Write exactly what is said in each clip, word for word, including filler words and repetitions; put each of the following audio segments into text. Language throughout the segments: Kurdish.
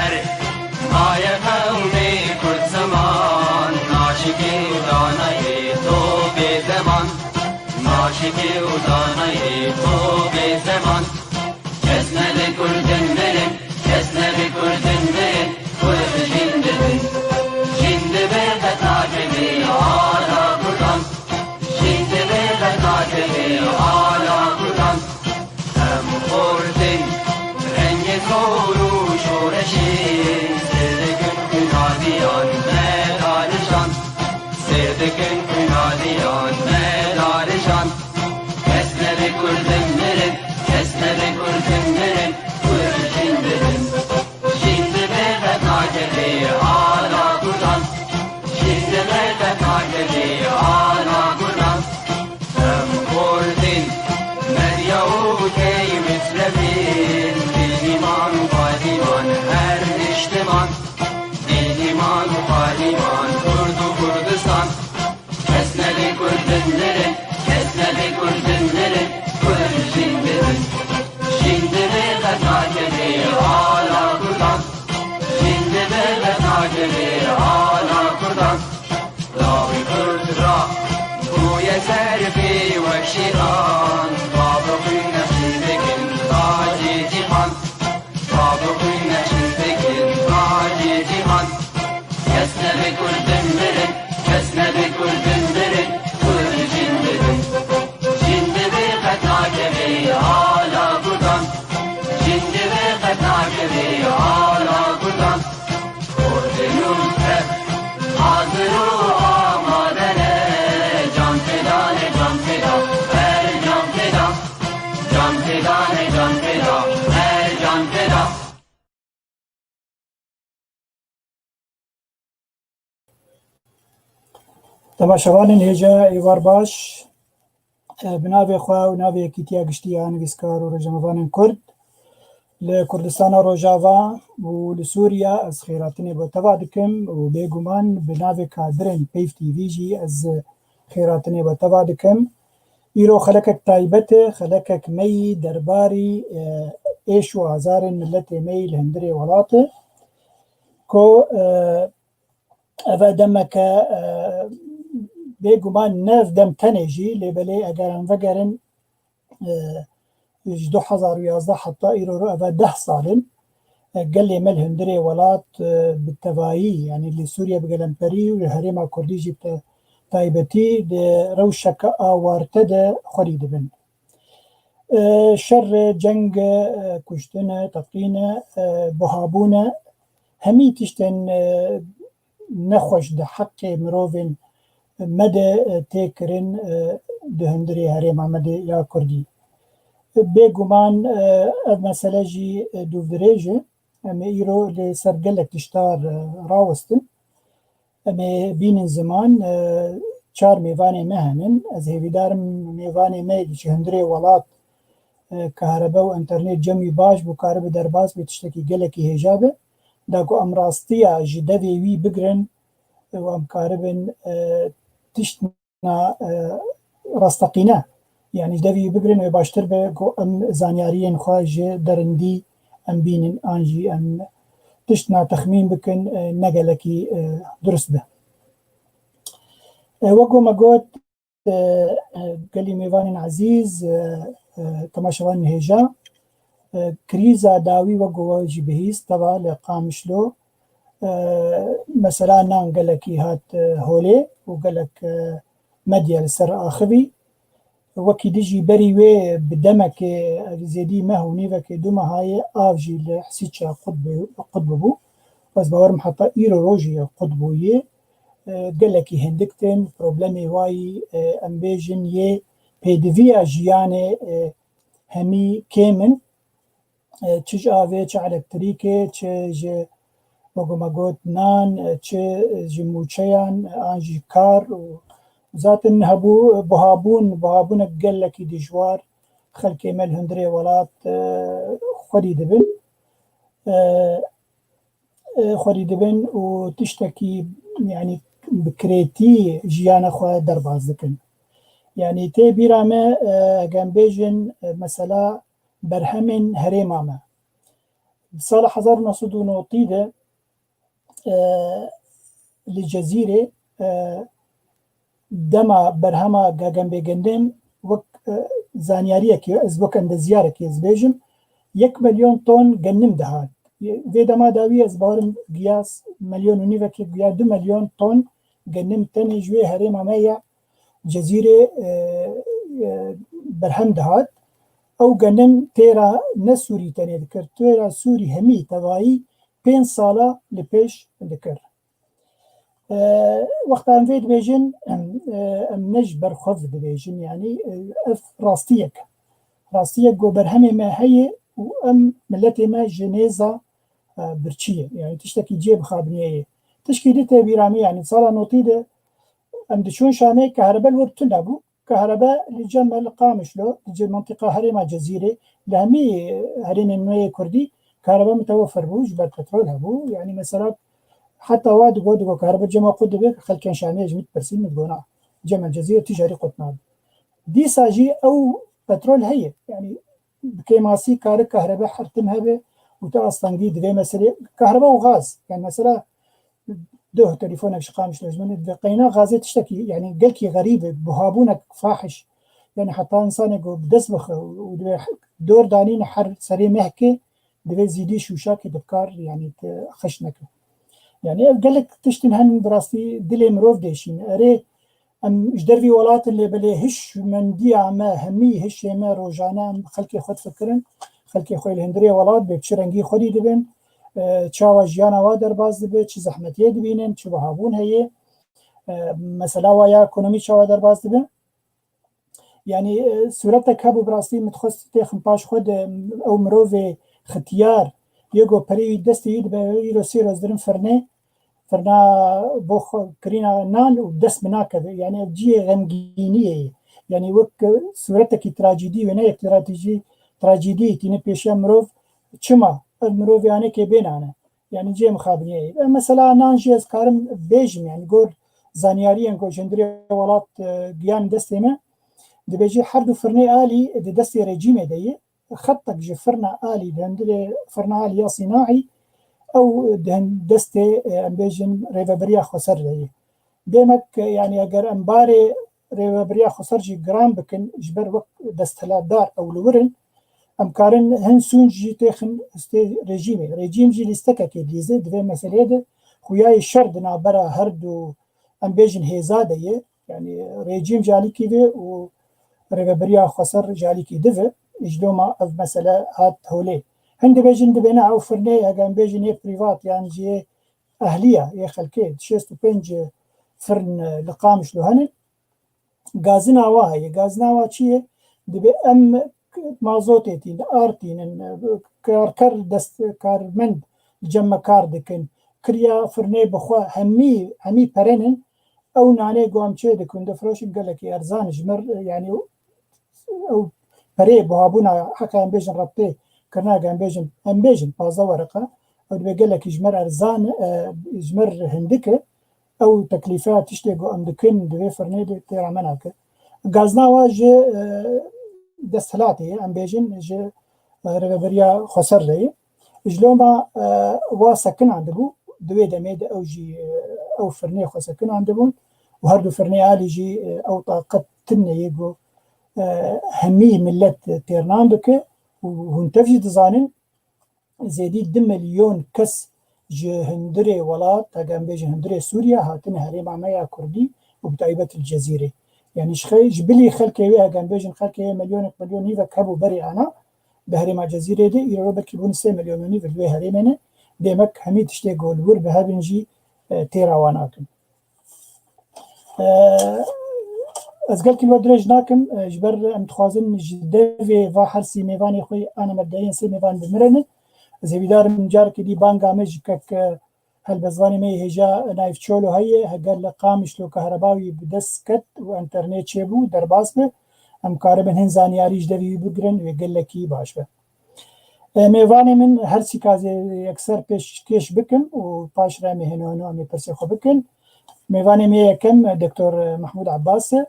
Erê, maye qewmê Kurd zeman, naşikê û danayê to bê zeman. Naşikê û danayê to bê zeman. Kes nebe Kurdin mirin, kes nebe Kurdin mirin, Kurd jin dibin. Jin dibe qet nakeve ala Kurdan. Jin dibe qet nakeve ala Kurdan. Em xortin rengê zor û şoreşê, sêr dikin xwîna diyan me darijan. Sêr dikin xwîna diyan me darijan. Kes nebe Kurdin mirin, kes nebe Kurdin mirin, Kurd jin dibin. Jin dibe qet nakeve ala Kurdan. Jin dibe qet nakeve ala Kurdan. Em Kurdin, Medya û Key Mislevin, Dîniman û Badiman her niştiman. Dîniman û Badiman, Kurd û Kurdistan. Kes nebe Kurdin mirin, kes nebe Kurdin mirin, Kurd jin dibin. Jin dibe qet nakeve ala Kurdan. Jin dibe qet nakeve ala Kurdan. Lawê Kurd ra bûye serfê wek şêxan. Bavê xwîn nexşî dikin tacê cîhan. Bavê xwîn nexşî dikin tacê cîhan. Kes nebe Kurdin mirin, kes nebe Kurdin mirin, Kurd jin dibin. Jin dibe qet nakeve ala Kurdan. Jin dibe qet nakeve ala Kurdan. Kurdin û Kurd hazir û amade ne. Can feda ne, can feda, her can feda. Can feda ne, can feda, her can feda. Temaşevanên hêja, êvar baş. E, bi navê xwe û navê Yekîtiya Giştî ya Nivîskar û Rojnamevanên Kurd li Kurdistana Rojava û li Sûriya ez xêratinê bo teva dikim û bêguman bi navê kadirên Peyv T V jî ez xêratinê bo teva dikim. Îro xelekek taybet e, xelekek me yî derbarî, e, êş û azarên miletê me yî li hundirê welat e. Ku, e, Eve demeke, e, bêguman ne ev dem tenê jî, lê belê eger em vegerin, e, ji du hezar û yazdeh heta îro re eve deh sal in. E, gelê me li hundirê welat, e, bi tevayî, yanî li Sûriye bi gelemperî û li herêma Kurdî jî bi taybetî di rewşeke awarte de xwedî dibin. E, şer e, ceng e, kuştin e, teqîn e, e, buhabûn e, hemî tiştên, e, nexweş di heqê mirovên me de, e, tê kirin, e, di hundirê herêma me de ya Kurdî. Bêguman, e, ev mesele jî, e, dûvdirêj e. Em ê îro li ser gelek tiştar, e, rawestin. Em ê bînin ziman, e, çar mêvanê me henin. Ez hêvîdar im mêvanê me ji hundirê welat, e, kahrebe û înternet cem wî baş bû, karibe derbas bê, tiştekî gelekî hêja be. Da ku em rastiya ji devê wî bigirin û em karibin, e, tişt na, e, rasteqîne, yanî ji devî bigirin wê baştir be ku em zanyariyên xwe ji derindî em bînin an jî em tişt na texmîn bikin, e, ne gelekî, e, durust be. E, wek ku me got, e, e, gelî mêvanên ezîz, e, e, temaşevanên hêja, e, krîza dawî wek ku we jî bihîst, teva li Qamişlo, e, mesela nan gelekî hat, e, holê û gelek, e, medya li ser axivî. Wekî dijî berî wê bi demekê, ev zêdî meh û nîvekê du mehayê av jî li Hesîça qut bi-, qut bibû. Ez bawer im heta îro rojî qut bûyê. E, gelekî hindik tên, problemê wayî, e, em bêjin yê pêdiviya jiyanê, e, hemî kêm in. E, çi ji avê, çi elektrîkê, çi ji, wek me got, nan, e, çi ji mûçeyan, e, an jî kar û zaten hebû, e, buhabûn, buhabûnek gelekî dijwar xelkê me li hundirê welat, e, xwedî dibin. E, e, xwedî dibin û tiştekî, yanî bi kirêtî jiyana xwe derbas dikin. Yanî tê bîra me, e, eger em bêjin, e, mesela berhemên herêma me. Di sala hezar û neh sed û notî de e, li Cezîrê e, dema berhema Gagenbê Gendim wek e, zanyariyekê, ez wek endeziyarekê ez bêjim, yek milyon ton gendim dihat. Vê dema dawî ez bawerim giya milyon û nîvekê, giya du milyon ton gendim tenê ji wê herêma me ya Cezîrê e, e, berhem dihat. Ew gendim têra ne Sûrî tenê dikir, têra Sûrî hemî tevayî pênc sala li pêş dikir. E, wexta em vê dibêjin, em, e, em ne ji ber xwe dibêjin, yanî e, ev rastiyek. Rastiyek ku berhemê me heye û em miletê me ji nêza e, birçî ye. Yanî tiştekî cihê bixabiniyê ye. Tişkî di tê bîra min, yanî sala notî de em diçûn Şamê, kehrebe li wir tune bû. Kehrebe li cem me li Qamişlo, li cem mentiqa herêma Cezîrê, li hemî herêmên nû yê Kurdî, kehrebe mitewefer bû, ji ber petrol hebû. Yanî mesela heta wa digo, digo kehrebe cema xwe dibe, xelkên Şamê ji min dipirsîn, min digo na. Cem el Cezîrê tu jarî qut nabe. Dîsa jî ew petrol heye. Yanî bi kêmasî kare kehrebe her tim hebe û tu astengî di vê meselê. Kehrebe û gaz. Yanî mesela Doh, telefonek ji Qamişlo ji min ve qeyna gazê tiştekî, yanî gelkî xerîb e, buhabûnek fahiş. Yanî heta insanê ku bi dest bixe û divê dor danîne her serê mehkê, divê zîdî şûşakê dibkar, yanî te xeş neke. Yanî ev gelek tiştin hen bi rastî dilê mirov dêşîne. Erê, em ji dervî welatin lê belê hişmendiya me, hemî hişê me rojane em xelkê xwe difikirin. Xelkê xwe li hundirê welat bê bi çi rengî xwedî dibin, e, çawa jiyana wa derbas dibe, çi zehmetiyê dibînin, çi wihabûn heye, e, mesela wa ya ekonomî çawa derbas dibe. Yanî e, sûretek hebû bi rastî min dixwest têxim paş xwe de, ew mirovê xitiyar, yê ku perê wî destê wî dibe, îro sê roz dirin firnê, firna bo xwe kirîna nan û dest min nakeve. Yanî ev cihê xemgîniyê ye. Yanî wek sûretekî trajîdî wê ne yek trajîdî, trajîdî tîne pêşiya mirov. Çima? Ev mirovê anekê bê nan e. Yanî cihê mixabiniyê ye. Ev mesela nan jî ez karim bêjim, yanî gor zanyariyên ku ji hundirê welat e, giyan destê me, dibêjî her du firnê alî di destê rejîmê de ye. Xetek ji firna alî, di hundirê firna alî ya sînaî, ew di hin-, destê, e, em bêjin rêvebiriya xweser de ye. Demek, e, yanî eger em barê rêvebiriya xweser jî giran bikin, ji ber wek desthilatdar ew li wir in, em karin hin sûnc jî têxin histê rejîmê. Rejîm jî lîstekekê dîze di vê meseleyê de, xuya yê şer di navbera her du, em bêjin, hêza de ye. Yanî rejîm ji alîkî ve û rêvebiriya xweser ji alîkî di ve. Ji doma ev mesele hat holê. Hin dibêjin dibêne ew firnê, hege em bêjin yê prîvat yan jî yê ehliya, yê xelkê, şêst û pênc firn li Qamişlo hene. Gazina wa heye. Gazina wa çi ye? Dibê em mazotê tînin, ard tînin, karker dest, karmend li cem me kar dikin. Kiriya firnê bi xwe hemî, hemî perenin. Ew nanê ku em çê dikin, difiroşin gelekî erzan ji mir, yanî ew perê buhabûna heqa em bêjin rebtê kirina, em bêjin, em bêjin pazdeh wereqa, ew dibe gelekî ji mir erzan, e, ji mir hindik e. Ew teklîfeya tiştê ku em dikin di vê firnê de têra me nake. Gazna wa ji, e, desthilatê ye, em bêjin ji, e, rêveberiya xweser re ye. Ji loma, e, wa sekinandibû, di wê demê de ew jî, e, ew firnê xwe sekinandibûn û her du firnê alî jî, e, ew taqet tune ye ku, e, hemî millet têrnan bike û hûn tev jî dizanin, zêdî du milyon kes ji hundirê welat, hege em bêjin hundirê Sûriye, hatine herêma me ya Kurdî û bi taybet li Cezîrê. Yanî ji xe-, ji bilî xelkê wê, hege em bêjin xelkê wê milyonek, milyon nîvek hebû berê ana, di herêma Cezîrê de, îro belkî bûn sê milyon û nîv li wê herêmê ne. Demek hemî tiştê ku li wir bi hev in jî, e, têra wan nakin. E, ez gelkî li we dirêj nakim, e, ji ber em dixwazin ji devê va hersî mêvanê xwe, ana mebdeyên sê mêvan bi min re ne. Ez hêvîdar im carekê dî banga me ji kek, e, helbestvanê me yê hêja Naîf Çolo heye, heger li Qamişlo kehreba wî bi dest ket û enternet çêbû, derbas be, em karibin hin zanyarî ji devê wî bigirin, wê gelekî baş be. E, mêvanê min her sîka zê yekser pêşkêş bikim û paş re em ê hêno hêno em ê pirsê xwe bikin. Mêvanê me yekem, e, Doktor Mehmûd Abbas e,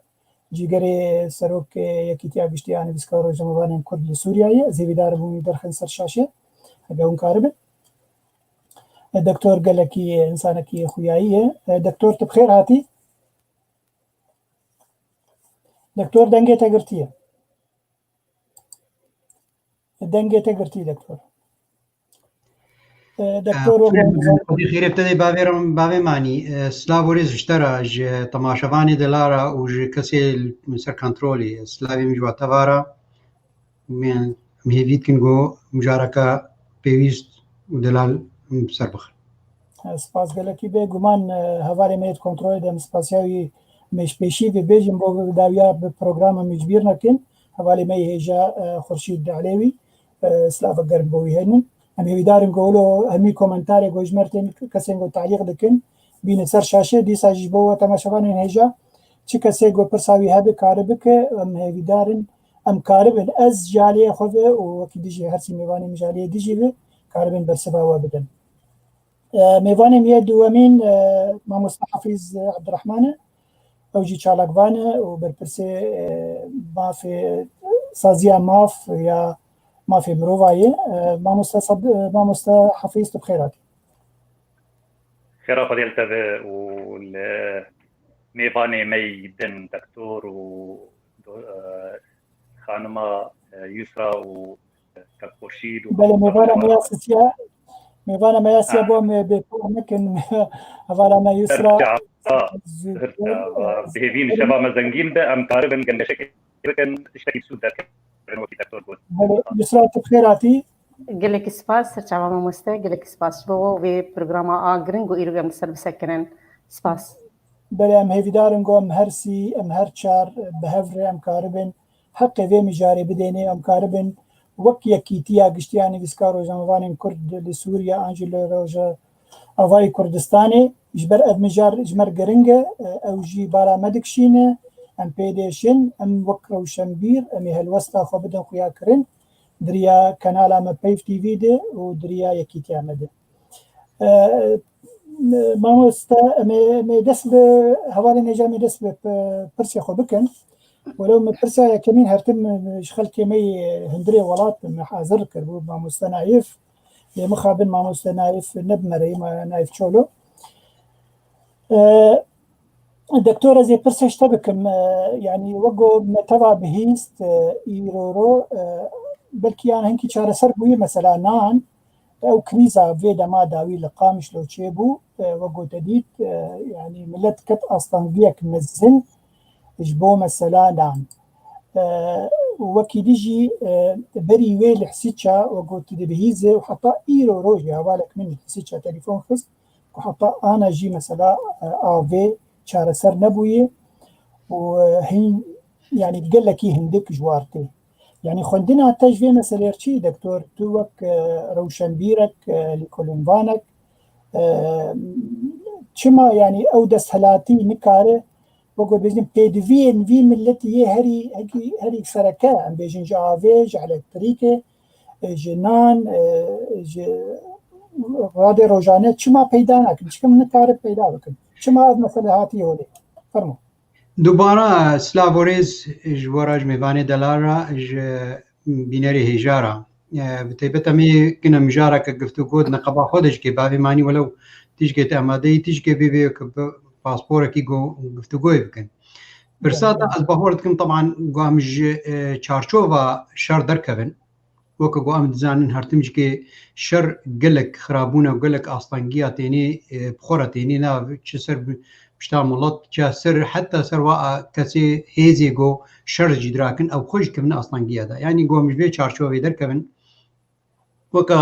cîgerê serok, e, Yekîtiya Giştî ya Nivîskar û Rojnamevanên Kurd li Sûriyeyê. Ez hêvîdar im hûn wî derxin ser şaşê. Hebe hûn karibin. E, Doktor gelekî, e, insanekî xuyayî ye. E, Doktor, tu bi xêr hatî. Doktor, dengê te girtiye. Dengê te girtî, Doktor. E, Doktor, wek Xêrê te dê bavê ram, bavê manî. E, silav û rêz ji te re, ji temaşevanê delal re û ji kesê li ser kontrolê. Silavê min ji we teva re. Em hêvî dikin ku mijareke pêwîst û delal em bi ser bixin. Spas gelekî. Bêguman, e, hevalê me yê di kontrolê de, em spasiya wî mêjpêşî vê bêjin bo dawiya bi programa me ji bîr nekin. Hevalê me yê hêja, e, Xurşîd Elewî, e, silavek germ bo wî heynin. Em hêvîdar in ku wilo hemî komentarê ku ji me re tên, kesên ku talîq dikin, bînin ser şaşê. Dîsa jî ji bo we temaşevanên hêja, çi kesê ku pirsa wî hebe kare bike, em hêvîdar in, em karibin. Ez ji aliyê xwe ve û wekî dijî her sî mêvanê min ji aliyê dijî ve karibin bersiva we bidin. E, mêvanê min yê duwemîn, e, Mamoste Hafîz Ebdirehman e. Ew jî çalakvan e û berpirsê, e, mafê, saziya maf ya mafê mirova ye. E, Mamoste Sad-, e, Mamoste Hafîz, tu bi xêr hatî. Xêra Xwedê li te be û li mêvanê me yî din, doktor û do-, e, xanima, e, Yusra û Kak Xurşîd û Belê, mêvana me ya sisiya, mêvana me ya siya bo me bêpar nekin, hevala me Yusra. Ser çava, ser çava. Bi hêvî şeva me zengîn be, em karibin gengeşekê bikin, tiştekî bi sûd derkevin wekî doktor got. Belê, Yusra, tu bi xêr hatî. Gelekî spas, ser çava mamoste, gelekî spas ji bo we û vê programa a giring û îro em li ser bisekirin. Spas. Belê, em hêvîdar in ku em her sî, em her çar bi hev re em karibin heqê vê mijarê bidênê, em karibin wek yekîtiya giştî ya nivîskar û rojanevanên Kurd li Sûriye an jî li Rojavayê Kurdistanê, ji ber ev mijar ji me re giring e, ew jî bala me dikişîne, em pê dêşin, em wek rewşenbîr, em ê helwesta xwe bidin xuyakirin, di riya kanala me Peyv T V de û di riya yekîtiya me de. E, mamoste, em ê, em ê dest bi hevalên hêja, em ê dest bi p-, pirsê xwe bikin. Welew min pirsa yekemîn her tim ji xelkê me yê hundirê welat min hazir kiribû, mamoste Naif. Lê mixabin mamoste Naif ne bi me re ye, ma-, Naif Çolo. E, Doktor, ez ê pirsê ji te bikim. E, yanî wek ku me teva bihîst, e, îro ro, e, belkî yan hinkî çareser bûyî mesela nan, ew krîza vê dema dawî li Qamişlo çêbû, e, wek ku te dît, e, yanî milet ket astengiyek mezin ji bo mesela nan. E, wekî dî jî, e, berî wê li Hisiça, wek ku tu dibihîzê û heta îro rojê hevalek min Hisiça telefon xist, ku heta ana jî mesela, e, avê çareser nebûye û, e, hîn, yanî gelekî hindik ji war tê. Yanî xwendina te ji vê meselê re çi, doktor? Tu wek, e, rewşenbîrek, e, lêkolînvanek, e, çima yanî ew desthilatî nikare, wek ku bêjin pêdiviyên vî miletî yê herî, herî, herî sereke, em bêjin ji avê, ji elektrîkê, e, ji nan, e, ji radê rojane çima peyda nakin? Çikim nikarin peyda bikin. Çima ev mesele hatiye holê? Fermo. Dubara silav û rêz ji we re, ji mêvanê delal re, ji bînerê hêja re. E, bi taybet em ê kine mijareke giftûgo di neqeba xwe de jikê bavê manî welew tijkê te amade yî, tijkê vê vê ku bi pasporekî go-, giftûgoyê bikin. Pirsa te ez bahor dikim, teban ku em ji, e, çarçova şer derkevin. Weke ku em dizanin, her tim jikê şer gelek xirabûn e û gelek astengiya tênê, e, bi xwe re tênê nav, çi ser bi-, pişta milet, çi ser, heta ser wa, a, kesê hêzê ku şer jî dirakin, ew xwe jî kevin astengiya de. Yanî ku em ji vê çarçovê derkevin, weke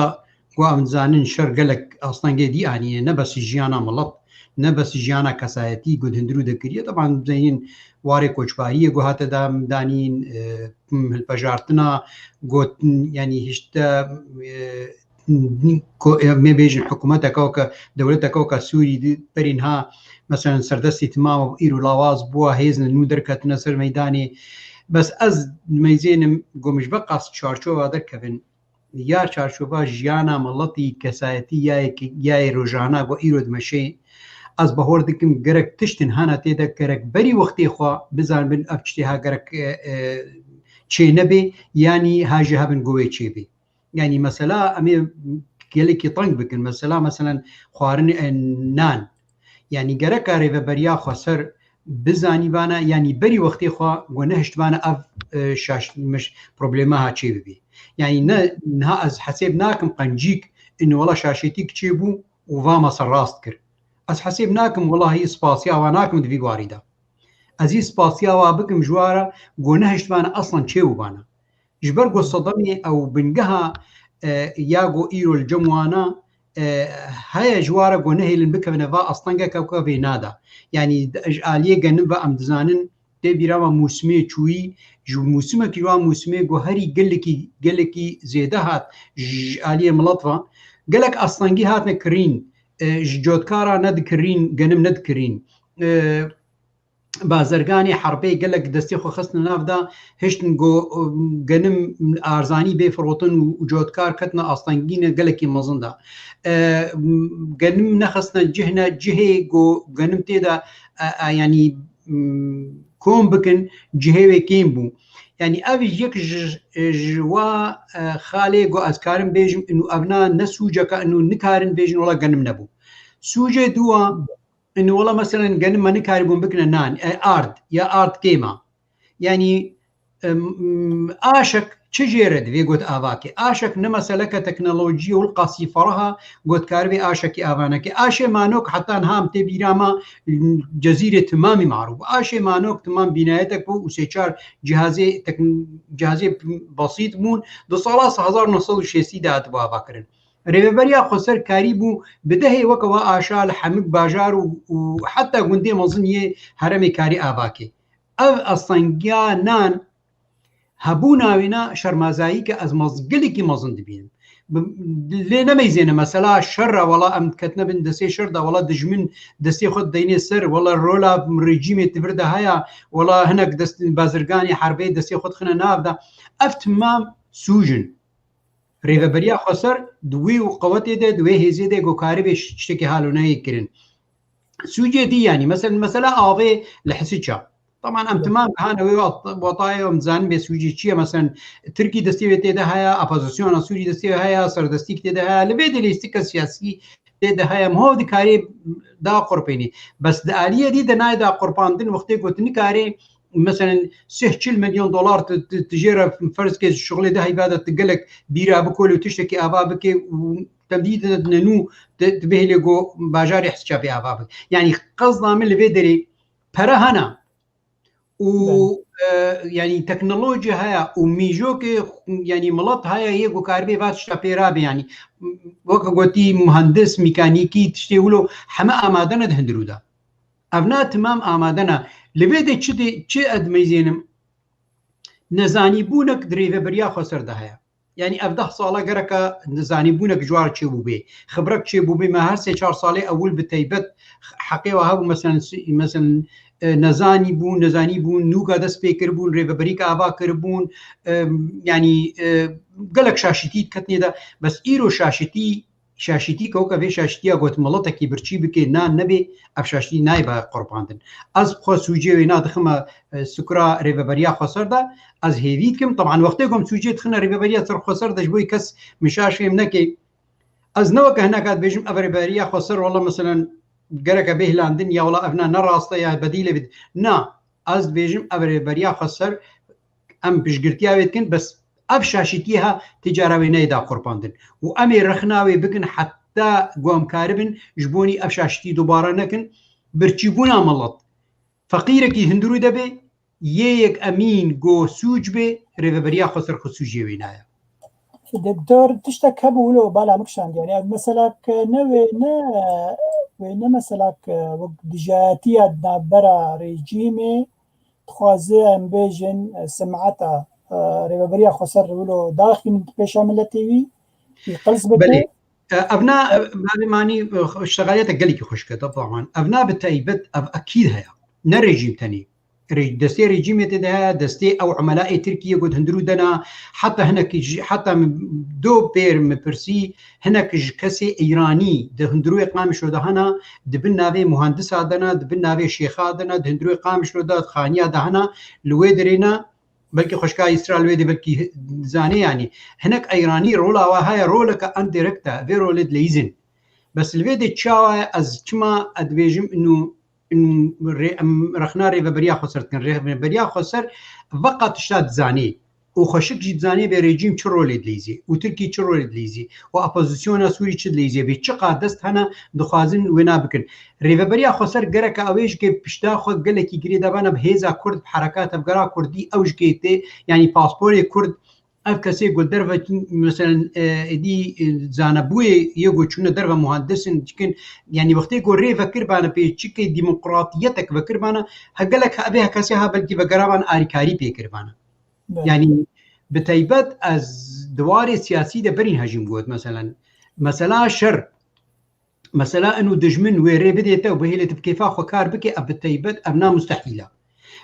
ku em dizanin, şer gelek astengê dî aniye, ne bes jiyana milet, ne bes jiyana kesayetî ku di hundirû de kiriye. Teban dizeynin warê koçbariyê ku hate da-, danîn, e, hilpejartina, got, yanî hişte, e, ko-, e, me bêjin hikûmeteke weke, dewleteke weke Sûrî di berî niha, meselen, serdestî timam îro lawaz bûwa, hêzin nû derketine ser meydanê. Bes ez dimeyzênim ku em ji vê qas çarçova derkevin, ya çarçova jiyana miletî, kesayetî, ya yê, ya yê rojana ku îro dimeşê, ez bahor dikim gerek tiştin hana tê de gerek berî wextê xwe bizanibin ev tiştê ha gerek, e, e, çê nebê, yanî ha jî hebin ku wê çêbê. Yanî mesela em ê gelekî teng bikin. Mesela, meselen, xwarin, e, nan. Yanî gereka rêveberiya xweser bizanî vana, yanî berî wextê xwe ku nehişt vana ev, e, şaş-, miş-, problema ha çê bibî. Yanî ne, niha ez hesêb nakim qencîk, in wela şaşêtîk çê bû û va me ser rast kir. Ez hesêb nakim, welahî spasiya wa nakim di vî warî de. Ez î spasiya wa bikim ji wa re ku nehişt vana eslan çê û vana. Ji ber ku sedemê ew bingeha, e, ya ku îro li cem wana, e, heye ji wa re ku nehêlin bikevine va astengeke ku vê nada. Yanî ji aliyê genim ve em dizanin, tê bîra me mûsimê çûyî, ji mûsimekî wa mûsimê ku herî gelekî, gelekî zêde hat ji aliyê milet ve. Gelek astengî hatine kirîn, e, ji cotkara nedikirîn, genim nedikirîn. E, Bazirganê herbê gelek destê xwe xistine nav de, hiştin ku, um, genim arzanî bê firotin û, û cotkar ketine astengîne gelekî mezin de. E, m-, genim nexistine cihne, cihê ku genim tê de, e, e, yanî, m, kom bikin, cihê wê kêm bû. Yanî ev yek ji, ji wa, e, xalê ku ez karim bêjim, inu evna ne sûceke, inu nikarin bêjin, wela genim nebû. Sûcê dûwa, Û wela, meselen, genim me nikarîbûn bikine nan, e, ard, ya ard kêm a. Yanî, em, aşek çi jê re divê got avakê? Aşek ne meseleke teknolojiyê û qasî feraha got karibê aşekî avaneke. Aşê manok heta niha em tê bîra me, Cezîrê timamî marûf. Aşê manok timam bînayetek bû û sê çar cihazê tekn-, cihazê basît bûn. Di sala hezar neh sed û şêstî de hatibû avakirin. Rêveberiya Xweser karîbû bi dehê weke wa aşa li hemik bajar û, û heta gundê mezin yê herêmê karî avakê. Ev astengiya nan hebûna wê na şermazayî ke ez mez-, gelekî mezin dibînim. Bi-, lê nemeyzêne mesela şer re, wela em ketine bin destê şer de, wela dijmin destê xwe dideyne ser, wela rola rejîmê tivir de haya, wela hinek dest, bazirganê herbê destê xwe dixine nav de. Ev timam sûc in. Rêveberiya Xweser di wê qewetê de, di wê hêzê de ku karibê ş-, tiştekî haloneyê kirin. Sûcê dî, yanî, meselen, mesela avê li Hisiça. Taban em timam hane wê wat-, watayê em dizanin bê sûcê çi ye. Meselen, Tirkî destê wê tê de heye, opozisyona Sûrî destê wê heye, serdestîk tê de heye. Li vê de lîstika siyasî tê de heye. Em hov dikarê da qurpênî. Bes di aliyê dî de nayê da qurpandin, wextê ku tu nikarê meselen sih çil milyon dolar tu, tu, tu jê re ferz ke şixulê de heyva de tu gelek bîra bikolê û tiştekî ava bike û temdî de ne nû tu, tu bihêlê ku bajarê Hisiça pê ava bike. Yanî qezda min li vê derê pere hene û, Belê. e, yanî teknoloji heye û mîjokê, yanî milet heye yê ku karibê va tişta pê rabe, yanî weke gotî muhendis, mîkanîkî, tiştê wilo heme amade ne di hundirû de. Ev na timam amade ne. Li vê de çi dê, çi edmeyzênim? Nezanîbûnek di rêveberiya Xweser de heye. Yanî ev deh sala gereka nezanîbûnek ji war çêbûbê. Xibrek çêbûbê me her sê çar salê ewil bi teybet heqê wa hebû, meselen, si-, meselen, e, nezanî bûn, nezanî bûn, nûka dest pê kiribûn, rêveberîka ava kiribûn, e, yanî, e, gelek şaşitî ketnê de, bes îro şaşitî şaşîtî ke weke vê şaşîtiya got miletekî birçî bike, nan nebê, ev şaşîtî nayê be qurbandin. Ez xwe sûcê wê na dixime, e, sukra rêveberiya Xweser de, ez hêvî dikim. Teban wextê ku em sûcê dixine rêveberiya ser Xweser de, ji bo kes min şaş fêm neke. Ez ne weke hineka dibêjim ev rêveberiya Xweser, wela meselen gereke bê hilandin ya wela ev na ne rast e ya bedîlê bid. Na, ez dibêjim ev rêveberiya Xweser em piştgirtiya wê dikin, bes ev şaşîtiyê ha ti cara wê neyê da qurbandin. Û em ê rexna wê bikin heta ku em karibin ji bonî ev şaşîtî dubare nekin. Birçîbûna milet feqîrekî hundirû de bê, yê yek emîn ku sûc bê, rêveberiya Xweser xwe sûcê wê naye. Doktor, tiştek hebû wilo bala min kişandiye. Yani mesela ke ne wê ne, wê ne mesela ke wek dijayetiya navbera rejîmê, dixwaze em bêjin, e, simeta, e, rêveberiya Xweser wilo daxîn pêşa miletê wî, wî qels bike. Belê. E, ev na, e, bavê manî, e, ştegaliyete gelekî xweşik e, teban. Ev na bi taybet, ev ekîd heye. Ne rejîm tenê. Re-, destê rejîmê tê de heye, destê ew umelaê Tirkiyê ku di hundirû de ne, heta hinek ji, heta min do pêr min pirsî, hinek ji kesê Îranî di hundirûyê Qamişlo de hene, di bin navê muhandisa de ne, di bin navê şêxa de ne, di hundirûyê Qamişlo de, xaniya de hene, li wê derê ne, Belkî xweşka Îsraîl wê dê belkî zanê, yanî hinek eyranî rola wa heye, roleke endirekt e, vê rolê dileyîzin. Bes li vê dê çawa ye, ez çima ez dibêjim inu, inu rê-, em rexna rêveberiya xweser dikin. Rêveberiya xweser veqa tişta dizanê û xweşik jî dizanê vê rejîm çi rolê dileyîzê û Tirkî çi rolê dileyîzê û opozisyona Sûrî çi dileyîzê, vê çiqa dest hene dixwazin wêna bikin. Rêveberiya xweser gereke ew ê ji kê pişta xwe gelekî girê de bana bi hêza Kurd, bi hereka tevgera Kurdî, ew ji kê tê, yanî pasporê Kurd, ev kesê ku derve çûn, meselen, e, êdî, e, zanebûyê yê ku çûne derve muhandis in, dikin, yanî wextê ku rê vekir bana pê çikê demokratiyetek vekir bana, he gelek he, vê he kesê ha belkî vegera bana arîkarî pê kir bana. Belê. Yanî bi teybet ez di warê siyasî de berîn hejîm got, meselen, mesela şer, mesela inu dijmin wê rê bidê te û bihêlê tu bi kêfa xwe kar bike, ev bi teybet ev namustehîl e.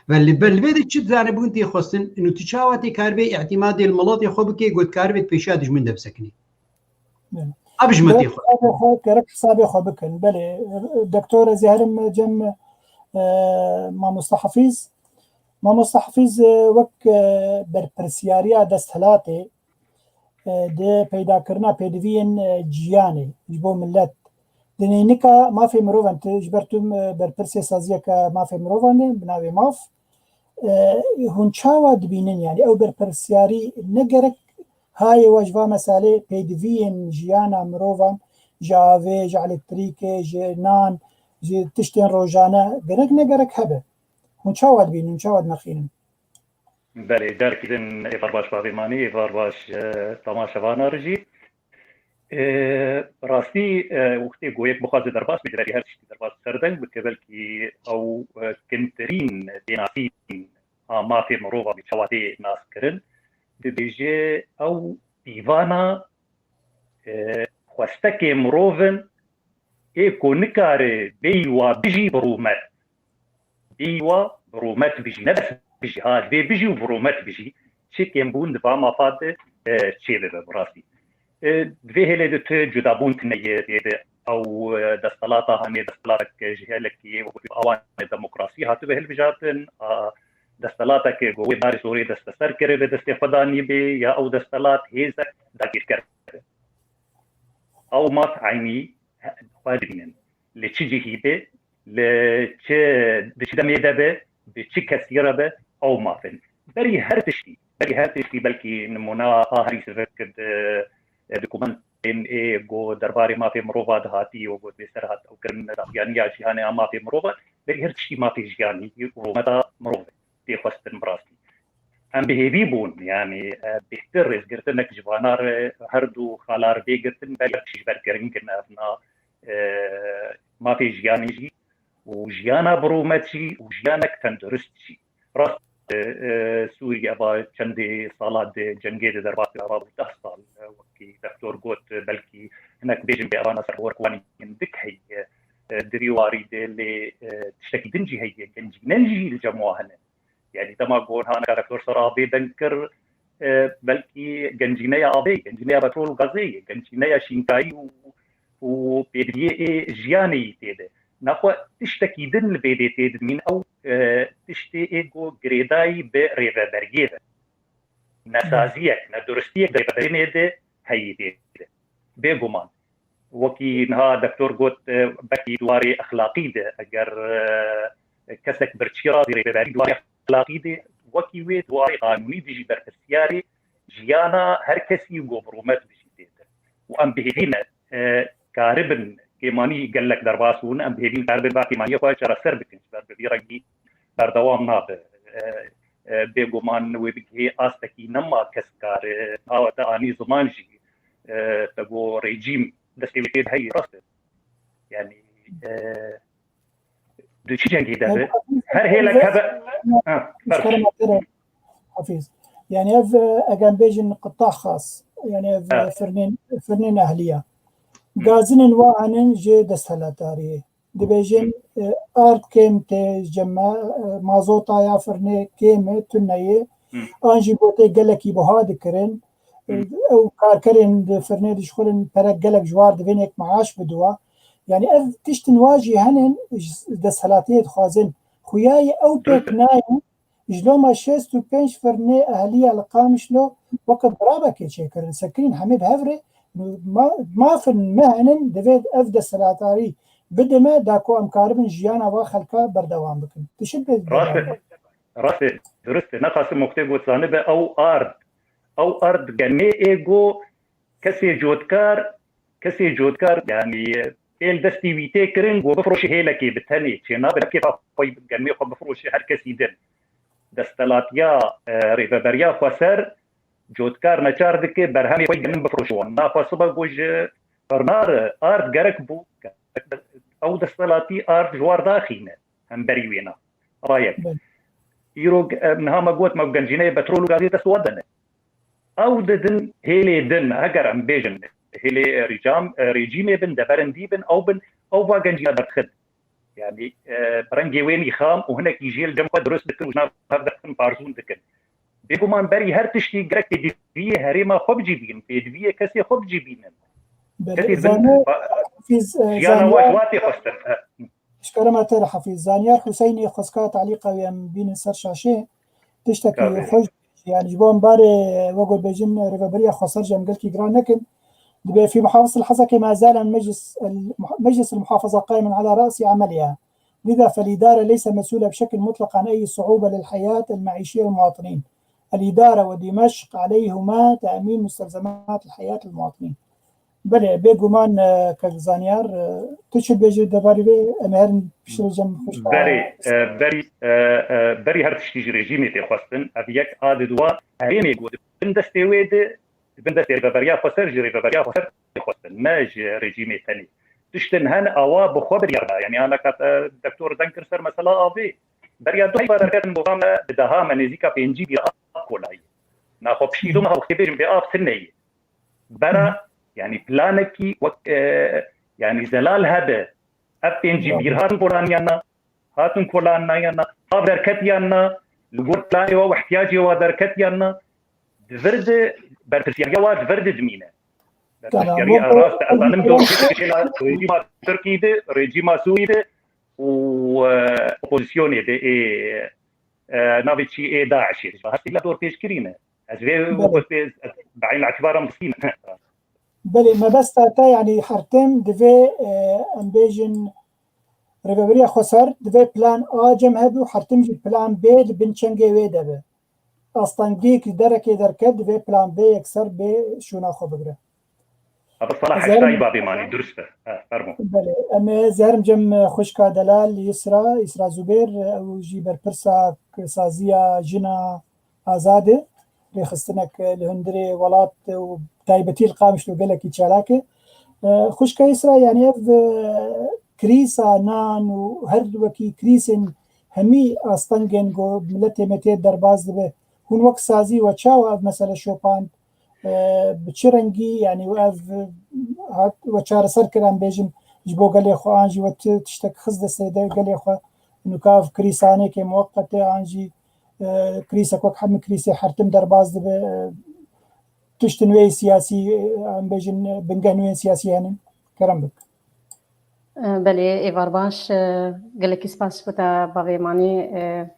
Ve li ber li vê de çi zanebûn tê xwestin, inu tu çawa tê karibê îtîmadê li miletê xwe bike, got karibê pêşiya dijmin de bisekinê. Belê. Ev ji min tê xwe. Gerek hesabê xwe, gerek hesabê xwe bikin. Belê, doktor, ez ê herim cem, e, mamoste Hafîz. Mamoste Hafîz, e, wek, e, berpirsiyariya desthilatê, e, di peydakirina pêdiviyên, e, jiyanê ji bo milet, di neynika mafê mirovan, tu ji ber tu, e, berpirsê saziyeke mafê mirovan e, bi navê maf, e, hûn çawa dibînin, yanî ew berpirsiyarî ne gerek hayê we ji va meselê pêdiviyên jiyana mirovan, ji avê, ji elektrîkê, ji nan, ji tiştên rojane, gerek ne gerek hebe? Hûn çawa dibînin, çawa dinirxînin? Belê, carekî din êvar baş bavê Manî, êvar baş, e, temaşevana re jî. E, rastî, e, wextê ku yek bixwaze derbas be, ji berî her tiştî derbas ser deng bike, belkî ew, e, kintirîn tênasîn a mafê mirovan bi çawa tê naskirin, dibêje ew pîvana, e, xwestekê mirov in, ê ku nikare bêyî wa bijî bi rûmet. Bêyî wa bi rûmet bijî. Ne bes bijî, ha, divê bijî û bi rûmet bijî. Çi kêmbûn di va mafa de, e, çêbibe bi rastî. E, di vê hêlê de tu cudabûn tune ye, dê de ew, e, desthilata hane, desthilata ke ji gelekî wekî awanê demokrasî hatibe hilbijartin, a, desthilata ke go wê barê zorê desteser kiribe, destê xwe danîbe, ya ew desthilat hêzek dagîrker be. Ew maf eynî xwe dibînin. Li çi cihî be, li çi, di çi demê de be, bi çi kesî re be, ew maf in. Berî her tiştî, berî her tiştî, belkî nimûna a herî sivik di, e, dokumentên ê ku derbarê mafê mirova dihatî û ku bêser hat ew kirin daxuyaniya cîhanê a mafê mirova, berî her tiştî mafê jiyanî û rûmeta mirov e. Tê xwestin bi rastî. Em bi hêvî bûn, yanî, e, bêhtir rêzgirtinek ji vana re her du xala re bê girtin, belê ji ber giring in evna, e, mafê jiyanê jî û jiyana bi rûmet jî û jiyanek tendurist jî. Rast, e, e, Sûriye va çendê sala di cengê de derbas kir, ava bû deh sal, e, wekî doktor got, belkî hinek bêjin bê evana ser wer ku wanî hindik heye, e, di vî warî de lê, e, tiştekî din jî heye, gencîne jî li cem wa hene. Yanî dema gon ha nika doktor ser avê deng kir, e, belkî gencîneya avê, gencîneya petrol û gazê ye, gencîneya şînkayî û, û pêdiviyê ê jiyanê yî tê de. Naxwe tiştekî din li vê dê tê dimîn ew, e, tiştê ê ku girêdayî bi rêveberiyê ve. Nesaziyek, neduristiyek di rêveberiyê de heyî tê de. Bêguman. Wekî niha doktor got, e, belkî di warê exlaqî de, eger, e, kesek birçî razî rêveberî di warê exlaqî de, wekî wê di warê qanûnî de jî berpirsiyarê jiyana her kesî ku bi rûmet bijî tê de. Û em bi hêvî ne, e, karibin kêmanî gelek derbas bûn, em bi hêvî ne karibin va kêmaniyê xwe çareser bikin, ji ber bi vî rengî berdewam nabe. E, e, bêguman wê bigihê astekî nema kes kare, niha te anî ziman jî, e, te got rejîm destê wê tê de heyî, rast e. Yanî, e, di çi cengê de be? Her hêlek hebe. Ha, Hafîz. Yanî ev, e, eger bêjin qita xas, yanî ev, e, firnên, firnên ehliya. Gazinin wa henin ji desthilatdariyê. Dibêjin, e, ard kêm tê ji me, e, mazota ya firnê kêm e, tune ye. An jî gotê gelekî buha dikirin. E, ew karkerên di firnê de ji xwe re pere gelek ji war divên yek maaş bidiwa. Yanî ev tiştin wa jî henin ji desthilatiyê dixwazin. Xuya ye ew pêk nayên, Ji loma şêst û pênc firnê ehliya li Qamişlo weke birabekê çêkirin. Sekirîn hemê bi hev re ma-, mafin me henin, divê ev desthilatdarî bidime da ku em karibin jiyana va xelka berdewam bikin. Tişt pê Rast e. Rast e. Durist e. Nexasim wextê got zanibe ew ard. Ew ard genmê ê go kesê cotkar, kesê cotkar, yanî ê li destî wî tê kirin, go bifroşê hêlekê bi tenê. Çênabe kêfa xwe, genmê xwe bifroşe her kesî din. Destelatiya, e, rêveberiya xweser cotkar neçar dike, berhemê xwe genim bifroşe wan. Naxwe sibe go ji firnar ard gerek bû. Ew destelatî ard ji war daxîne. Hemberî wêna. Rayek. Belê. Îro, e, niha me got, me gencîneyê petrol û gazê dest wan de ne. Ew didin hêlê din, heger em bêjin, hêlê rîcam, e, rejîmê bin, deverindî bin, ew bin, ew va gencîna derdixin. Yanî, e, bi rengê wê nîxam û hinekî jê li cem xwe dirust dikin û ji nav hev derdixin, parzûn dikin. Bêguman berî her tiştî gerek pêdiviyê herêma xwe bicîbînin, pêdiviyê kesê xwe bicîbînin. Belê, Kesê bin, zane-, ba-, Hafîz, e, jiyana zane-, wa ji wa tê xwestin. E. Ji kerema te re Hafîz. Zanyar Huseyinê xwestka talîqa wî em bînin ser şaşê. Tiştekî Tabii. xweş, yani ji bo em barê, wek got bêjin, rêveberiya xweser ji em gelkî giran nekin. Dibê في محافظة الحسكة ما زال المجلس، المجلس المحافظة قائما على رأس عملها. لذا فالإدارة ليس مسؤولة بشكل مطلق عن أي صعوبة للحياة المعيشية للمواطنين. الإدارة ودمشق عليهما تأمين مستلزمات الحياة للمواطنين. Belê, bêguman, e, kek Zanyar, e, tu çi dibêjî derbarê vê? Em ê herin piştre cem xweş. Berî, e, berî, e, e, berî her tiştî ji rejîmê tê xwestin. Ev yek, a di dua herêmê ku di bin destê wê de, di bin destê rêveberiya xweser, ji rêveberiya xweser tê xwestin. Ne ji rejîmê tenê. Tiştin hen awa bi xwe biryar da. Yanî ana ka te doktor deng kir ser mesela avê. Beriya du heyva derketin bo me bi deha me nêzîka pêncî bîra av kolayî. Naxwe piştî du meha wextê bêjin bê av tune ye. Bera, yani planekî wek, e, yani zelal hebe. Ev pêncî bîr hatin kolaniyana, hatin kolaniyana, av derketiyanna, li gor planê wa û ihtiyacê wa derketiyanna, di vir de berpirsiyariya wa di vir de dimîne. Berpirsiyariya rast, ez zanim dor pêşkêşê rejîma Tirkî de, rejîma Sûrî de û, e, opozisyonê de ê, e, navê çi ê DAIŞê. Hestî la dor pêşkirî ne. Ez vê Belê. wekî ez bi eyn îtîbar em distînim. Belê, mebesta te, yanî her tim divê, e, em bêjin rêveberiya xweser divê plan A cem hebe û her tim jî plan B li bin çengê wê de be. Astengiyek li derekê derket, divê plan B yekser bê şûna xwe bigire. Abi Salah Ez heştayî herim babê manî, durust e. Ha, fermo. Belê, em ê, ez herim cem xwişka delal Yisra, Yisra Zubêr, ew jî berpirsa saziya jina azad e, rêxistinek li hundirê welat û taybetî li Qamişlo gelekî çalak e. E, xwişka Yisra, yanî ev, e, krîsa nan û her wekî krîsên hemî astengên ku miletê me tê derbas dibe, hûn wek sazî we çawa ev mesele şopand? E, bi çi rengî, yanî we ev, e, hat, we çareser kir, em bêjin, ji bo gelê xwe, an jî we ti-, tiştek xist destê de gelê xwe, nûka ev krîsanekê muweqet e, an jî, e, krîsek wek hemî krîsê her tim derbas dibe, e, tiştin wê siyasî, e, em bêjin, e, bingehên wê siyasî hene? Kerem bik. E, belê, êvar baş, e, gelekî spas ji bo te bavê Manî, e,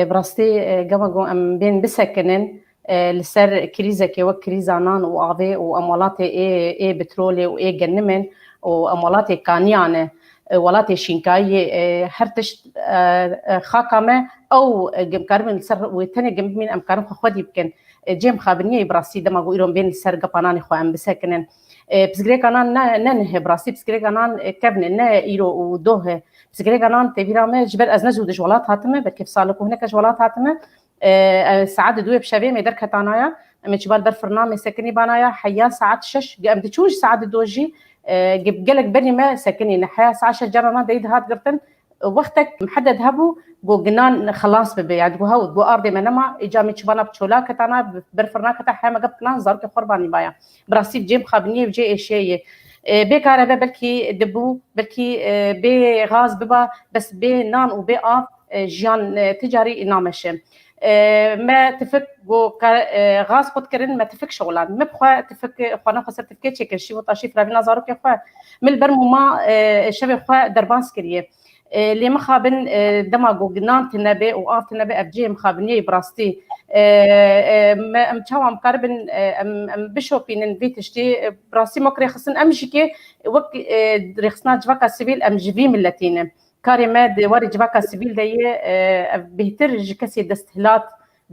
e, bi rastî, e, gema ku em bên bisekinin, e, li ser krîzekê wek krîza nan û avê û em welatê ê, ê petrolê û ê genimên û em welatê kaniya ne, e, welatê şînkayiyê, e, her tişt, e, e, xaka me ew, e, em karibin li ser wê tenê gem bimîn, em karin xwe xwedî bikin. E, cem xabiniyê bi rastî dema ku îro em bên li ser gepa nanê xwe em bisekinin. E, pirsgirêka nan ne, ne nihe bi rastî pirsgirêka nan, e, kevn e, ne îro û doh e. Pirsgirêka nan tê bîra me, ji ber ez ne zû di ji welat hatime, belkî bi salek û hineke ji welat hatime. E, e, saet di duyê bi şevê me derketanaya, em ê çiba li ber firna me sekinî banaya, heya saet şeş, em diçûn ji saet di do jî, e, ge-, gelek berî me sekinî ne. Heya saet şeş carana deyî dihat girtin, wextek mihedded hebû, got, ginan xilas bibe. Yani, got, hew, got, ardê me nema, îca min çibana bi çola ketana, bi ber firna keta, heme gep kinan, zarokê xwe banî baya. Bi rastî cê mixabiniyê û cê êşiyê ye. E, bê kar hebe belkî dibû, belkî, e, bê gaz biba, bes bê nan û bê av, e, jiyan, e, ti carî nameşe. E, me tifik got, ka-, e, gaz qut kirin, me tifik şixulan. Me bi xwe tifik, xwana xwe ser tifikê çêkir, şîv û taşî firavîna zarokê xwe. Min li ber mûma, e, şevê xwe derbas kiriye. E, lê mixabin, e, dema ku nan tune be û av tune be, ev cihê mixabiniyê bi rastî. E, e, me, em çawa em karibin, e, em, em bişopînin vî tiştî, e, bi rastî me wek rêxistin, em jî kê wek, e, rêxistina civaka sivîl, em ji vî miletî ne. Karê me di warê civaka sivîl de ye, e, ev bêhtir ji kesê desthilat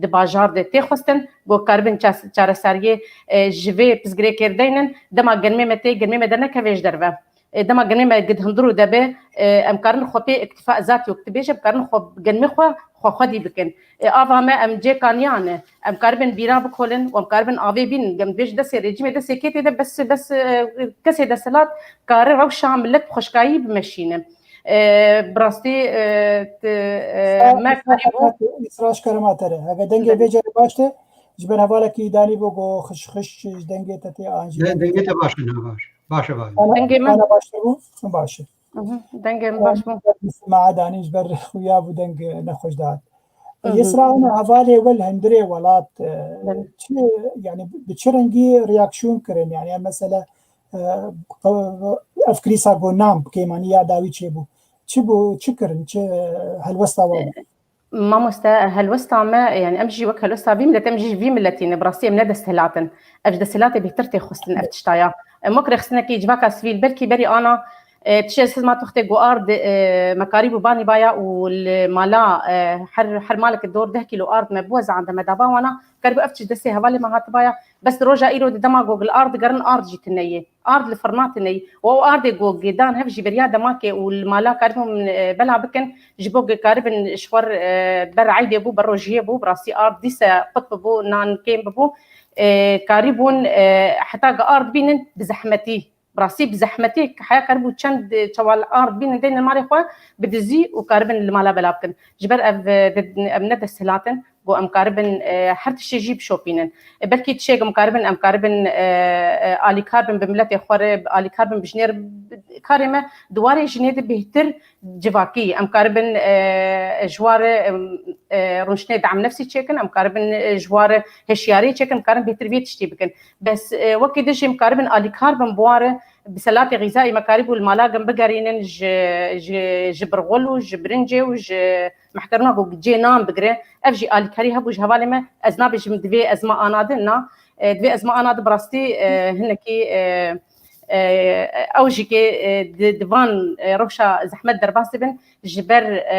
di bajar de tê xwestin, ku karibin ça-, çareseriyê, e, ji vê pirsgirêkê re deynin, dema genmê me tê, genmê me dernekeve ji derve. E, dema genmê me gid hundir û de be, e, em karin xwe pê îktîfa, zatî wek tu bêje, em karin xwe, genmê xwe, xwe xwedî bikin. E, ava me em cê kaniya ne. Em karibin bîra bikolin û em karibin avê bînin. Em dibêjin destê rejîmê, destê kê tê de, bes, bes, e, kesê desthilat kare rewşa milet bi xweşkayî bimeşîne. E, bi rastî, e, ti, e, me karîbû. Îsra, ji kerema te re. Heke dengê vê carê baş te, ji ber hevalekî danî bû, got xiş xiş ji dengê te tê an jî. Dengê te baş e, na baş. Baş e, baş. Dengê min? Ana baştir bû? Baş e. Mhm, dengê min baş bû. Simae danî ji ber xuya bû deng nexweş dihat. Mhm. Yesra, ana hevalê we li hundirê welat, e, çi, yani bi çi rengî reaksiyon kirin? Yani mesela, e, ev krîsa ku nam kêmanî ya dawî çêbû. Çi bû, çi kirin, çi, e, helwesta we bû? Mamoste, helwesta me, yani em jî wek helwesta vî milet, em jî ji vî miletî ne, bi rastî em ne desthilat in. Ev ji desthilatê bêhtir tê xwestin ev tişta ya. Em wek rêxistinekî civaka sivîl, belkî berî ana, e, tiştê siz ma tuxtê ku ard, e, me karîbû banî baya û li mala, e, her, her maleke dor deh kîlo ard me biwezande me daba wana, karîbû ev tişt destê hevalê me hatibaya. Bes di roja îro di dema ku li ard digerin, ard jî tune ye. Ard li firna tune ye. Û ew ardê ku gidan hev jî beriya demakê û li mala karibûn, e, bela bikin, ji bo ku karibin ji xwe, e, ber eydê bû, ber rojiyê bû, bi rastî ard dîse qut bibû, nan kêm bibû, e, karibûn, e, heta ku ard bînin bi zehmetî. Bi rastî bi zehmetî heya karibû çend, e, çawa li ard bînin deynin malê xwe bi dizî û karibin li mala bela bikin. Ji ber ev, e, di-, em ne desthilat in. Ku em karibin, e, her tiştê jî bişopînin. E, belkî tiştek em karibin, em karibin, e, e, alîkar bin bi miletê xwe re, alîkar bin bi jinê re, karê me di warê jinê de bêhtir civakî. Em karibin, e, ji wa re, em, e, rûniştinê dam nefsî çêkin, em karibin, e, ji wa re hişyariyê çêkin, em karin bêhtir vê tiştî bikin. Bes, e, wekî din jî em karibin alîkar bin bi wa re, bi selatê xîzayî me karîbû li mala gin bigerînin, ji, ji, ji birxul û ji birincê û ji mehkirina ku cê nan bigire. Ev jî alîkarî hebû ji hevalê me. Ez nabêjim divê ez me anadin, na. E, divê ez me anadin bi rastî, e, hinekî, e, e, ew jî kê, e, di, di van, e, rewşa zehmet derbas dibin. Ji ber, e,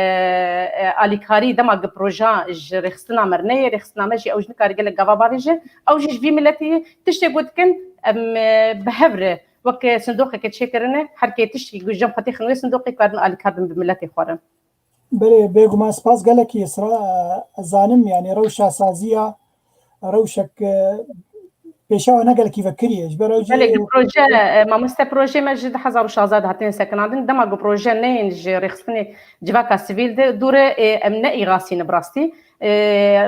e, alîkarî dema gi proja ji rêxistina me re neyê, rêxistina me jî ew jî nikare gelek gava bavêje. Ew jî ji vî miletî ye. Tiştê ku dikin, em, e, bi hev re wek sindoqeke çêkirine, her kê tiştekî ku ji cem xwe têxin wê sindoqê karin alîkar bin bi miletê xwe re. Belê, bêguman spas gelekî Îsra. Ez zanim, yani rewşa saziya, rewşek, e, pêşa we ne gelekî vekirî ye. Ji ber ew jî Belê, proje, e, mamoste, projê me ji du hezar û şazde de hatine sekinandin. Dema ku proje neyên ji rêxistinê civaka sivîl de dûre, e, em ne îxasî ne bi rastî. E,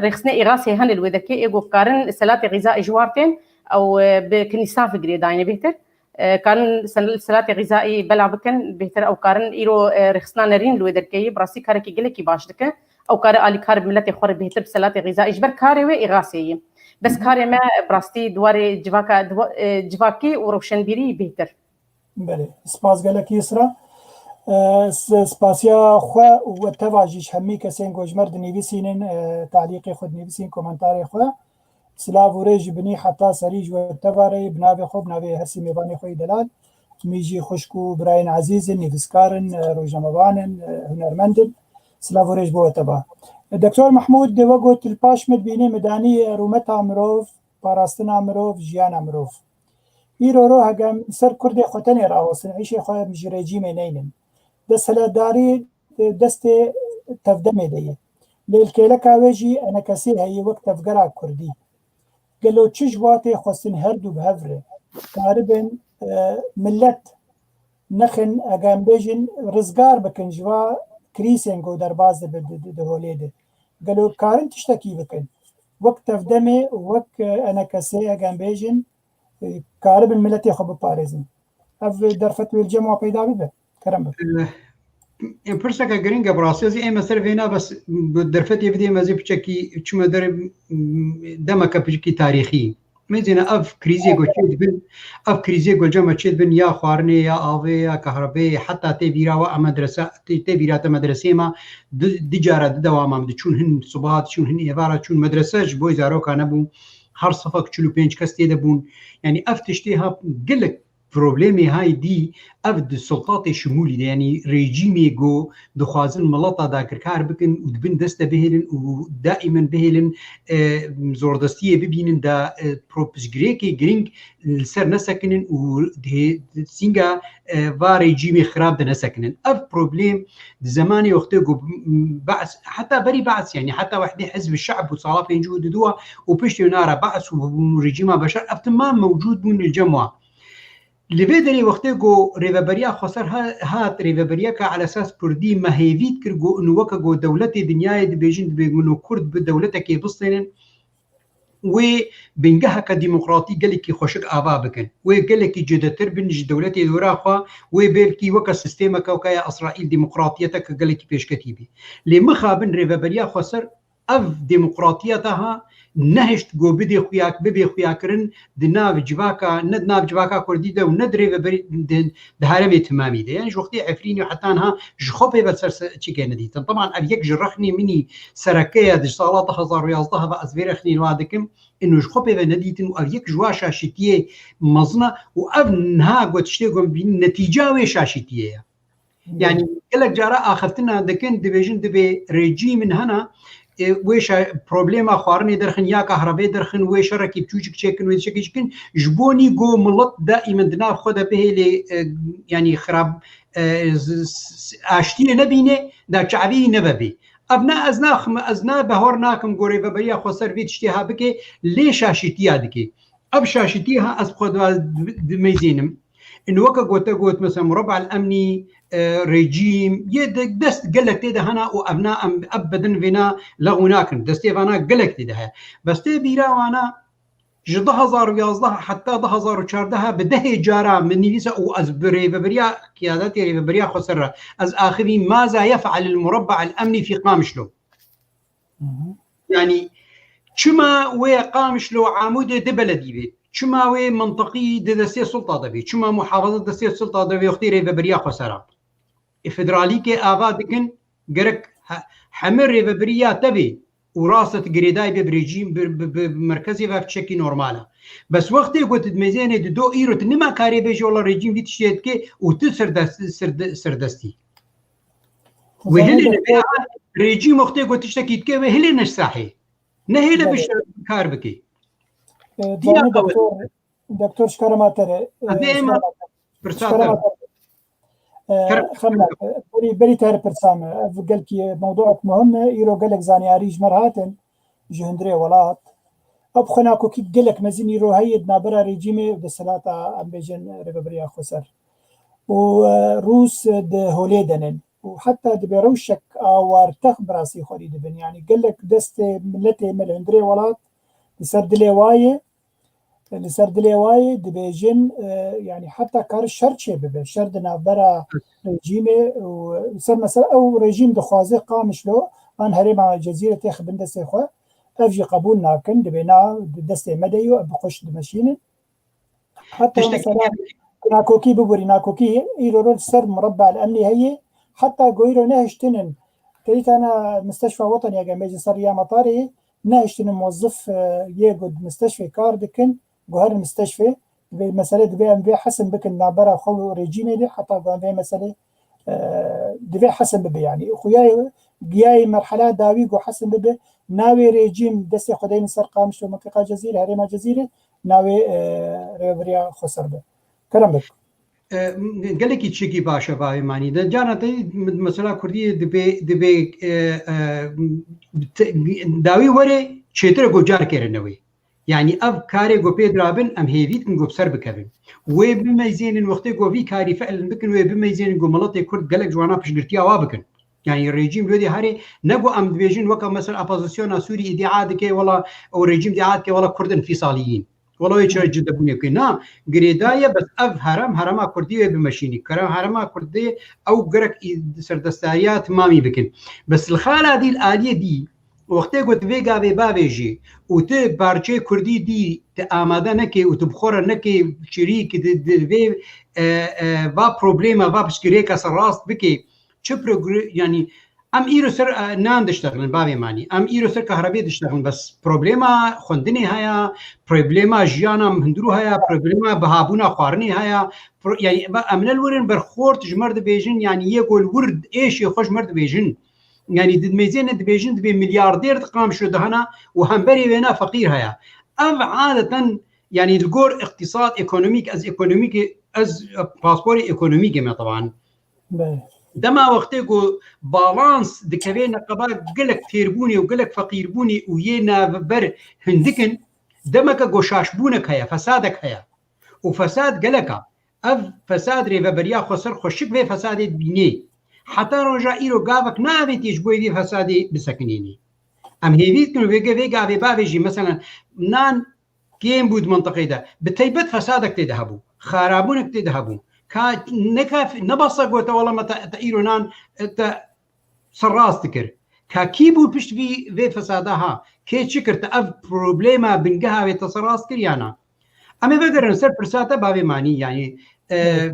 rêxistinê îxasê hene li wê dekê, ê ku karin selatê xîza ê ji war tên, ew, e, bi kinîsa figirê dayne bêhtir. E, karin sel-, selatê xîzaî bela bikin, bêhtir ew karin îro, e, rêxistina nerîn li wê derkeyî, bi rastî karekî gelekî baş dike. Ew kare alîkar bi miletê xwe re bêhtir bi selatê xîzaî ji ber karê wê îxasê ye. Bes karê me bi rastî di warê civaka, di wa-, e, civakî û rewşenbîrî bêhtir. Belê, spas gelekî Îsra. E, s-, spasiya xwe û we teva jî ji hemî kesên ku ji me re dinivîsînin, e, talîqê xwe dinivîsîn, komentarê xwe. Silav û rê ji binî heta serî ji we teva re ye, bi navê xwe, bi navê her sê mêvanê xwe yê delal. Min jî xwişk û birayên ezîz in, nivîskar in, e, rojnamevan in, e, hunermend in. Silav û rê ji bo we teva. Doktor Mehmûd, we got, li paş min dibînî, min danî rûmeta mirov, parastina mirov, jiyana mirov. Îro ro hege em li ser Kurdê xwe tenê rawestin, îşê xwe em ji rejîmê neynin. Desthilatdarî destê tevdemê de ye. Lê li kêleka wê jî enekesê heye wek tevgera Kurdî. Gelo çi ji wa tê xwestin her du bi hev re karibin, e, milet nexin, hege em bêjin, rizgar bikin ji va krîsên ku derbas dibe di, di, di holê de. Gelo karin tiştekî bikin? Wek tevdemê, wek, e, enekesê, hege em bêjin, e, karibin miletê xwe biparêzin. Ev derfet wê li cem wa peyda bibe. Kerem bibe. Eh, em pirseke giring e bi rastî. Ez ê ême ser vêna, bes bi derfetê bidê me zê piçekî çime der, m-, demeke piçekî tarîxî. Mezêne ev krîzê ku çêdibin, ev krîzê ku cema çêdibin ya xwarinê, ya avê, ya kahrebê, heta tê bîra we a medrese, tê, tê bîra te medresê ma, di, di cara di dewama diçûn hin sibaha, diçûn hin êvara, çûn medrese ji bo zaroka nebûn. Her sifek çil û pênc kes tê de bûn. Yani ev tiştê ha gelek problemê hay dî, ev di sultatê şimûlî de, yani rejîmê ku dixwazin mileta dagirkar bikin û dibin dest de bihêlin û daimen bihêlin, e, zordestiyê bibînin da, e, pro-, piştgirêkê girîng li ser nesekinin û dihê-, sînga, e, va rejîmê xirab de nesekinin. Ev problem di zemanê wextê ku Be's, heta berî Be's, yani heta wehdê Hizb Şe'b û sala pêncî û duduwa û piştî wina re Be's û rejîma Beşar, ev timam mewcûd bûn li cem wa. Li vê derê wextê ku Rêveberiya Xweser ha-, hat, rêveberiyeke elesas Kurdî me hêvî dikir ku û weke ku dewletê dinyayê dibêjin, dibê ku û Kurd bi dewletekê bistênin, wê bingeheke demokratî gelekî xweşik ava bikin. Wê gelekî cudetir bin ji dewletê dora xwe, wê belkî weke sîstemeke weke ya Îsraîl demokratiyeteke gelekî pêşketî bî. Lê mixabin Rêveberiya Xweser ev demokratiyeta ha nehişt ku bidê xuya-, bibê xuyakirin di nav civaka, ne di nav civaka Kurdî de û ne di rêveberî-, di, di herêmê timamî de. Yani ji wextê Efrînê heta niha ji xwe pê ve ser se-, çike nedîtin. Teban ev yek ji rexnê min î sereke ye di sala du hezar û yazdeh ve ez vê rexnê wa dikim. Ino ji xwe pê ve nedîtin û ev yek ji wa şaşîtiyê mezin e û ev niha ku tiştê ku em bînin netîca wê şaşîtiyê ye. Yani gelek cara axiftina dikin, dibêjin dibê rejîmin hena, e, wê şa-, problema xwarinê derxin ya kahrebê derxin, wê şerekî biçûçik çêkin, wê şerekî çêkin, ji bo nî ku milet daîmen di nav xwe de bihêlê, e, yani xirab, e, z-, z-, aştiyê nebîne, da çavî nebebê. Ev ne ez naxim, ez ne behor nakim ku Rêveberiya Xweser vê tiştê ha bike, lê şaşîtiya dike. Ev şaşîtiyê ha ez xwe di-, dimeyzênim. Ino weke gote got, mesela, Murabba el Emnî, e, rejîm, yê de dest gelek tê de hena û ev na em, ev bedin vêna lexwî nakin. Destê vana gelek tê de heye. Bes tê bîra wana ji du hezar û yazdeh heta du hezar û çardeh bi dehê cara min nivîse û ez bi rêveberiya, qiyadetê rêveberiya Xweser re ez axivî ماذا يفعل المربع الأمني في قامشلو. Hı hı. Yani çima wê Qamişlo Amûdê di beledî bê? Çima wê mintiqî di destê sulta de bê? Çima muhafaza destê sulta de bê wextê rêveberiya Xwesera? E, federalîkê ava dikin, gerek he-, heme rêveberiya te bê û raste tu girêdayî bê bi rejîm, bi, bi, bi merkezê ve, ev tiştekî normal e. Bes wextê ku tu dimezênê di do îro tu nima karê bêjî wela rejîm vî tiştê dike û tu serdest-, serde-, serdestî. Wê Zanî hilê doktor, rejîm wextê ku tiştekî dike wê hilê ne sahê. Nehêle Evet. bişe kar bike. E, Diya Zanî qewet. doktor, doktor şkarema tere. E, Hadi ema şkarema tere. Pirsa Şkarema tere. tere. E, Kerem. Xemla, e, berî, berî te her pirsa me. Ev gelkî mewduek muhim e. Îro gelek zaniyarî ji me re hatin. Ji hundirê welat. Ev xwe nakokî gelek mezin îro heye di navbera rejîmê û desthilata, em bêjin, rêveberiya Xweser. Û, e, Rûs di holê de nin. Û heta dibe rewşek awartex bi rastî xwerî dibin. Yanî gelek destê miletê me li hundirê welat li ser dilê wa ye, li ser dilê wa ye, dibêjin, e, yanî heta kar şer çê bibe. Şer di navbera rejîmê û li ser mesela ew rejîm dixwaze Qamişlo an herêma Cezîrê têxe bin destê xwe. Ev jî qebûl nakin, dibê na di destê me de yo, ev bi xweş dimeşînin. Heta Tiştekî mesela nakokî biborî, nakokî îro li ser murabba el emnî heye. Heta ku îro nehiştinin, terîtana Misteşfa Wetanî, eger em bêjin ser Riya Metarê, nehiştinin muwezzif, e, yê ku di misteşfê kar dikin, guherin misteşfê, divê mesele divê em vê hesin bikin navbera xwe û rejîmê de, heta ku em vê mesele, e, divê hesin bibe, yanî. Xuyayê giyayê merhela dawî ku hesin bibe, navê rejîm destê xwe deynin ser Qamişlo, mintiqa Cezîrê, herêma Cezîrê, navê, e, rêveberiya Xweser be. Kerem bik. E, gelekî çekî baş e bavê manî de. Cara te mesela Kurdî dibê, dibê, e, e, te-, dawî were çêtir e ku car kere newê. Yani ev karê ku pê dirabin em hêvî dikin ku bi ser bikevin. Wê bimeyzênin wextê ku vî karî fi'lin bikin, wê bimeyzênin ku miletê Kurd gelek ji wana piştgirtiya wa bikin. Yani rejîm wê dê herê ne ku em dibêjin weke mesela opozisyona Sûrî îdia dike, wela o rejîm îdia dike, wela Kurd înfîsalî yin. Wela wê çira cindebûnê bike. Na, girêdayî ye, bes ev herem, herema Kurdî wê bimeşînî. Kerem herema Kurdî ew gerek î-, serdestariya timamî bikin. Bes li xala dî, li aliyê dî, Wextê ku tu vê gavê bavêjî û tu parçeyê kurdî dî, tu amade nekê û tu bi xwe re nekê şirîk di, di vê, e, e, va problema, va piştgirêka ser rast bikê, çi progr-, yanî em îro ser, e, nan diştexilin, bavê manî. Em îro ser kahrebê diştexilin, bes problema xwendinê heye, problema jiyana hundirû heye, problema bihabûna xwarinê heye. Pro-, yanî, em ne li wir in, berxort ji me re dibêjin, yanî yê ku li wir êşê xwe ji me re dibêjin. Yanî di mêzê ne dibêjin, dibê milyardêr di qamşo de hene û hemberê wê ne feqîr heye. Ev adeten, yanî li gor îqtîsad, ekonomîk, ez ekonomîk, ez pasporê ekonomîkê me teban. Belê. Dema wextê ku balans dikeve neqeba gelek fêrbûnê û gelek feqîrbûnê û yê navber hindik in, demeke goşaşbûnek heye, fesadek heye. Û fesad gelek a. Ev fesad rêveberiya xweser xweşik vê fesadê dibînê. Heta roja îro gavek neavêtiye ji bo vê fesadê bisekinînê. Em hêvî dikin vê ge-, vê gavê bavêjî, meselen, nan kêm bû di mintiqê de. Bi teybet fesadek tê de hebû. Xarabûnek tê de hebû. Ka neka, ne basa gote, "Wela me te, te îro nan, te ser rast dikir." Ka kî bû pişt vî, vê fesada ha? Kê çi kir? Te ev problema bingeha wê te ser rast kir ya na? Em ê vegerin ser pirsa te bavê manî, yanî, e,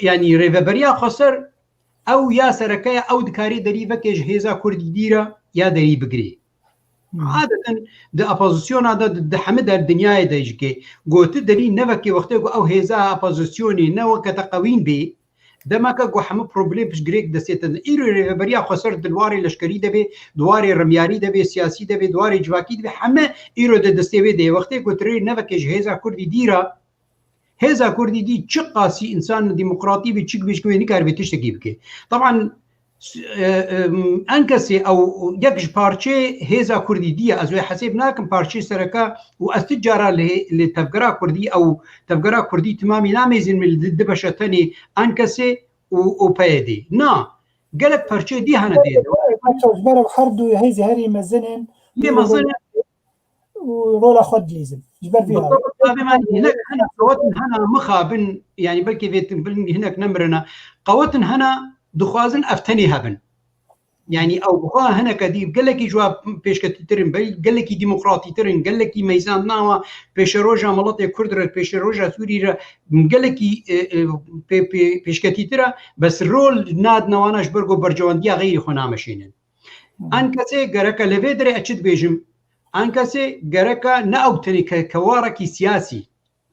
yanî rêveberiya xweser ew ya sereke ye, ew dikarî derî veke ji hêza kurdî dî re ya derî bigirê. Hmm. Adeten di opozisyona de, di, di hemî der dinyayê de jî ke goti derî nevekê wextê ku ew hêza opozisyonê ne weke te qewîn bê, demeke ku hemû problem piştgirêk destê te de. Îro rêveberiya xweser di warê leşkerî de bê, di warê remyarî de bê, siyasî de bê, di warê civakî de bê, heme îro di destê wê de ye. Wextê ku tu rê nevekê ji hêza kurdî dî re, hêza kurdî dî çi qasî însan demokratî bê, çi bê, çi bê, nikaribe tiştekî bike. Taban, s-, e, e, enkesê ew yek ji parçeyê hêza kurdî dî ye. Ez wê hesêb nakim parçeyê sereke û ez ti cara li hê-, li tevgera kurdî ew tevgera kurdî timamî namêzin min li di beşe tenê enkesê û, û P Y D. Na, gelek parçeyê dî hene dê. Ji ber ew her du hêzê herî mezin in. Lê mezin in. Û rola xwe dilîzin. Ji ber vê Bavê man, hinek hene, qewetin hene mixabin, yanî belkî vê bin hinek nemirine. Qewetin hene, dixwazin ev tenê hebin. Yanî ew bixwe hineke dî gelekî ji wa pêşketîtir in, bel-, gelekî demokratîtir in, gelekî meyzandina wa pêşeroja miletê Kurd re, pêşeroja Sûrî re gelekî, e, e, pê-, pê-, pêşketîtir e, bes rol nadine wana ji ber ku berjewendiya xeyrî xwe nameşînin. Hmm. Enkesê gereke li vê derê ez çi dibêjim? Enkesê gereke ne ew tenê ke, ke warekî siyasî.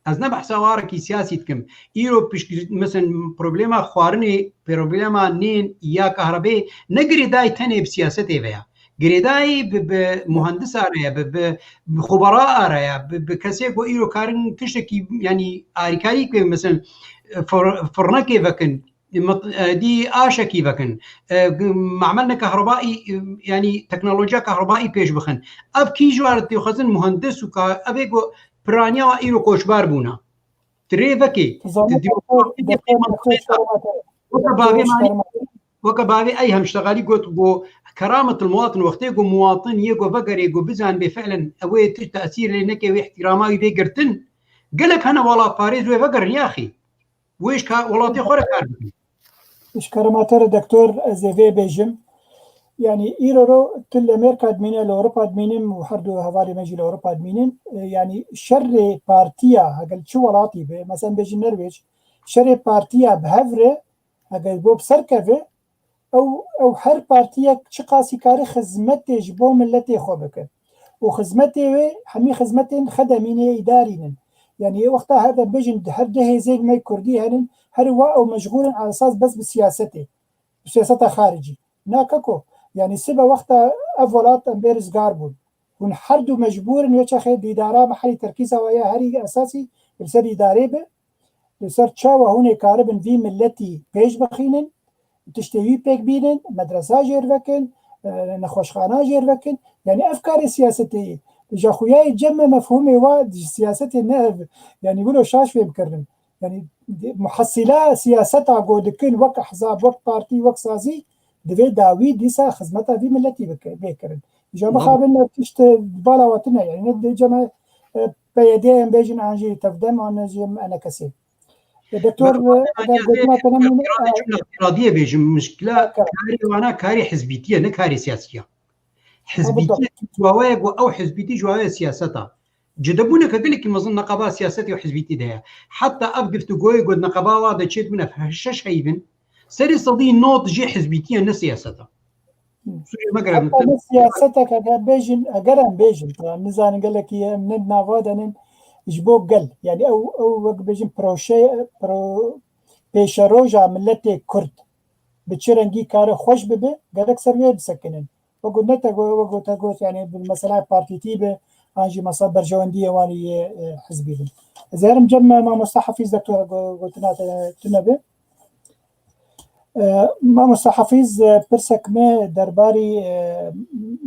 Ez ne behsa warekî siyasî dikim. Îro pişt-, mesen problema xwarinê, problema nên ya kahrebê ne girêdayî tenê bi siyasetê ve ya. Girêdayî bi, bi muhendisa re ye, bi, bi, bi xubera re ye, bi, bi kesê ku îro karin tiştekî, yanî arîkarî ke, mesen, fir-, firnekê vekin, mit-, e, dî aşekî vekin, e, g-, memelne kehrebaî, e, yanî teknolojiya kehrebaî pêş bixin. Ev kî ji wan re dixwazin muhendis û ka-, ev ê ku piraniya wa îro koçber bûna. Tu rê vekê, tu demokrasî dê qîmet xwe ta. Weke bavê manî, weke bavê ey hemştegalî got, got, keramet muwatin, wextê ku muwatin yê ku vegerê ku bizanibê fiilen ew ê tu tesîr lê neke wê ihtirama wî bê girtin, gelek hene welatparêz wê vegerin yaxî. Wê ji ka-, welatê xwe re kar bikin. Ji kerema te re doktor, ez ê vê bêjim. Yanî îro ro tu li Amerîka dimîne, li Ewropa dimînim û her du hevalê me jî li Ewropa dimînin. E, yanî şerê partiya, heger çi welatî be, mesela bêjin Norwêc, şerê partiya bi hev re, heger bo bi ser keve, ew, ew her partiyek çiqasî karî xizmetê ji bo miletê xwe bike. Û xizmetê wê hemî xizmetên xedemî ne, îdarî nin. Yanî wexta her dem bêjin her du hêzên me kurdî henin, her wa ew meşgûl in esas bes bi siyasetê. Bi siyaseta xaricî. Na keko, yanî sibe wexta ev welat em bê rizgar bûn. Hûn her du mecbûr in wê çaxê dîdara mehelî terkîza we ya herî esasî li ser îdarê be. Li ser çawa hûn ê karibin vî miletî pêş bixînin, tiştê wî pêk bînin, medresa jêr vekin, e, nexweşxana jêr vekin. Yanî ev karê siyasetê ye. Ji xuyayê cem me mefhûmê wa ji siyasetê ne ev. Yanî wilo şaş fêm kirin. Yanî muhesîla siyaseta ku dikin wek ehzab, wek partî, wek sazî divê dawî dîsa xizmeta vî miletî bike, bê kirin. Îja mixabin ev tişt bala we tune, yanî ne dê cem me, e, P Y D em bêjin an jî tevdem an ne jî enekesê. E, doktor, e, eger gotina te nemîne, e, îtiradiyê bêjim, mişkila karê wana karê hizbîtiye, ne karê siyasiye. Hizbîtî ji wawe ye ku ew hizbîtî ji wawe ye siyaseta. Cudebûneke gelekî mezin neqeba siyasetê û hizbîtî de heye. Heta ev giftugoyê ku neqeba wa de çêdibûne şeş heyvin, serê sedî nod jê hizbîtî ye, ne siyaseta. Sûrê me gerek Heta ne siyasetek, eger bêjin, eger em bêjin, nizanin gelekî em ne nava denin ji bo gel. Yani ew, ew wek bêjin proşe, pro, pêşeroja milletê Kurd bi çi rengî kare xweş bibe, gerek ser wê bisekinin. Wek ku ne te got, wek ku te got, yani bi mesela partîtî be, an jî mesela berjewendiyê wan yê, e, hizbî bin. Ez ê herim cem me mamosta Hafîz, doktor, go-, gotina te tune be. E, mamosta Hafîz, e, pirsek me derbarî, e,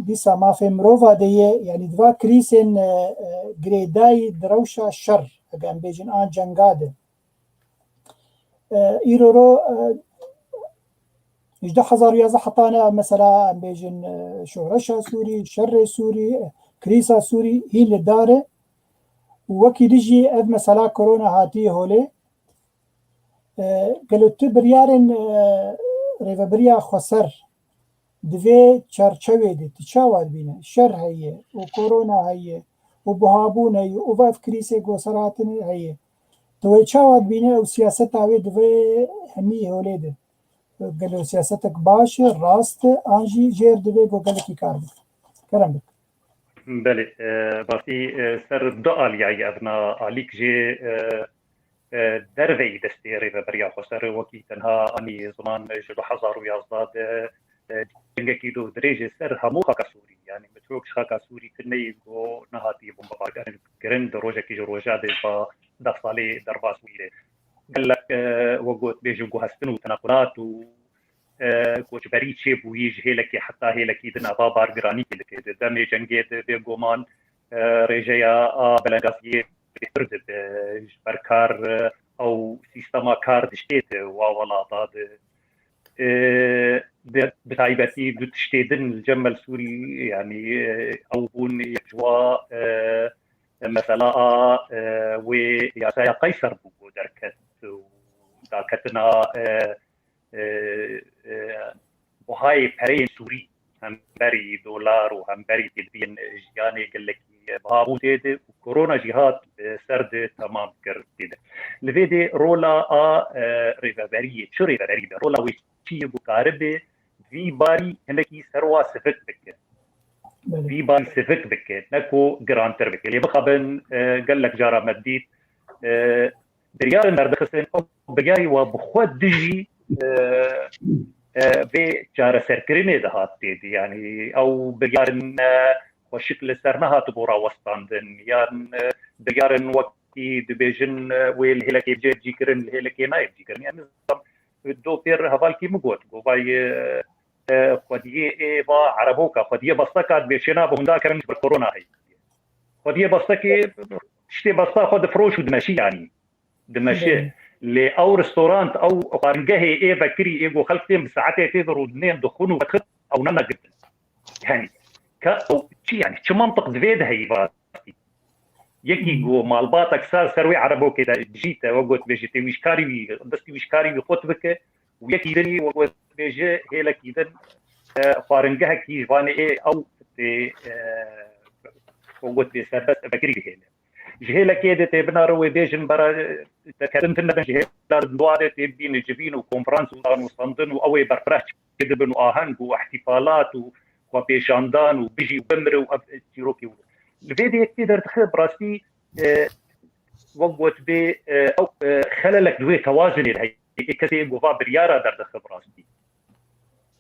dîsa mafê mirova de ye, yani diva krîsên, e, e, girêdayî di rewşa şer, eger em bêjin, an cenga de. E, îro ro, e, ji du hezar û yazdeh hetane, mesela, em bêjin, e, şoreşa Sûrî, şerê Sûrî, e, krîsa Sûrî hîn li dar e. Û wekî dijî ev mesela korona hatiye holê. E, gelo tu biryarên, e, rêvebiriya xweser di vê çarçewê de tu çawa dibîne? Şer heye û korona heye û buhabûn heye û va ev krîsê ku ser hatin heye. Tu wê çawa dibîne ew siyaseta wê di vê hemî holê de? Gelo siyasetek baş e, rast e, an jî jêr divê ku gelekî kar bike? Kerem bike. Belê, e, rastî, e, ser du aliyayî ev na alîk jê, e, e, derveyî destê rêveberiya xweser wekî tenha anî ziman ji du hezar û yazdeh de, e, cengekî do dirêj e ser hemû xaka Sûrî. Yani mitrok ji xaka Sûrî tu neyê ku nehatiye bombebarkirin di rojekî ji roja de ba deh salê derbas bûyî de. Gelek, e, wek got bêjin guhestin û tenequlat û, e, koçberî çêbûyî ji hêlekê heta hêlekî din ava bargiranîkê dike. Di demê cengê de bêguman, e, rêjeya a belengaziyê pir dibe, ji ber kar, e, ew sîstema kar dişkête wa welata de. E, de, bi taybetî du tiştê din li cem me li Sûrî, yanî, e, ew bûn yek ji wa, e, mesela a, e, wê yasaya Qeyser bû ku derket û daketina, e, e, e, buhayê pereyên Sûrî hemberî dolar û hemberî têdibiyên jiyanê gelekî biha bû tê de û korona jî hat, e, ser de temam kir tê de. Li vê de rola a, e, rêveberiyê, çi rêveberî be, rola wê çi ye ku karibe vî barî hinekî ser wa sivik bike. Belê. Vî barî sivik bike, ne ku girantir bike. Lê bixabin, e, gelek cara me dît, e, biryarên derdixistin, ew biryarî wa bi xwe dijî, e, e, vê çareserkirinê dihat tê de. Yanî ew biryarên, e, xweşik li ser nehatibû rawestandin, yan, e, biryarên wekî dibêjin, e, wê li hêlekê bicê cîkirin, li hêlekê nayê bicîkirin. Yanî do pêr hevalkî min got, got, vay, e, e, xwediyê ê va ereboka, xwediyê besteka dibê çêna bi hunda kirin ji ber korona heye. Xwediyê bestekê tiştê besta xwe difiroş û dimeşî yanî. Dimeşe. Belê. Lê ew restorant, ew xwaringehê ê vekirî ê ku xelk tên bi saetê tê de rûdinên dixwin û vedixin, ew nana girtin. Yanî, ka ew çi yanî, çi mantiq divê de heyî va? Yekî Hmm. ku malbatek sar ser wê erebokê de dijîte, we got bêjî tê wîşkarî wî, destî wîşkarî wî qut bike û yekî din we got bêje hêlekî din, e, xwaringehekî ji vanê ê ew tê, e, we got bê serbest vekirî bihêle. Ji hêlekê de tê binare wê bêjin bera, e, teketin tune bin ji hêla din dua de tê bîne civîn û konferans û danûstandin û ew ê berfireh çêdibin û aheng û ihtifalat û xwepêşandan û bijî û bimire û ev çîrokê û li vê de yek tê derdixe bi rastî, e, wek got bê, e, ew, e, xelelek di wê tewazinê de heye. Yekê kesê ê gova biryara derdixe bi rastî.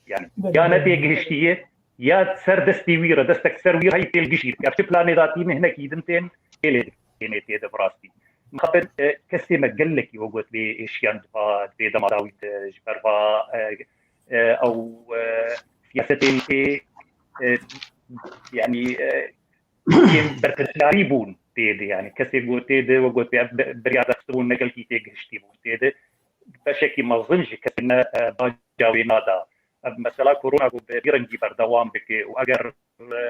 Yani, Belê, ya ne belê. têgihiştiye, ya ser destê wî re, destek ser wî re heyî têl gişî. Ya çi planê datî min hinekî din tên, têlê dikênê tê de bi rastî. Mixabin, e, kesê me gelekî we got bê êşiyan diva, dibê dema dawî de ji ber va, e, e, ew, e, siyasetên tê, e, yani, e, yên berpirsyarî bûn tê de, yani kesê got tê de, we got bê, bi-, biryar dexistibûn, ne gelkî têgihiştî bûn tê de. Beşekî mezin ji kesê ne, e, baca wê nada. Ev mesela korona ku bi vî rengî berdewam bike û eger, e,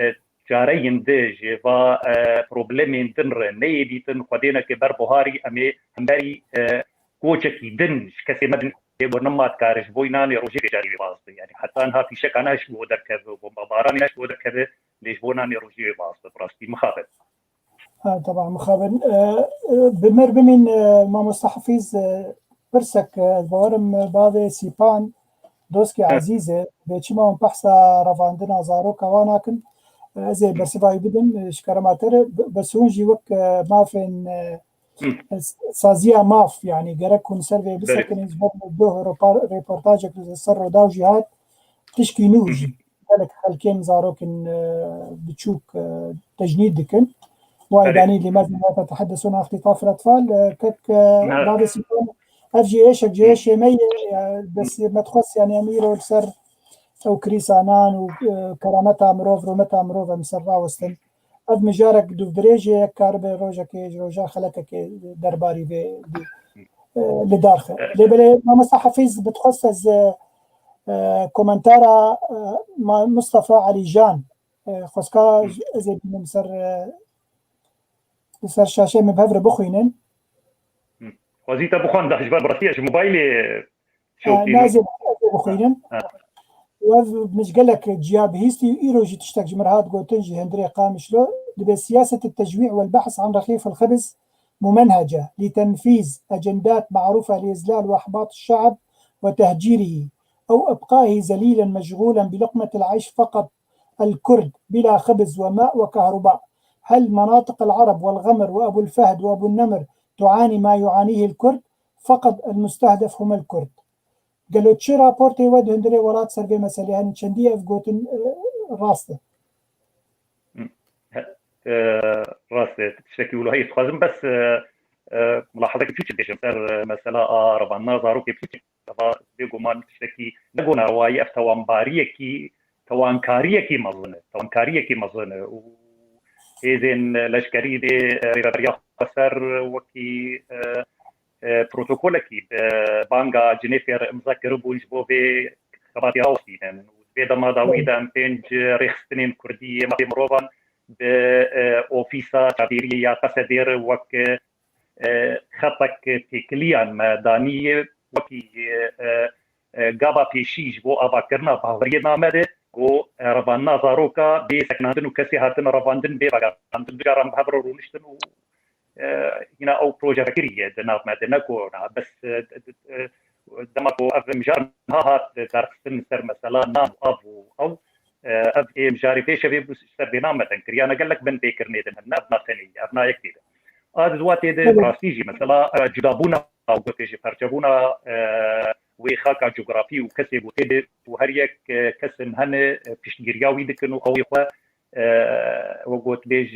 e, çareyên di ji va, e, problemên din re neyê dîtin, xwedêneke ber buharî em ê hemberî, e, koçekî din ji kesê me din ê got nema dikare ji bo nanê rojê vê carî wê baz be. Yani heta niha fîşeka ne ji bo derkeve, bombabaranê ne ji bo derkeve, lê ji bo nanê rojê wê baz be. Bi rastî mixabin. Ha, teba mixabin. E, e, bi mir bimîn, e, mamoste Hafîz, e, pirsek, e, ez bawerim, e, bavê Sîpan, doskê ezîz e. Bê çima hûn behsa revandina zaroka wan nakin? E, ez ê bersiva wî bidim, e, ji kerema te re. Be-, bes hûn jî wek, e, mafên, e, Hı. e, s-, saziya maf, yani gerek hûn ser vê bisekinin, ji ber doh repar-, reportajek li ser Rûdaw jî hat, tişkî nû jî gelek xelkên zarokên, e, biçûk, e, tecnîd dikin. Waydanî lê mezin wata teheddesun axtî tafil etfal, e, kek, e, bavê Sîpan, ev jî êşek ji êşê me ye, e, bes me dixwest, yani em îro li ser ew krîsa nan û, e, kerameta mirov, rûmeta mirov em ser rawestin. Ev mijarek dûvdirêj e, yek karibe rojekê ji roja xelekekê derbarî vê bî, e, li dar xe. Lê belê mamoste Hafîz bi dixwest ez, e, e, komentara, e, ma-, Mustafa Elîjan, e, xwezka ez ê bînim ser, e, li ser şaşeyê min bi hev re bixwînin. Xwezî te bixwanda, ji ber bi rastî ji mobaylê şopî min. Nazê ez ê bixwînim. Ev min ji gelek ciya bihîstî û îro jî tiştek ji min re hat gotin ji hundirê Qamişlo. Dibê siyaset tecwî wel behs an rexîf el xibz mumenhece li tenfîz ecendat ma'rufe li izlal ve ihbat şe'b ve tehcîrî ew ibqahi zelîlen meşgûlen bi luqmet el eyş feqet el Kurd bila xibz ve ma ve kahruba. Hel menatiq el Arab ve el Gamr ve Ebul Fehd ve Ebul Nemr tuani ma yuanihi el Kurd. Feqet el mustehdef hum el Kurd. Gelo çi raportê we di hundirê welat ser vê meselê hene? Çendî ev gotin, e, rast e? E, rast e. Tiştekî wilo heye dixwazim bes, e, e, mulahazekî çûçik bêjim ser, e, mesela a revandina zarokê biçûçik. Eva bêguman tiştekî ne ku nerewayî, ev tewanbariyekî, tewankariyekî mezin e. Tewankariyekî mezin e û hêzên leşkerî dê, e, rêveberiya xweser wekî, e, e, protokolekî bi banga Cinêfê re imza kiribûn ji bo vê xebatê rawestînin. Û di vê dema dawî de em pênc rêxistinên kurdî yê mafê mirovan bi, e, ofîsa çavdêriyê ya Qesedê re wek, e, xetek têkiliyan me danî wekî, e, e, gava pêşî ji bo avakirina baweriyê name de ku, e, revandina zaroka bê sekinandin û kesê hatin revandin bê vegerandin, du caran bi hev re rûniştin û, e, hîna ew proje vekirî ye di nav me de, ne ku na bes, e, d-, d-, e, dema ku ev mijar niha hat derxistin ser mesela nan û av û ew, e, ev ê mijarê pêşevê bû ser vê name de kiriyane gelek bin pêkirinê din hene, ev na tenê ye, ev na yek tê de. A di dua tê de bi rastî jî mesela, e, cudabûna û gotê jî perçebûna, e, wê xaka cografî û kesê ku tê de û her yek, e, kesin hene, e, piştgiriya wî dikin û ew ê xwe, e, we got bêj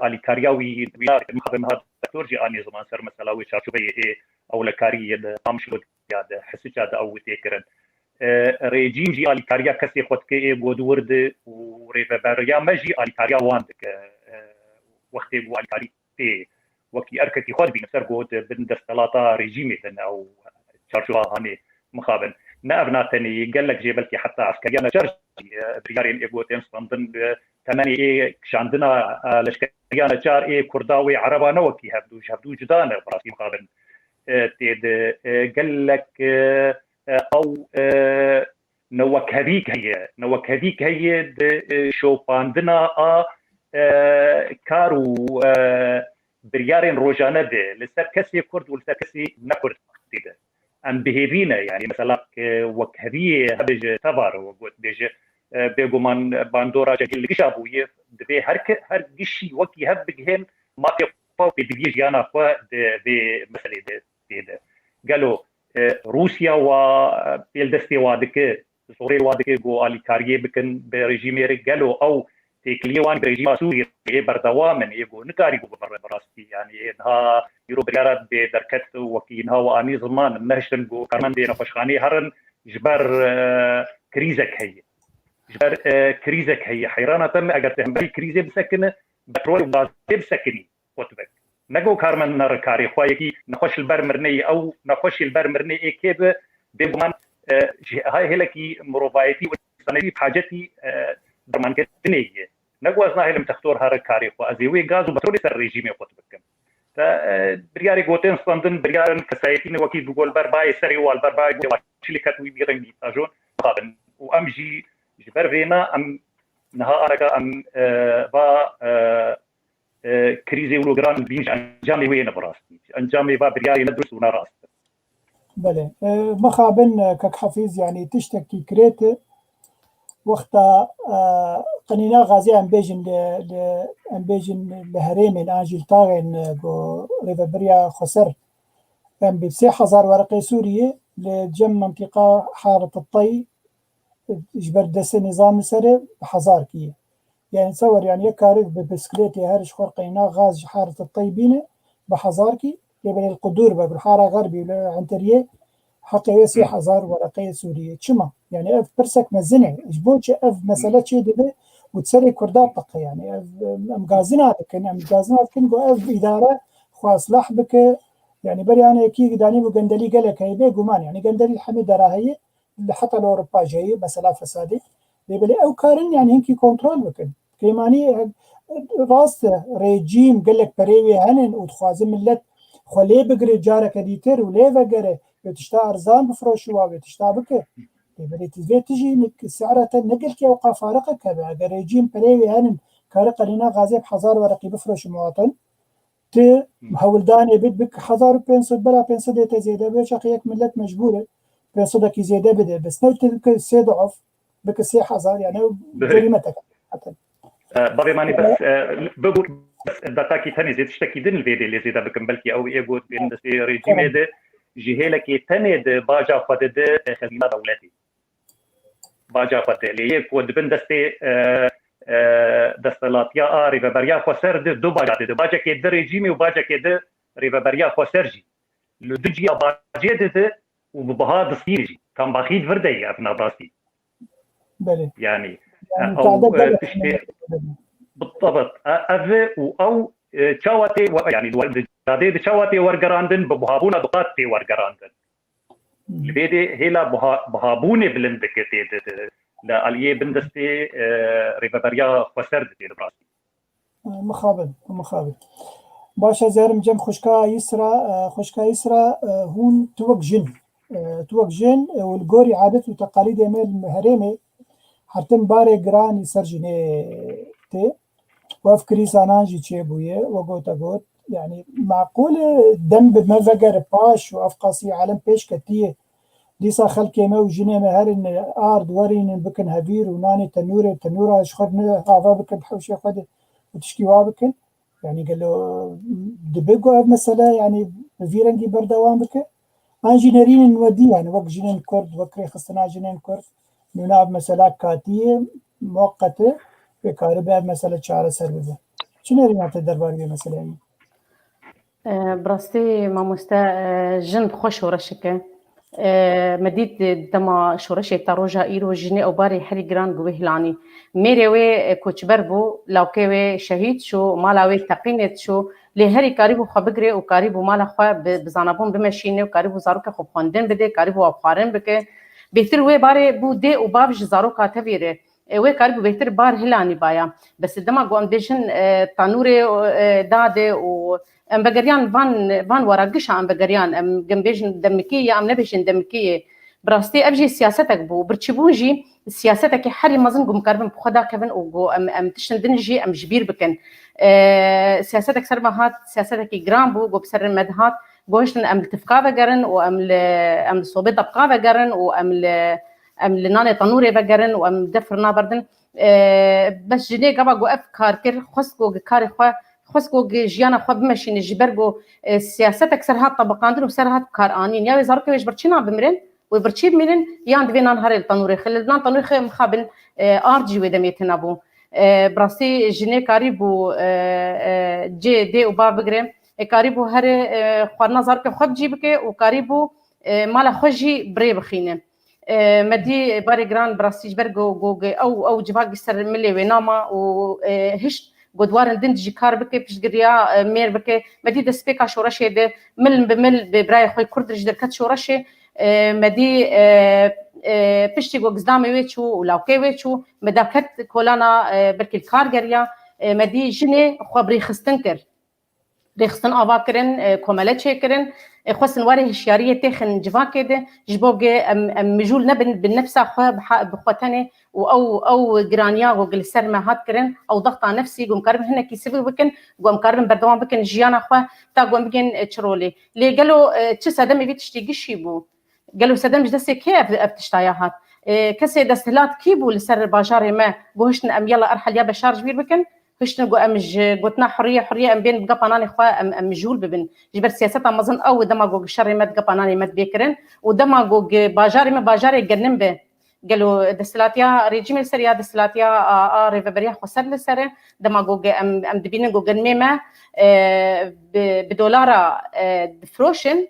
alîkariya wî, wî nakin. Mixabin ha doktor jî anî ziman ser mesela wê çarçoveyê ê ewlekariyê de Qamişlo ya de Hisica de ew tê kirin. E, rejîm jî alîkariya kesê xwe dike ê ku di wir de û rêveberiya me jî alîkariya wan dike. E, wextê ku alîkarî tê wekî erkekî xwe dibîne ser ku di bin desthilata rejîmê din ew çarçowa hanê mixabin. Ne ev na tenê yê, gelek jê belkî heta eskeriya neçar jî, e, biryarên ê ku tên standin, e, temenê ê kişandina, e, leşkeriya neçar ê kurda wê ereba ne wekî hevdû, ji hevdû cuda ne, bi rastî mixabin. E, tê de, e, gelek, e, e, ew, e, newekhevîk heye. Newekhevîk heye di, e, şopandina a, e, kar û, e, biryarên rojane de li ser kesê Kurd û li ser kesê ne Kurd tê de. Em bi hêvî ne, yanî mesela, e, wekheviyê hebe ji teva re we got bêje, e, bêguman bandora cegil li gişa bûye, divê her ke-, her gişî wekî hev bigihên mafê xwe û pêdiviyê jiyana xwe di vê meselê de tê de. Gelo, e, Rûsya wa, e, pêl destê wa dike, zorê wa dike ku alîkariyê bikin bi rejîmê re? Gelo ew têkiliyê wan bi rejîma Sûriyê ê berdewam in, ê ku nikarî ku bibire bi rastî? Yanî niha îro biryara bê derket wekî niha we anî ziman, nehiştin ku karmendê nexweşxaneyê herin ji ber, e, krîzek heye. Ji ber, e, krîzek heye. Heyrana te me eger te hemberî krîzê bisekine, petrol û gazê bisekinî. Qutbek. Ne ku karmend nere karê xwe, yekî nexweş li ber mirinê ye, ew nexweşî li ber mirinê ê kê be, bêguman, e, ji hay hêlekî mirovayetî û însanevî bi hacetî, e, dermankirinê ye. Ne ku ez nahêlim textor here karê xwe, ez ê wê gaz û petrolê ser rejîmê qut bikim. Te, e, biryarê gotin standin, biryarin kesayetî ne wekî dûgol ber bayê serê û alber bayê goyê wa çilî ket wî bî rengî tajon xabin. Û em jî ji ber vê me em niha areka em, e, va, e, e, krîzê wilo giran bîn ji encamê wê ne bi rastî. Ji encamê va biryarê ne durust û ne rast. Belê. E, mixabin, e, kek Hefîz, yanî tiştekî kirêt, wexta, e, qenîna gazê em bêjin li, li, em bêjin li herêmên an jî li taxên, e, ku rêveberiya xweser em bi sê hezar wereqê Sûriyê li cem mentiqa Haret Tay ji ber destê nîzamê serê bi hezar kî ye. Yani sewar yani yek karê bi bisikletê her ji xwe qeyna gaz ji Haret Tay bîne bi hezar kî, lê belê li Qudur be, bi Hara Xerbî, li Enteriyê heqê wê sê hezar wereqeyê Sûriyê. Çima? Yani ev pirsek mezin e. Ji bo çi ev mesele çê dibe û serê Kurda teqe yani. Ev, em, em gazina dikin, em gazina dikin ku ev îdare xwe islah bike. Yani berê anekî danî bû gendelî gelek heye, bê guman yani gendelî hemî dera heye. Li heta li Ewropa jî heye, mesela fesadê. Lê belê ew karin yani hinkî kontrol bikin. Keymanî, e, rast e, rejîm gelek perê wê henin û dixwaze millet xwe lê bigire careke dîtir û lê vegere, wê tişta erzan bifroşi wa, wê tişta bike. Lê belê tu vê tijî nik-, sera te ne gelkî ew qafariqek hebe. Eger rejîm perê wê henin, kare qelîna gazê bi hezar wereqî bifroşi muwatin, tu hewldanê bit, bik hezar û pênc sed, bela pênc sedê te zêde be, çaxê yek millet mecbûr e pênc sedekî zêde bide. Bes ne tu bike sê duaf, bike sê hezar, yani ew Belê. Cerîmetek e. E, bavê manî bes, e, bigur, bes deqakî tenê zê tiştekî din li vê dê lê zêde bikim, belkî ew ê got bêrin destê rejîmê de ji hêlekê tenê de baca xwe dide, e, xezîna dewletê. Baca xwe de. Lê yê ku dibin destê, e, e, desthilatiya a rêveberiya xweser de du baca dide. Bacekê di rejîmê û bacekê di rêveberiya xweser jî. Li du ciya bacê dide û bi biha distîrê jî. Kambaxî di vir de ye ev nabrastî. Belê. Yani, Yani, e, ew, e, gelek tiştê, belê. Bitabat, e, ev û ew, e, çawa tê we-, yani, di cadê de çawa tê wergerandin, bi buhabûna duqat tê wergerandin. Li vê dê hêla buha-, buhabûnê bilind dike tê di, di, li aliyê bindestê, e, rêveberiya xweser dike li rastî. Mixabin, mixabin. Baş ez herim cem xwişka Yisra, e, xwişka Yisra, e, hûn tu wek jin, e, tu wek jin, e, û li gorî adet û teqalîdê me li herêmê hertin barê giran li ser jinê tê. Û ev krîza nan jî çêbûye, we gota got, yani, maqûl e, dem bi me vegere paş û ev qasî alem pêş ketiye. Dîsa xelkê me û jinê me herin ard werînin bikin hevîr û nanê tenûrê, tenûra ji xwe ne ava bikin bi hewşê xwe de û tişkî wa bikin. Yani, gelo dibe ku ev mesele, yani, bi vî rengî berdewam bike? An jî nerînin we dî, yani, wek jinên Kurd, wek rêxistina jinên Kurd, nûna ev mesela katî ye, muweqet e, wê karibe ev mesele çareser bibe. Çi nerîna te derbarê vê meseleyê? E, bi rastî mamoste, e, jin bi xwe şoreşik e. E, me dît dema şoreşê ta roja îro jinê ew barê herî giran bi wê hilanî. Mêrê wê, e, koçber bû, lawkê wê şehîd çû, mala wê teqînê çû. Lê herî karîbû xwe bigirê û karîbû mala xwe bi, bi zanabûn bimeşîne û karîbû zarokê xwe bi xwendin bide, karîbû wan xwarin bike. Bêhtir wê barê bû dê û bav ji zaroka tevî re. E, wê karîbû bêhtir bar hilanî baya. Bes dema ku em dibêjin, e, tanûrê, e, dade û em vegeriyan van, van wara gişa em vegeriyan, em gem bêjin demikî ya em nebêjin demikî ye. Bi rastî ev jî siyasetek bû. Birçîbûn jî siyasetekî herî mezin ku em karibin bi xwe dakevin û ku em, em tiştin din jî em ji bîr bikin. E, siyasetek ser me hat, siyasetekî giran bû, ku bi ser me dihat, goştin em li tifka vegerin û em li, em li sobê debqa vegerin û em li, em li nanê tenûrê vegerin û em def firna berdin. E, bes jinê gava ku ev kar kir, xwest ku karê xwe, xwest ku jiyana xwe bimeşîne, ji ber ku, e, siyasetek ser hat tebiqandin û ser hat kar anîn. Ya wê zarokê wê ji ber çi nabimirin? Wê birçî bimînin, yan divê nan herê li tenûrê xwe. Li nan tenûrê xwe mixabin, e, ard jî wê demê tune bû. E, bi rastî jinê karîbû, e, e, cê dê û bav bigire. E, karîbû herê, e, xwarina zarokê xwe bi cî bike û karîbû, e, mala xwe jî bi rê bixîne. E, me dî barê giran bi rastî ji ber go, go, go, ew, ew civakî ser milê wê nama û, e, hişt ku di warên din jî kar bike, piştgiriya, e, mêr bike. Me dî destpêka şoreşê de mil bi mil bi birayê xwe Kurd re jî derket şoreşê. E, me dî, e, e, piştî ku gizdamê wê çû û lawkê wê çû, me da ket kolana, e, belkî li kar geriya. E, me dî jinê xwe bi rêxistin kir. rêxistin ava kirin, e, komele çêkirin, e, xwestin warê hişyariyê têxin civakê de, ji bo ge em, em mijûl nebin bi nefsa xwe, bi ha-, bi xwe tenê û ew, ew giraniya ku li ser me hat kirin, ew daxta nefsî ku em karibin hinekî sivik bikin, ku em karibin berdewam bikin jiyana xwe, ta ku em bigên, e, çi rolê. Lê gelo, e, çi sedemê vî tiştî gişî bû? Gelo sedem ji destê kê ev, ev tiştaya hat? E, kesê desthilat kî bû li ser bajarê me, ku hiştin em yala Erheliya Beşar ji bîr bikin? Hiştin ku em ji gotina hurriye, hurriye em bên bi gepa nanê xwe em, em mijûl bibin. Ji ber siyaseta mezin ew dema ku şerê me di gepa nanê me dibê kirin û dema ku bajarê me bajarê genim be. Gelo desthilatiya rejîmê li ser ya desthilatiya a, a rêveberiya xweser li ser e. Dema ku em, em dibînin ku genimê me, e, bi, bi dolara, e, difiroşin,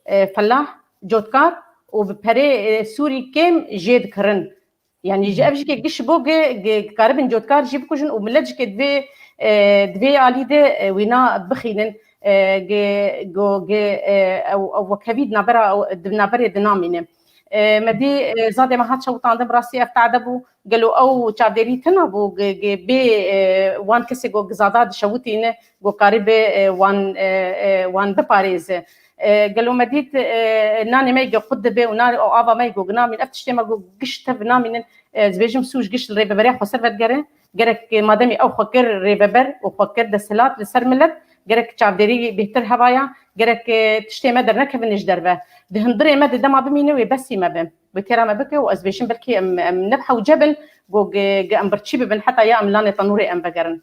e, felah, cotkar û bi perê, e, Sûrî kêm jê dikirin. Yani ji ev jikê giş bo ge, ge karibin cotkar jî bikujin û millet jikê divê, e, divê alî de, e, wîna bixînin, e, ge, go, ge, e, ew, ew wekhevî di navbera, ew, di navberê dinamîne. E, me dî, e, zadê me hat şewitandin, bi rastî ev tade bû. Gelo ew çavdêrî tena bû, ge, ge bê, e, wan kesê go gizada dişewitîne, go karî bê, e, wan, e, e, wan biparêze. E, gelo me dît, e, nanê me ge qut dibe û nanê û ava me go namîn. Ev tiştê me go giş tev namînin. E, ez bêjim sûc giş li rêveberiya xweser vedigere. Gerek, e, mademî ew xwe kir rêveber û xwe kir desthilat li ser millet, gerek çavdêrî bêhtir hevaya, gerek, e, tiştê me dernekevin ji derve. Di hundirê me di dema bimîne wê besî me be. Wê têra me bike û ez bêjim belkî em, em ne bi hewce bin, go ge, ge em birçî bibin heta ya em lanê tenûrê em vegerin.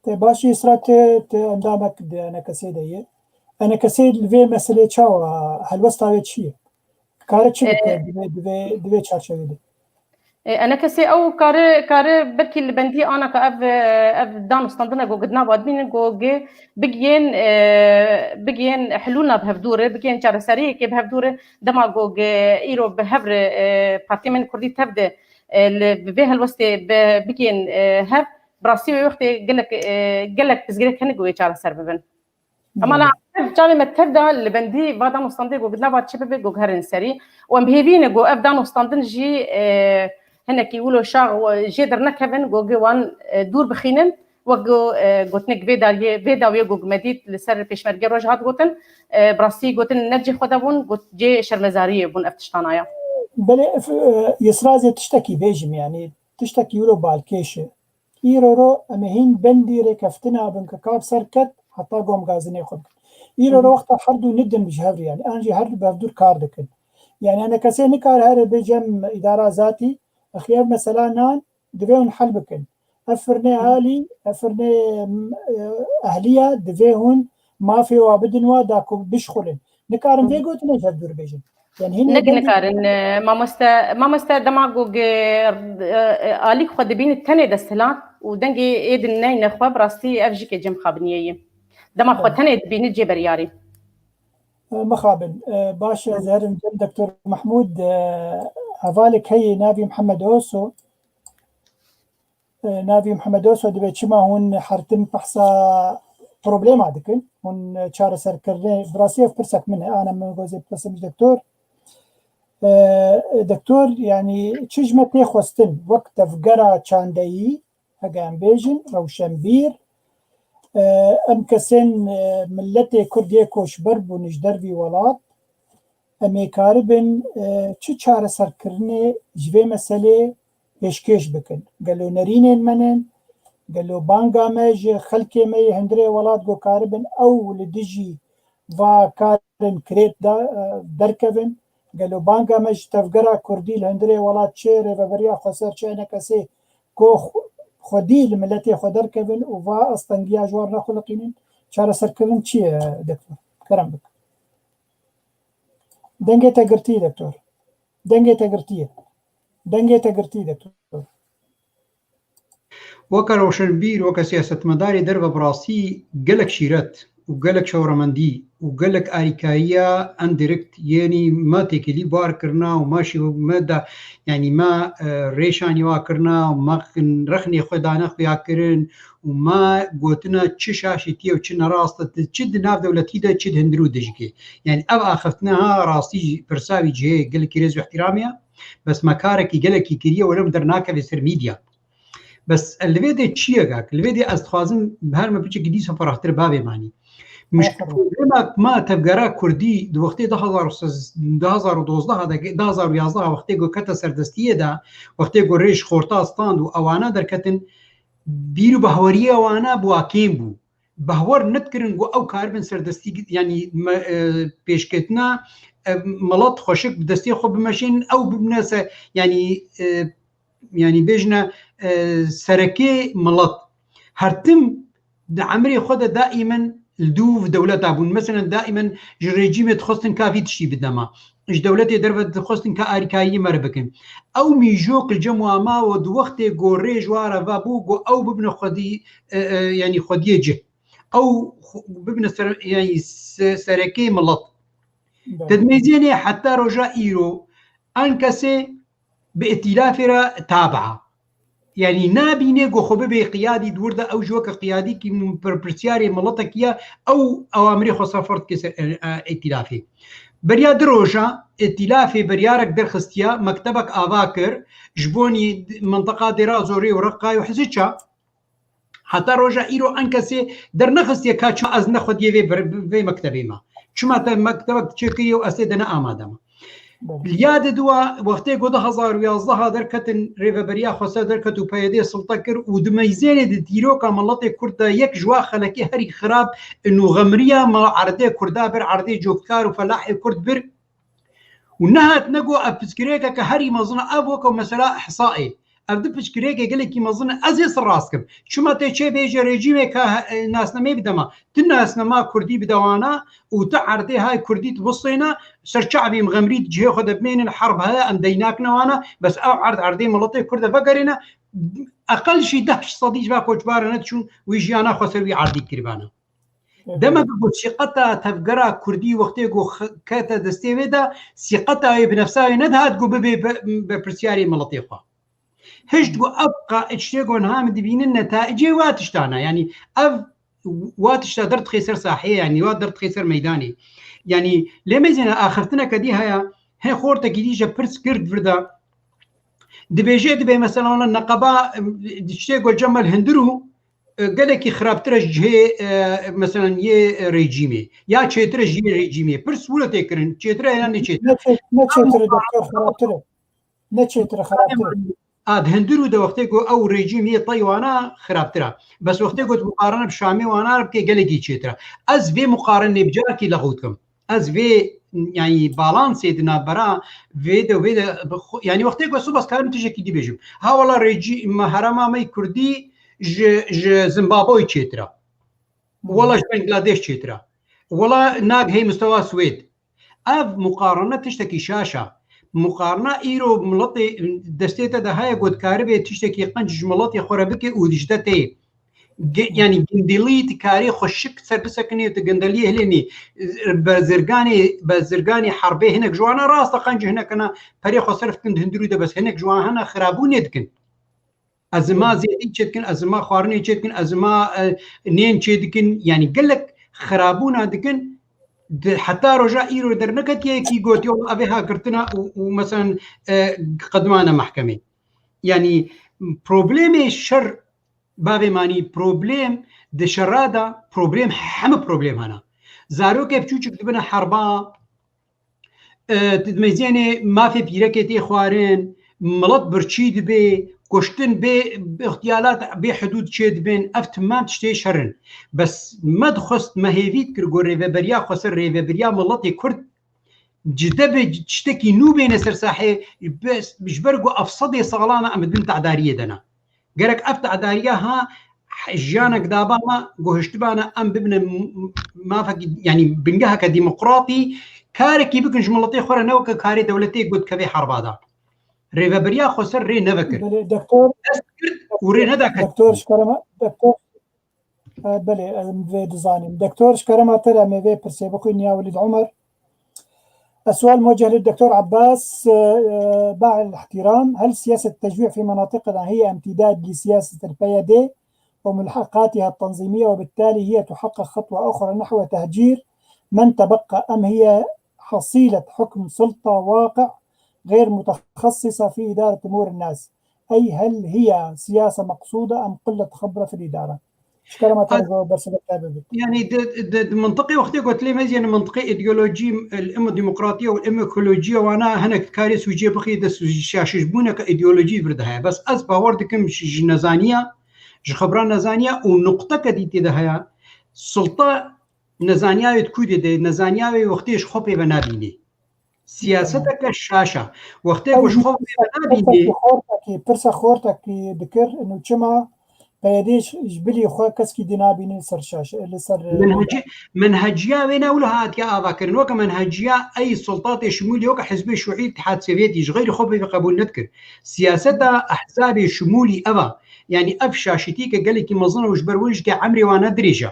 Te baş, Îsra, te, te endamek di E N K S'ê de ye. E N K S li vê meselê çawa, helwesta wê çi ye? Kare çi E, bike di vê, di vê, di vê çarçevê de? E, E N K S ew kare, kare belkî li bendî anaka ev, ev dan û standine go gidna vadbînin go ge bigiyên, e, bigiyên hilûna bi hevdû re, bigiyên çareseriyekê bi hevdû re, dema go ge îro bi hev re, e, partiyên me kurdî tev de, e, li, bi vê helwestê bi, bigiyên, e, hev, bi rastî wê wextê gelek, e, gelek pirsgirêk hene ku wê çareser bibin. Ama la ev çavê me tev da li bendî va dan û standê ku gidna va çi bibe ku herin serî. Û em bi hêvî ne ku ev dan û standin jî, e, hinekî wilo şax û jê dernekevin ku gi wan, e, dûr bixînin. Wek ku, e, gotinek vê dariyê, vê dawiyê ku me dît li ser pêşmergê roj hat gotin, e, bi rastî gotin ne cê xwe de bûn, got cê şermezariyê bûn ev tiştana ya. Belê, f-, e, Yisra, ez ê tiştekî bêjim, yanî tiştekî wilo balkêş e. Îro ro em ê hîn bendî rêkeftina bin ke ka bi ser ket heta gom gazinê xwe bikin. Îro ro wexta herdu nidin ji hev re, yanî an jî herdu bi hevdûr kar dikin. Yanî E N K S nikare here bê cem îdara zatî, axî ev mesela nan divê hûn hel bikin. Ev firnê alî, ev firnê, m, e, ehliya divê hûn mafê wa bidin wa da ku bişxulin. Nikarin vê gotinê ji hevdûr bêjin. Yani hîn Ne bendî nikarin, e, mamoste, mamoste dema ku ge, e, e, alî xwe dibînî tenê desthilat û dengê êdin neyne xwe, bi rastî ev jikê cem xabiniyê ye. Dema xwe Evet. tenê dibînî cê beriyarî. E, mixabin. E, baş e, ez herim cem Doktor Mahmud, e, hevalek heye navî Mihemed Oso. E, navî Mihemed Oso dibe çima hûn hertin behsa problema dikin? Hûn çareserkirinê, bi rastî ev pirsek min e, ana min gozê pirsem ji doktor. E, doktor, yanî çi ji me tê xwestin wek tevgera çandeyî, hege em bêjin, rewşenbîr, e, em kesên, e, miletê Kurd yê koçber bûn ji dervî welat, em ê karibin, e, çi çareserkirinê ji vê meselê pêşkêş bikin? Gelo nerînên me ne? Gelo banga me ji xelkê me yê hundirê welat ku karibin ew li dijî va karên kirêt de, e, derkevin? Gelo banga me ji tevgera kurdî li hundirê welat çi rêveberiya xweser, çi E N K S'ê ku xwe-, xwedî li miletê xwe derkevin û va astengiya ji wan nexuliqînin? Çareserkirin çi ye, doktor? Kerem bike. Dengê te girtî, doktor. Dengê te girtî ye. Dengê te girtî, doktor. Weke roşenbîr, weke siyasetmedarê derve bi rastî gelek şîret û gelek şewremendî û gelek arîkayiya endirekt, yenî me têkilî bar kirina û me şî-, me da, yanî me, e, rêşanî wa kirina û me rexnê xwe dane xuya kirin û me gotina çi şaşîtî ye û çi nerast e, çi di nav dewletî de, çi di hundir û dijikê. Yani ev axiftina ha rastî jî pirsa wî cihê gelekî rêz û ihtiramê ye. Bes me karekî gelekî kiriye, were min dernakeve ser medya. Bes li vê de çi ye kak? Li vê de ez dixwazim her me piçekî dîsa ferahtir bavê manî. Problema ma tevgera Kurdî di wextê du hezar û dozdeh de, du hezar û yazdeh wextê ku kete serdestiyê de, wextê ku rêj xorta stand û ewana derketin, bîr û bahweriyê wana bi wa kêm bû. Bahwer nedikirin ku ew karibin serdestî, yanî me-, e, pêşketina, e, milet xweşik bi destê xwe bimeşînin, ew bibine se-, yanî, e, yanî bêjine, e, serekê milet. Her tim di emrê xwe de daîmen li dûv dewleta bûn. Meselen, daîmen ji rejîmê dixwestin ka vî tiştî bidema. Ji dewletê derve dixwestin ka arîkayiyê me re bikin. Ew mîjok li cem wa ma û di wextê ku rêj wa re vebû ku ew bibine xwedî, e, e, yanî xwediyê cih. Ew xwe-, bibine ser-, yanî se-, serekê milet. Te dimeyzênê heta roja îro, an kesê bi îtîlafê re tabe. Yanî nabîne ku xwe bibe qiyadî di wir de, ew ji weke qiyadîkî min-, pir-, pirsyarê miletekî ye, ew ewamirê xwe ser ferz dike ser, e, e, îtîlafê. Beriya du roja îtîlafê beriyarek derxistiye, mektebek ava kir, ji bonî mintiqa Dêra Zorê û Reqayê û Hisiça, heta roja îro an kesê dernexistiye ka çima ez ne xwediyê vê ber-, vê mektebê me. Çima te mektebek çêkiriye û ez tê de ne amade me. Belê. Li ya di dua wextê ku du hezar û yazdeh derketin, Rêveberiya Xweser derket û P Y D silte kir û di meyzênê di dîroka miletê Kurd de yek ji wa xelekê herî xirab nûxemriya me erdê Kurda bir, erdê cotdar û felahê Kurd bir û nehat ne got ev piçkirêkeke herî mezin e, ev weke mesela Ihsaê. Ev di piçkirêkê gelekî mezin e, ez ê sirast kim. Çima tê çê bêje rejîmê ka he-, e, nasnameyê bide me? Tu nasnama Kurdî bide wana û tu erdê hay Kurdî dibistêne, ser çavê mixemrî di cihê xwe de bimênin, herb heye, em deynak ne wana, bes ew erd erdê miletê Kurd e vegerêne, eqel jî deh sedî ji va koçbara nediçûn, wî jiyana xwe ser wî erdî kiribana. Dema ku got sîqeta tevgera Kurdî wextê ku x-, kete destê wê de, sîqeta wê bi nefsa wê nedihat ku bibe be-, berpirsiyarê miletê xwe. Hişt ku ev qa-, tiştê ku niha min dibînin netaicê wa tiştana. Yanî ev wa tişta derdixê ser saheyê, yanî wa derdixê ser meydanê. Yanî lê meyzêne axiftineke dî heye, hê xortekî dî je pirs kir di vir de. Dibêje, dibê mesela wala neqeba, em, tiştê ku cem me li hundir û, e, gelekî xirabtir e ji cihê, e, meselen yê, e, rejîmê. Ya çêtir e ji yê rejîmê. Pirs wilo tê kirin. Çêtir e ya ne çêtir e? Ne çê-, ne çêtir e doktor, xirabtir e. Ne çêtir e, xirabtir e. A, di hundir û de wextê ku ew rejîm yê tey wana xirabtir e. Bes wextê ku tu muqarene bi Şamê wana re bike gelekî çêtir e. Ez vê muqarenê bi carekî lexû dikim. Ez vê, yanî balansê di navbera vê de, vê de bi xwe, yanî wextê ku ez sob ez karim tiştekî dî bêjim. Ha wala rejî-, me herema me yê Kurdî ji, ji Zimbabwe çêtir e. Wala ji Bangladeş çêtir e. Wala nag hey mistewa Swêd. Ev muqarene tiştekî şaş e. Muqarena îro miletê destê te de heye ku dikaribê tiştekî qenc ji miletê xwe re bike û ji te tê. Ge-, yanî gindilî tu karê xweşik ser bisekinî û tu gindeliyê hilênî. Bezirganê, bezirganê herbê hinek ji wana rast e, qenc hinek hene perê xwe serf dikin di hundirû de, bes hinek ji wan hene xirabûnê dikin. Ez ma zêdî çê dikin, ez ma xwarinê çê dikin, ez ma, e, nên çê dikin. Yanî gelek xirabûna dikin. Di heta roja îro derneketiye yekî gotiye, "Ev ê ha girtina û, û meselen, e, qedimane mehkemê." Yanî problemê şer, bavê manî problem di şera de problem, heme problem hene. Zarokê biçûçik dibine herba, e, tu dimeyzênê mafê pîrekê tê xwarin, milet birçî dibe, kuştin bê, ixtiyalat bê hidûd çê dibin, ev timam tiştê şer in. Bes me dixwest, me hêvî dikir ku rêveberiya xweser, rêveberiya miletê Kurd, cide be, tiştekî nû bêne ser sahê, bes ji ber ku ev sedê salan e em di bin tedariyê de ne. Gerek ev tehdariya ha jiyanek daba me, guhiştibane em bibine m-, m-, mafekî, yanî bingeheke demokratî, karekî bikin ji miletê xwe re, ne weke karê dewletê ku dikeve herba de. Rêveberiya xweser rê nevekir. Belê, doktor, Dest kir û rê neda kes. Doktor, ji kerema, doktor, e, belê, em vê dizanin. Doktor, ji kerema te re em ê vê pirsê bixwînin ya Welîd Omer. السؤال موجه للدكتور عباس، آه، باع الاحترام، هل سياسة التجويع في مناطقنا هي امتداد لسياسة البيادي وملحقاتها التنظيمية، وبالتالي هي تحقق خطوة أخرى نحو تهجير من تبقى، أم هي حصيلة حكم سلطة واقع غير متخصصة في إدارة أمور الناس؟ أي هل هي سياسة مقصودة أم قلة خبرة في الإدارة؟ Ji kere me tev bersivek te bibit. Yani di, di, di mintiqê wextê ku lê meziyên mintiqê îdeolojî, îlm û demokratiya û îlm ekolojiya wana hinek karê sûcê bixî di şaşişbûneke îdeolojî vir de heye. Bes ez bawer dikim ji, ji nezaniya, ji xebra nezaniya û nuqteke dî tê de heye. Sulta nezaniya wê di ku de, nezaniya wê wextê ji xwe pê ve nabînê. Siyaseteke şaş e. Wextê ku ji xwe pê ve nabînê. Pirsa xortekî, pirsa xortekî dikir, û çima P Y D ji bilî xwe keskî dî nabîne li ser şaş-, li ser, e, menhecî-, menheciya wê ne wilo hatiye avakirin. Weke menheciya ey sultatê şimûlî, weke Hizbê Şûî, Îtihad Sovîetî ji xeyrî xwe pê ve qebûl nedikir. Siyaseta ehzabê şimûlî ev e. Yanî ev şaşîtîke gelekî mezin e û ji ber wê jî ke emrê wan ne dirêj e.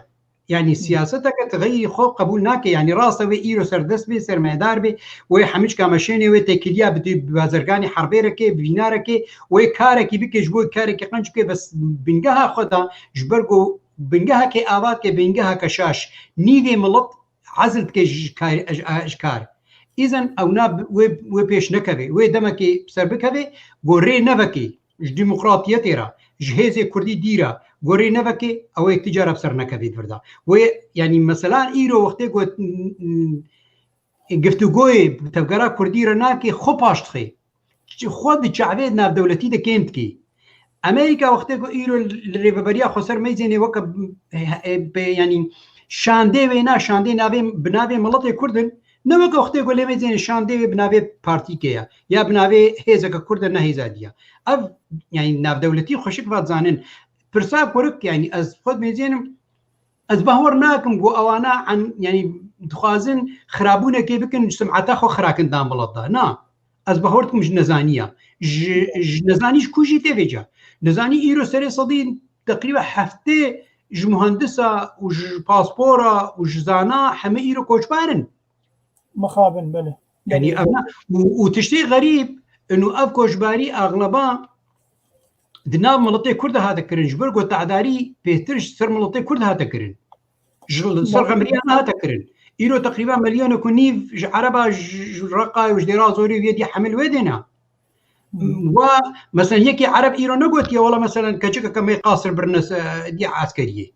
Yanî siyaseteke ti xeyrî xwe qebûl nake. Yanî rast e wê îro serdest bê, sermayedar bê, wê hemî çika meşênê wê têkiliya bi, bi bazirganê herbêrekê, bi vînarekê, wê karekî bike, ji bo karekî qenc bike, bes bingeha xwe da, ji ber ku bingeheke ava dike, bingeheke şaş, nîvê milet ezil dike ji kar, ji, ji kar. Îzen ewna bi, wê, wê pêş nekeve. Wê demekê ser bikeve, ku rê nevekê ji demokratiyetê re, ji hêzê kurdî dî re gorê nevekê, ew ê ti cara bi ser nekevê di vir de. Wê, yanî, meselan, îro wextê ku, n-, n-, giftûgoyê bi tevgera kurdî re nakê, xwe paş dixê. Çi-, xwe di çavê navdewletî de kêm dikê. Amerîka wextê ku îro li rêveberiya xweser meyzênê weke, e, e, pe-, yanî, şandê wê na, şandê navê, bi navê miletê kurd in, ne weke wextê ku lê meyzênê şandê wê bi navê partîkê ye, ya bi navê hêzeke kurd e, ne hêza dî ye. Ev, yanî, navdewletî xweşik va dizanin. Pirsa kurik, yanî, ez xwe dimêzênim, ez bawer nakim ku ewana an, yanî, dixwazin xirabûnekê bikin, simeta xwe xirakin dan milet da. Na, ez bawer dikim ji nezaniya. Ji, ji nezanî ji ku jî tê vêca. Nezanî îro serê sedî teqrîben heftê ji muhendisa û ji paspora û ji zana heme îro koçbar in. Mixabin, belê. Yanî, belê, ev ne, û, û tiştê xerîb, û ev koçbarî axleba di nav miletê kurd de hate kirin, ji ber ku te'darî pêtir ji ser miletê kurd hate kirin. Ji ser xemriya nehate kirin. Îro teqrîben milyonek û nîv ji Ereba, ji, ji Reqa û ji Dêra Zorê û yê dî hemil wê dêne. Hmm. Wa, mesela, yekî Ereb îro negotiye, wela, mesela, keçikeke me qasir birine se-, dî eskeriyê.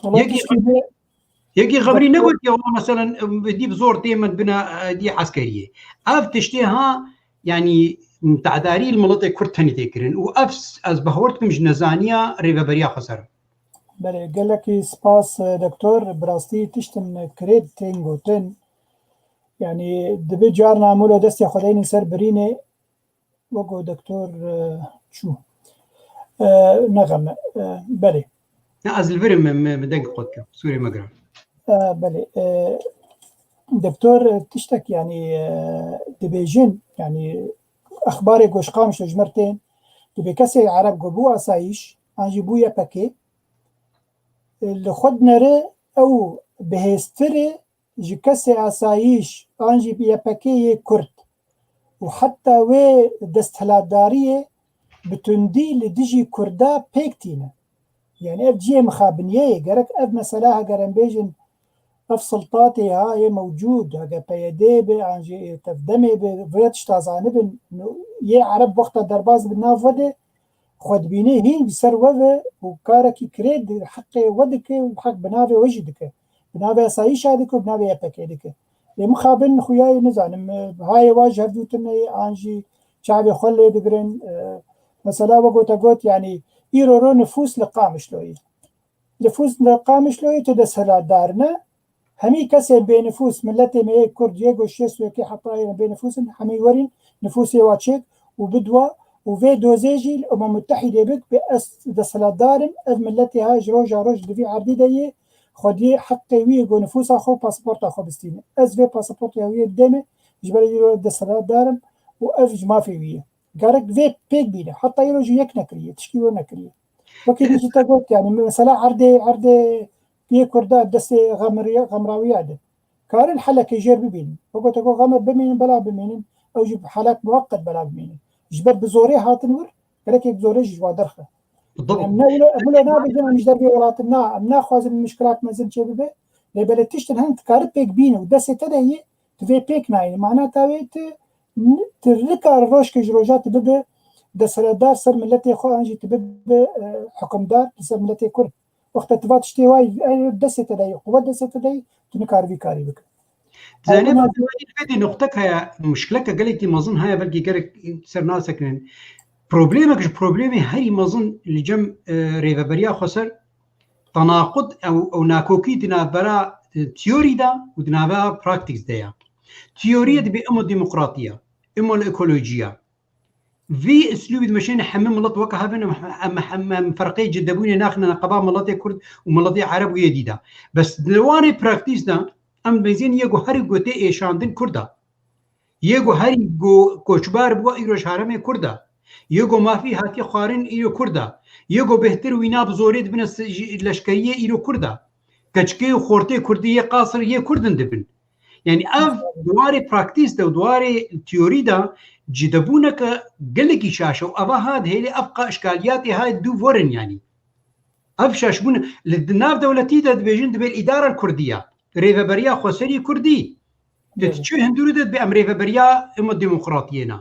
Wela, yekî tiştê Yekî xebrî negotiye, wela, mesela, dî bi zor tê min bine, e, dî eskeriyê. Ev tiştê ha, yanî, te'darî li miletê kurd tenê tê kirin. Û ev s-, ez bawer dikim ji nezaniya rêveberiya xweser. Belê, gelekî spas, e, doktor. Bi rastî tiştin kirêt tên gotin. Yanî, dibe carna mûlo destê xwe deynin ser birînê, wek ku doktor, e, çû. E, ne xem e. E, belê. Ne, ez li vir im, me, me deng qut kir. Sûrê me giran. E, belê. E, doktor, e, tiştek, yanî, e, dibêjin, yanî, exbarê ku ji Qamişlo ji me re tên, dibê kesê Ereb ku bû asayîş, an jî bû Y P G, e, li xwe dinere ew bihêztir e ji kesê asayîş an jî Y P G yê Kurd û heta wê desthilatdariyê bi tundî li dijî Kurda pêk tîne. Yanî ev cihê mixabiniyê ye. Gerek ev mesela heger em bêjin, ev siltatê ha yê mewcûd, hege P Y D be, an jî tevdemê be, vê tişta zanibin, yê Ereb wexta derbas bi nav we de, xwe dibîne hîn bi ser we ve û karekî kirêt di heqê we dike û heq bi navê we jî dike. Bi navê asayîşa dike û bi navê Y P G dike. Lê mixabin xuyayê nizanim, e, hayê wa ji hevdû tune ye, an jî çavê xwe lê digirin. E, mesela we gote got, yanî îro ro nifûs li Qamişloyê. Nifûs li Qamişloyê tu desthilatdar ne, Hemî kesên bênifûs, miletê me yê Kurd, yê ku şêst û yekê heta yê bênifûs in, hemî werîn nifûsê wa çêk û bidwa û vê dozê jî li Umem Mutehîdê bik, bê ez desthilatdar im, ev miletê ha ji roja roj di vî erdî de yê, xwediyê heqê wî yê ku nifûsa xwe û pasaporta xwe bistîne. Ez vê pasaportê wî yê didê me, ji ber îro desthilatdar im û ev ji mafê wî ye. Gerek vê pêk bîne. Heta îro jî yek nekiriye, tişkî wê nekiriye. Wekî din jî te got, yanî mesela erdê, erdê yê Kurda destê xemriya, xemrawiya de. Karin helekê jêr bibînin. Wek te got xemir bimînin, bela bimînin. Ew jî helek muweqet bela bimînin. Ji ber bi zorê hatin wir, gerekê bi zorê jî ji wa derxe. Yanî em ne wilo, em wilo nabêjin em ji dervê welatin, na, em naxwazin mişkilat mezin çê bibe. Lê belê tiştin hene dikare pêk bîne û destê te de yê, tu vê pêk nayînî. Mana ta wê tu, tu nikare rojke ji roja tu bibe desthilatdar ser miletê xwe, an jî tu bibe, e, hukimdar li ser miletê Kurd. Wexta tu va tiştê wayî, e, destê te de ye, quwet destê te de ye, tu nikarî vî karî bike. Dizanî, ew min dî noqtek heye, muşkileke gelekî mezin heye, belkî gerek ser nasekinin. Problemek ji problemê herî mezin li cem, e, rêveberiya xweser tenaqud ew, ew nakokî di navbera, e, teorî de û di navbera praktîk de ye. Teoriyê dibê imo demokratiya, imo li ekolojiya. Vî uslûbî dimeşêne hemî milet weke hev in, em, em, em, em ferqeyê cidebûnê naxine qeba miletê Kurd û miletê Ereb û yê dî de. Bes di wanê praktîs de em dibêjin yê ku herî ku tê êşandin Kurd e. Yê ku herî ku koçbar bû îro ji herêmê Kurd e. Yê ku mafî hatiye xwarin îro Kurd e. Yê ku bêhtir wîna bi zorê dibine si-, ji leşkeriyê îro Kurd e. Keçikê û xortê Kurdî yê qasir yê Kurd in dibin. Yanî ev di warê praktîs de û di warê teorî de cidebûneke gelekî şaş e û eva ha dihêlê ev qa işkaliyatê ha dû vorin yanî. Ev şaşbûn li di nav dewletî de dibêjin dibê îdara Kurdî ya. Rêveberiya xweserî Kurdî. Tu Evet. çi hundirû de dibê em rêveberiya ema demokratiyê ne.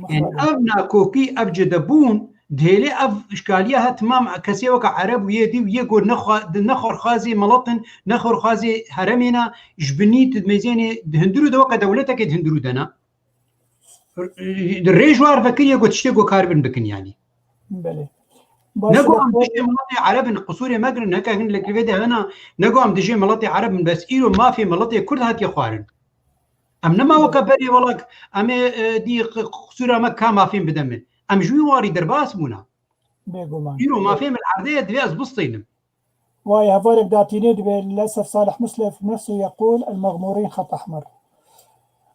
Yanî Mixabin. Ev nakokî, ev cidebûn, dihêlê ev îşkaliya ha timam kesê weke Ereb û yê dî û yê ku nexwa-, di nexwerxwazê miletin, nexwerxwazê heremê ne, ji binî tu mêzênê di hundirû de weke dewletekê di hundirû de ne. Di rê ji war vekiriye ku tiştê ku karibin bikin yanî. Belê. Baş Ne ku e, em doktor. dijê miletê Ereb in, qisûrê me girin, heke hin li vê de hena, ne ku em dijê miletê Ereb in, bes îro mafê miletê Kurd hatiye xwarin. Em nema weke berê welak, em ê, e, dî q-, qisûra me ka mafên bide min. Em ji wî warî derbas bûne. Bêguman. Îro mafê min erdê ye, divê ez bistînim. Vay, hevalek datînê dibe, للأسف صالح مسلم نفسه يقول المغمورين خط أحمر.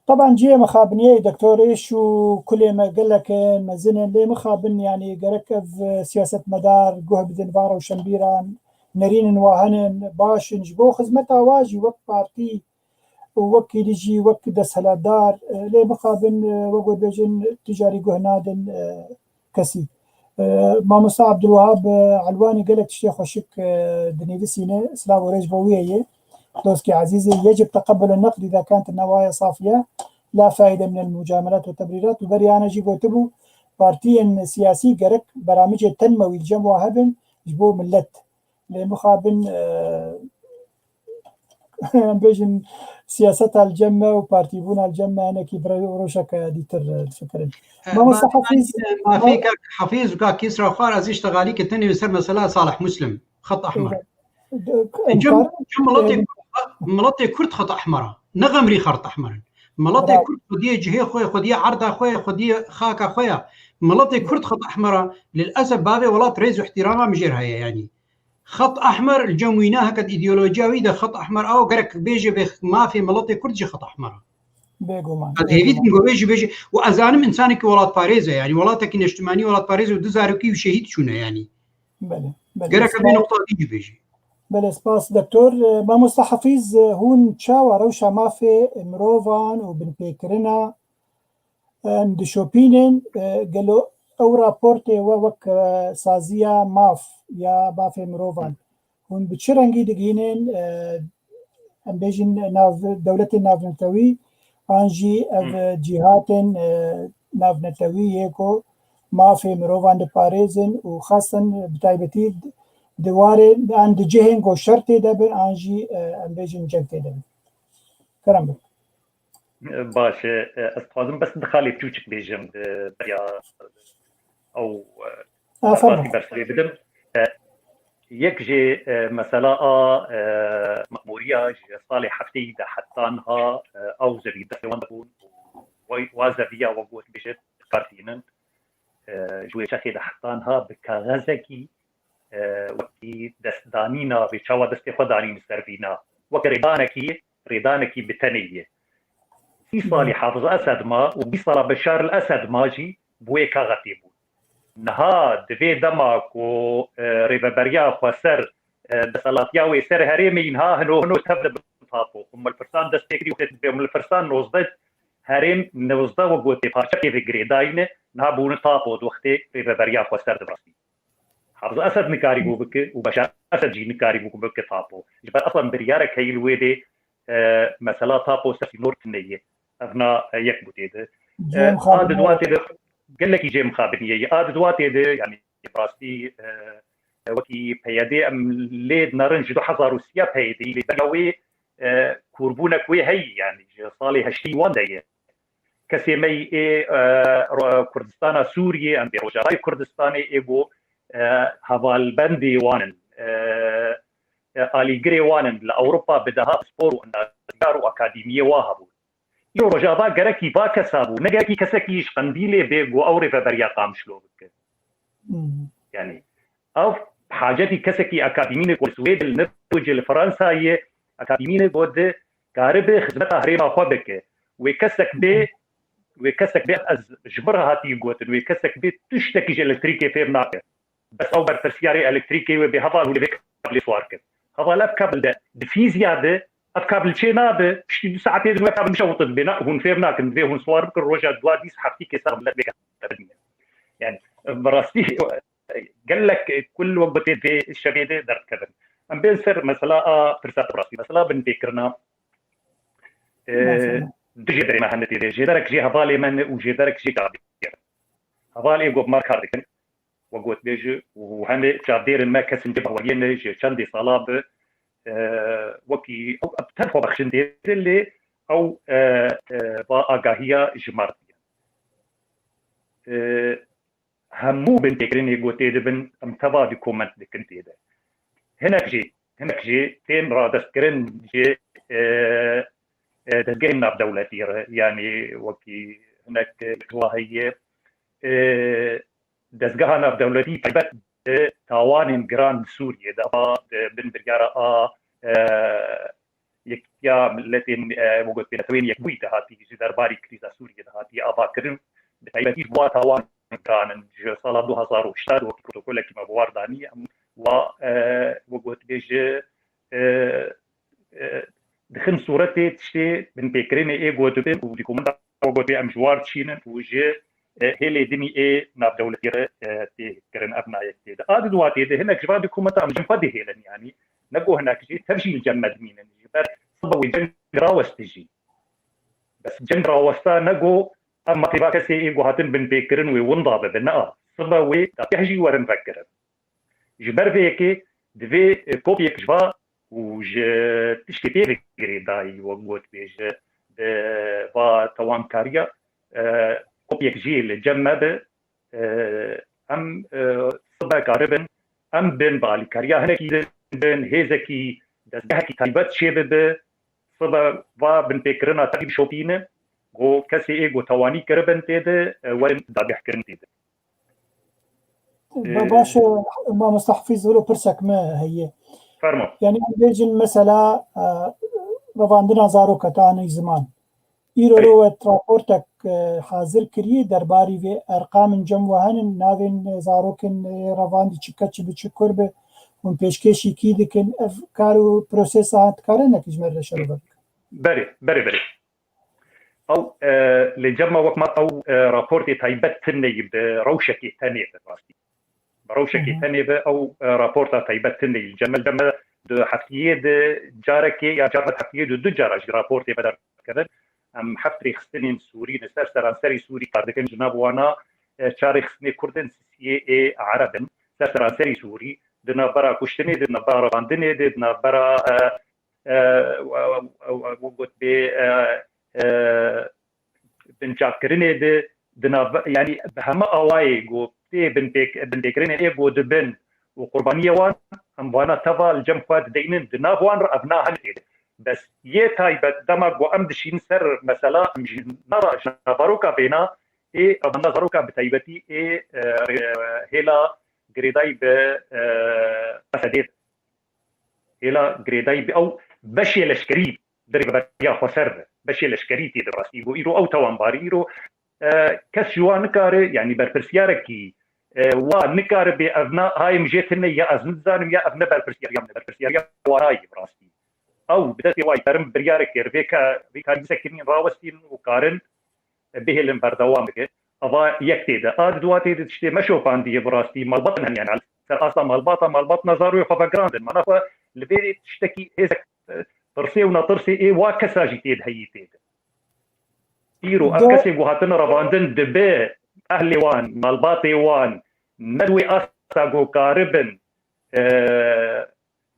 Teban cihê mixabiniyê doktor êş û kulê me gelek in, mezin in, lê mixabin, yanî gerek ev, e, siyasetmedar guh bidin va rewşenbîran, nerînin wa henin, baş in, ji bo xizmeta wa jî wek partî û wekî dî jî wek desthilatdar, e, lê mixabin, e, wek we dibêjin, tu carî guh nadin, e, kesî. E, Mamosta Abdulwahab, e, Elwanî gelek tiştê xweşik, e, dinivîsîne, silav û rêz bo wî heye. Dostkî ezîzê, يجب تقبل النقد إذا كانت النوايا صافية، لا فائدة من المجاملات والتبريرات. Û berî ana jî gotibû, partiyên siyasî gerek beramicê tenmewî li cem wa hebin ji bo millet. Lê mixabin, e, em bêjin siyaseta li cem me û partîbûna li cem me hinekî bi rewşeke dîtir, e, difikirin. E, Mamosta ma-, Hafîz, ma-, mafê kak Hafîz û kak Kisra xwar ez îştexalî ke tenê li ser mesela Salih Muslim, xet ehmer. E, de-, Cem, em cem miletê karin, Kurd, miletê Kurd xet ehmer e. Ne xemrî xet ehmer in. Miletê Bravo. Kurd xwediyê cihê xwe, xwediyê erda xwe, xwediyê xaka xwe ye. Miletê Kurd xet ehmer e. Lilesef bavê welat rêz û ihtirama min jêr heye yanî. Xet ehmer li cem wî ne, heke di îdeolojiya wî de xet ehmer, ew gerek bêje bê mafê miletê Kurd jî xet ehmer e. Bêguman, Ez hêvî bêguman. dikim ku wê jî bêje, û ez zanim însanekî welatparêz e, yanî welatekî neştimanî welatparêz e û du zarokî û şehîd çûne yanî. Belê, belê. Gerek ev Spas. noqta dî jî bêje. Belê, spas doktor. E, Mamosta Hafîz, e, hûn çawa rewşa mafê mirovan û binpêkirina em dişopînin, e, gelo ew raportê we wek, e, saziya maf ya mafê mirovan, hûn bi çi rengî digihînin, e, em bêjin nav-, dewletên navnetewî, an jî ev, Hı. e, cîhatên, e, navnetewî yê ku mafê mirovan diparêzin û xasten bi taybetî di warê an di cihên ku şer tê de bin, an jî, e, em bêjin ceng tê de bin? Kerem bin. Baş e, ez dixwazim bes di xalê piçûçik bêjim, e, beriya ew, e, Aferin. Bersivê bidim. E, yek jê, e, mesela a, e, memoriya ji salê hefteyî de heta niha, e, ew zevî destê wan de bûn û wa, wa zeviya we got bêje dikar tînin. E, ji wê çaxê de heta niha bi kaxezekî e, wekî destdanîna vê çawa destê xwe danîn ser vîna. Weke rêdanekî, rêdanekî bi tenê ye. Sî salî Hafiz Esed ma û bîst sala Beşar el Esed ma jî bi wê kaxetê bûn. Niha di vê dema ku, e, rêveberiya xweser, e, desthilatiya wê ser herêmê yî niha hino hino tev dibin tapo. Ummulfirsan dest pê kirî û dibê Ummulfirsan nozdeh herêm nozdeh we gotê parçe pê ve girêdayî ne, niha bûne tapo di wextê rêveberiya xweser di rastî. Hafiz Esed nikarîbû bike û Beşar Esed jî nikarîbû bike tapo. Ji ber eslen biryarek heyî li wê dê, e, mesela tapo ser sînor tune ye. Ev na, e, yek bû tê de. E, Cem a di Xabin dua tê de gelekî cem xabiniyê ye. A di dua tê de, yanî bi rastî, e, wekî P Y D em lê dinerin ji du hezar û sî ya P Y D'yî lê beriya wê, e, kûrbûnek wê heyî, yanî ji salê heştî wan de ye. Kesê me yî ê, e, ro-, Kurdistana Sûriyê, em bê Rojavayê Kurdistanê ê ku, e, hevalbendê wan in, e, e, alîgirê wan in li Ewropa bi deha pispor û endazgar û akademiyê wa hebûn. Îro Rojava gerekî va kesa bû, ne gerekî kesekî ji Qendîlê bê ku ew rêveberiya Qamişlo bike. Hmm. Yanî ev hacetî kesekî akademî ne ku li Swêdê, li Norwêcê, li Fransayê akademî ne ku di karibe xizmeta herêma xwe bike. Wê kesek bê, wê kesek bê, ez ji min re hatiye gotin, wê kesek bê tiştekî ji elektrîkê fêm nake. Bes ew berpirsiyarê elektrîkê wê bê heval hûn ê vê kablê siwar kin. Heval ev kabil de, di fîziya de, ev kabil çê nabe, piştî du saetê din wê kabil bişewitin, bê na, hûn fêm nakin, divê hûn siwar bikin, roja dua dîs heftî kêsa milet vê kabil bimîne. Yani, bi rastî, gelek kul wek gotê vê şevê de derdikevin. Em bên ser mesela a pirsa te bi rastî. Mesela binpêkirina, e, Mesela? du jêderê me hene tê de. Jêderek jê hevalê me ne û jêderek jê çavdêr. Hevalê got mar kar dikin. Wek got bêjî û hene çavdêrên me kesin cê behweliyê ne ji çendê sala bi, e, wekî ew, ew tev xwe bexşin tê de lê ew, e, e, va agahiya ji mar diye. E, hemû binpêkirinê ku tê dibin, em teva dokument dikin tê de. Hinek jî, hinek jî tên radestkirin ji, e, e, dezgehên navdewletî re, yanî wekî hinek, e, heye, e, dezgeha navdewletî taybet bi tawanên giran li Sûriyê de, ava di bin biryara a, e, Yekiya Miletên, e, wek got pê Netewên Yekbûyî de hatî, ji derbarî krîza Sûriyê de hatiye avakirin, bi taybetî ji bo tawan giran in. Ji sala du hezar û heşt de wekî protokolekî me bi war danî, em wa, e, wek got bê ji, e, e, dixin sûretê tiştê binpêkirinê ê gotibin û dokumenta wek got pê em ji war dişînin û ji, e, hêlê dinî ê navdewletî re, e, tê kirin ev nayek tê de. A di duwa tê de hinek ji van dokumenta em cem xwe dihêlin, yanî ne ku hinek jî tev jî li cem me dimînin. Ji ber sibe wê ceng raweste jî. Bes ceng rawesta ne ku ev matê va kesê ê ku hatin binpêkirin wê winda bibe, ne a. Sibe wê dageh jî werin vekirin. Ji ber vê yekê divê, e, kopyek ji va û ji tiştê pê ve girêdayî, wek got bê ji, e, va tawankariya, e, kopyek jî li cem me be, e, em, e, sibe karibin, em bin bi alîkariya hinekî din bin, hêzekî, dezgehekî taybet çê bibe, sibe va binpêkirina tevî bişopîne, ku kesê ê ku tewanî kiribin tê de, e, werin dagehkirin tê de. Ba-, Ee, baş e, Mamosta Hafîz, wilo pirsek me heye. Fermo. Yani em bêjin mesela, e, revandina zaroka te anî ziman. Îro Berê. Ro wet raportek, e, hazir kiriye derbarî vê erqamên cem we henin, navên, e, zarokên, e, revandî çi keç bi çi kur bi, hûn pêşkêşî kî dikin, ev kar û prosesa dikare hinekî ji me re şerve bike? Berê, berê, berê. Ew, e, lê cem me wek ma ew, e, raportê taybet tune yî bi rewşekê tenê bi rastî. Bi rewşekê Hı hı. tenê bi ew, e, raporta taybet tune yî. Cem me, cem me di heftiyê de carekê ya carna heftiyê de du cara jî raportê me derdikevin. Em heft rêxistinên Sûrî li ser seranserî Sûrî kar dikin. Ji nav wana, e, çar rêxistinê Kurd in, sisiyê ê Ereb in. Ser seranserî Sûrî, di navbera kuştinê de, di navbera revandinê de, di navbera, e, e, we, we, we, we got bê, e, e, binçavkirinê de, di nav, yanî bi heme awayê ku tê binpêk-, binpêkirinê ê ku dibin û qurbaniyê wan, em vana teva li cem xwe dideynin, di nav wan re ev na hene tê de. Bes yê taybet, dema ku em dişîn ser mesela, em ji nava, ji navaroka bêna, ê evana zaroka bi taybetî ê, e, rê-, hêla girêdayî bi, e, Esedê de. Hêla girêdayî bi ew beşê leşkerî di rêveberiya xweser de. Beşê leşkerî tê de rastî. Got îro ew tawanbarî îro, e, kes ji wan nikare, yanî berpirsiyarekî, e, wa nikare bê ev na, hayê min jê tune ya ez nidizanim ya ev ne berpirsiyariya min e, berpirsiyariya wana ye bi rastî. Ew bi destê wa ye, karin biryarek kir, vê ka-, vê karî bisekinîn, rawestîn û karin bihêlin berdewam bike. Ava yek tê de. A di dua tê de tiştê me şopandiye bi rastî. Malbat heniyan. Ser asta malbata, malbat nazaroyê xwe vegirandin. Mana xwe li vê tiştekî hêzek, e, tirsê û netirsê ê wa kesa jî tê de heyî tê de. Îro ev Do- kesê ku hatine revandin dibe ehlê wan, malbatê wan, ne di wê asta ku karibin e,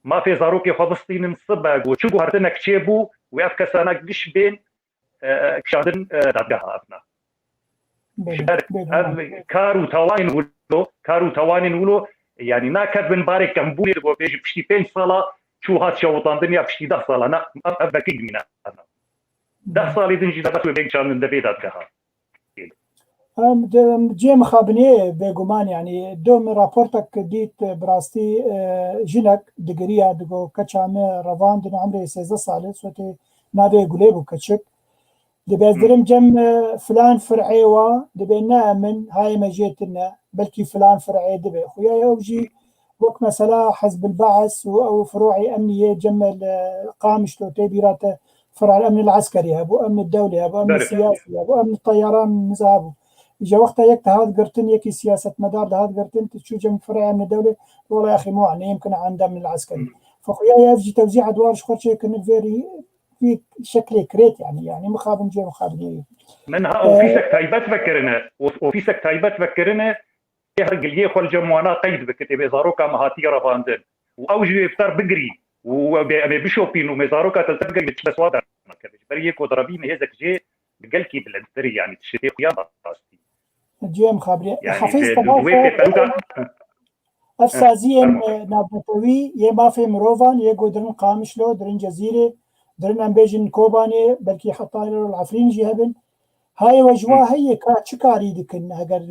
mafê zarokê xwe bistînin sibe, go çi guhertinek çêbû, wê ev kesana giş bên, e, kişandin, e, dadgeha evna. Ji ber ev kar û tawanên wilo, kar û tawanên wilo, yanî nakevin barê kembûnê, digo bêjî piştî pênc sala çû hat şewitandin ya piştî deh sala, na, ev, ev vekî dimîne. Deh salê din jî debes wê bên kişandin devê dadgeha. Em, de, em, cihê mixabiniyê bêguman, yanî do min raportek dît, bi rastî, e, jinek digiriya, digo keça min revandin, emrê sêzdeh salê, sotê navê Gulê bû keçik. Dibê ez dirim cem, e, filan fir'ê wa, dibê ne emin, hayê me jê tune, belkî filan fir'ê dibe. Xuya ew jî wek mesela Hizbil Ba's û ew furu'ê emniyê cem li Qamişlo tê bîra te, fir'el emnil eskerî hebû, emnil dewlê hebû, emnil siyasî hebû, emnil teyaran niza hebû. Îja wexta yek dihat girtin, yekî siyasetmedar dihat girtin, tu çû cem fir'ê emnil dewlê, wela ya xî, ma neyimkin endam emnil eskerî. Fexuya ev jî tewzî edwar ji xwe çêkirin, vê rî vî şeklê kirêt, yanî, yanî mixabin cê mixabinê. Min ha ofîsek taybet vekirine, of-, ofîsek taybet vekirine, tê her giliyê xwe li cem wana qeyd bike, tê bê zaroka me hatiye revandin. Û ew jî wê bi ser bigirî û em ê, em ê bişopîn û mê zaroka te li te bigirî, çi beswa dernakeve. Ji ber yê ku direvîn hêzek jê bi gelkî bilindtirî, yanî tiştê xuya rastî. Cem Xabrî, yanî Hafîz ji, ji wê tê peruka. Ev saziyên, e, navnetewî yê mafê mirovan, yê ku dirin Qamişlo, dirin Cezîrê, dirin em bêjin Kobanê, belkî heta îro li Efrîn jî hebin. Hayê we ji wa heye ka çi karî dikin, eger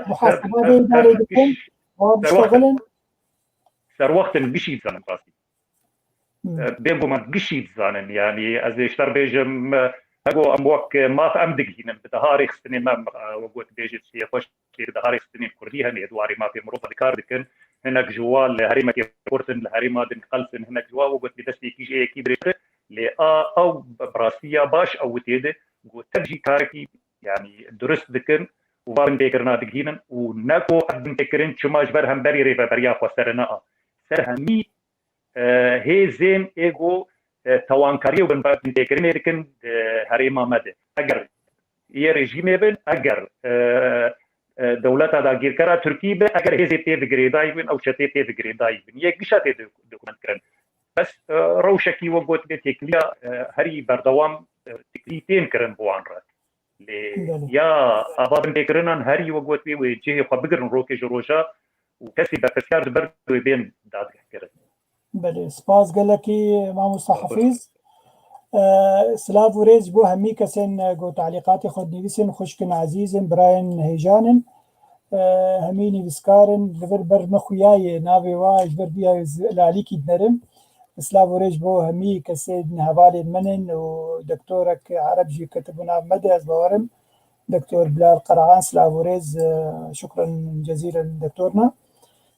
muhaseba vê îdarê dikin, wa biştexilin? Serwextin gişî dizanin rastî. E, bêguman gişî dizanin. Yanî ez ê ji te re bêjim, e, hego em wek, e, maf em digihînin, bi daha rêxistinê me, e, we got bêjit, şiyê xweş tê, bi daha rêxistinên kurdî hene, di warê mafê mirov de kar dikin. Hinek ji wa li herêmekê xurt in, li herêma din qels in, hinek ji wa we got bi destê yekî ji yekî dirêj e. Lê a, ew bi rastî ya baş ew tê de, got tev jî karekî, yanî durist dikin û va binpêkirina digihînin û ne ku ev binpêkirin çima ji ber hemberî rêveberiya xweserine a. Ser hemî e, hêzên ê ku, e, tewankariyê û binpêkirinê dikin di herêma me de. Eger yê rejîmê bin, eger, e, e, dewleta dagîrkera Tirkî be, eger hêzê tê di girêdayî bin, ew çetê tê di girêdayî bin, yê gişa tê di-, dokument kirin. Bes, e, rewşekî we got bê têkiliya, e, herî berdewam, e, têkilî tên kirin bi wan re. Lê ya ava binpêkirinan herî we got wê, wê cihê xwe bigirin rokê ji roja û kesê berpirsiyar ji ber wê bên dadgehkirin. Belê, spas gelekî mamosta Hafîz. E, silav û rêz ji bo hemî kesên, e, ku talîqatê xwe dinivîsin, xwişkin ezîz in, birayên hêjan in. E, hemî nivîskar in, li vir ber min xuya ye, navê wa ji ber diya ez li alîkî dinerim. Silav û rêz ji bo hemî kesên hevalên min in û doktorek Ereb jî ketibû nav me de, ez bawerim. Doktor Bilal Qerahan, silav û rêz, e, şukran cezîren doktorna.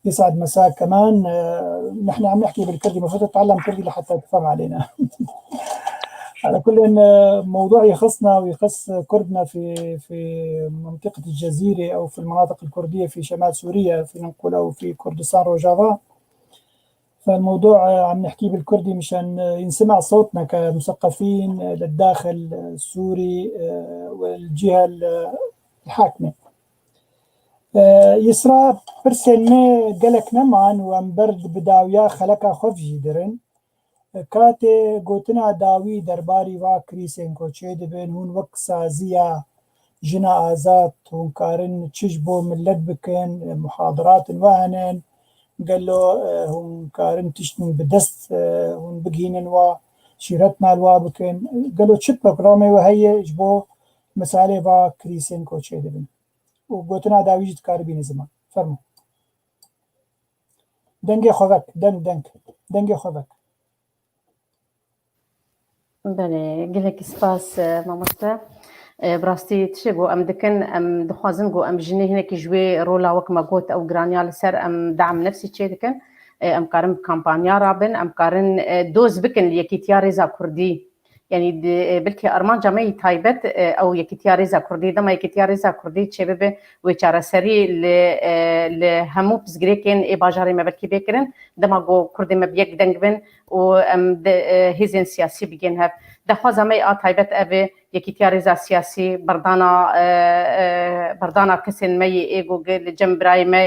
يسعد مساك كمان. آه، نحن عم نحكي بالكردي، المفروض تتعلم كردي لحتى تفهم علينا. على كل، آه، موضوع يخصنا ويخص كردنا في، في منطقة الجزيرة أو في المناطق الكردية في شمال سوريا، فينا نقول، أو في كردستان روجافا. فالموضوع، آه، عم نحكيه بالكردي مشان، آه، ينسمع صوتنا كمثقفين، آه، للداخل، آه، السوري، آه، والجهة ال-، الحاكمة. Yisra, pirsên me gelek neman û em ber bi dawiya xeleka xwe jî dirin. Katê gotina dawî derbarî va krîsên ku çêdibin, hûn wek saziya Jina Azad, hûn karin çi ji bo milet bikin, muhadirat in we hene, gelo, e, hûn karin tiştin bi dest, e, hûn bigihînin wa, şîretna li wa bikin. Gelo çi programê we heye ji bo misalê va krîsên ku çêdibin? û gotina dawî jî dikarî bînî ziman. Fermo. Dengê xwe vek, deng, deng. Dengê xwe vek. Belê, gelekî spas, e, mamoste. E, bi rastî tiştê ku em dikin, em dixwazin ku em jinê hinekî ji wê rola wek me got ew giraniya li ser em de'm nefsî çê dikin. E, em karin bi kampanya rabin, em karin, e, doz bikin li Yekîtiya Rêza Kurdî. Yanî di, e, belkî armanca me yî taybet, e, ew Yekîtiya Rêza Kurdî, dema Yekîtiya Rêza Kurdî çêbibe, wê çareserî li, e, li hemû pirsgirêkên ê bajarê me belkî bê kirin. Dema ku Kurdê me bi yek deng bin û em de, e, hêzên siyasî bigên hev. Daxwaza me a taybet ev e, Yekîtiya Rêza Siyasî, berdana, e, e, berdana kesên me yê ê ku li cem birayê me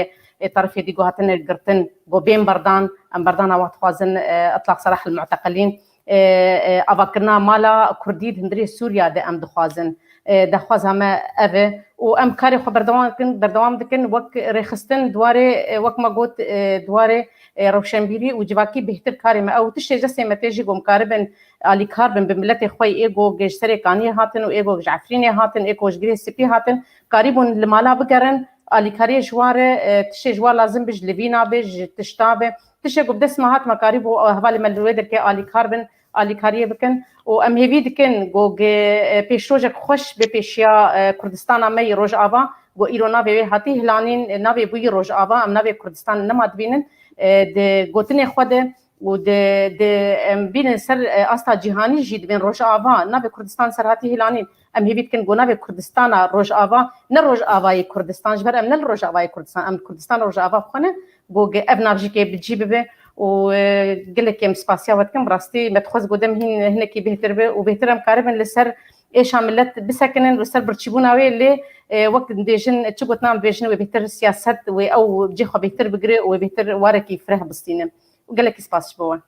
ê terefê dî ku hatine girtin, ku bên berdan, em berdana wan dixwazin, e, itlaq serah el mu'teqilîn, e, e, avakirina mala Kurdî di hundirê Sûriya de em dixwazin. E, daxwaza me ev e û em karê xwe berdewam dikin, berdewam dikin wek rêxistin di warê, e, wek me got, e, di warê, e, rewşenbîrî û civakî bêhtir karê me ew tiştê cestê me tê jî ku em karibin alîkar bin bi miletê xwe yê ê ku ji Serê Kaniyê hatin û ê ku ji Efrînê hatin, ê ku ji Girê Spî hatin, karîbûn li mala bigerin, alîkariyê ji wan re, e, tiştê ji wan lazim be, ji livîna be, ji tişta be. Tiştê ku bi dest me hat me karîbû, e, hevalê me li wê derkê alîkar bin, alîkariyê bikin. Û em hêvî dikin ku ge-, e, pêşrojek xweş bi pêşiya, e, Kurdistana me yê Rojava, ku îro navê wê hatî hilanîn, e, navê bûyî Rojava, em navê Kurdistan nema dibînin, e, di gotinê xwe de û di, di, em bînin ser, e, asta cîhanî jî dibên Rojava, navê Kurdistan ser hatî hilanîn. Em hêvî dikin ku navê Kurdistana Rojava, ne Rojavayê Kurdistan, ji ber em ne li Rojavayê Kurdistan, em Kurdistan Rojava bi xwe ne, ku ge-, ev nav jî kê bi cî bibe û, e, gelekî em spasiya we dikin. Bi rastî me dixwest ku dem hîn hinekî bêhtir be û bêhtir em karibin li ser êşa milet bisekinin, li ser birçîbûna wê lê, e, wek dibêjin, çi gotina em dibêjin wê bêhtir siyaset, wê ew cê xwe bêhtir bigire û wê bêhtir warekî fireh bistîne. Û gelekî spas ji bo we.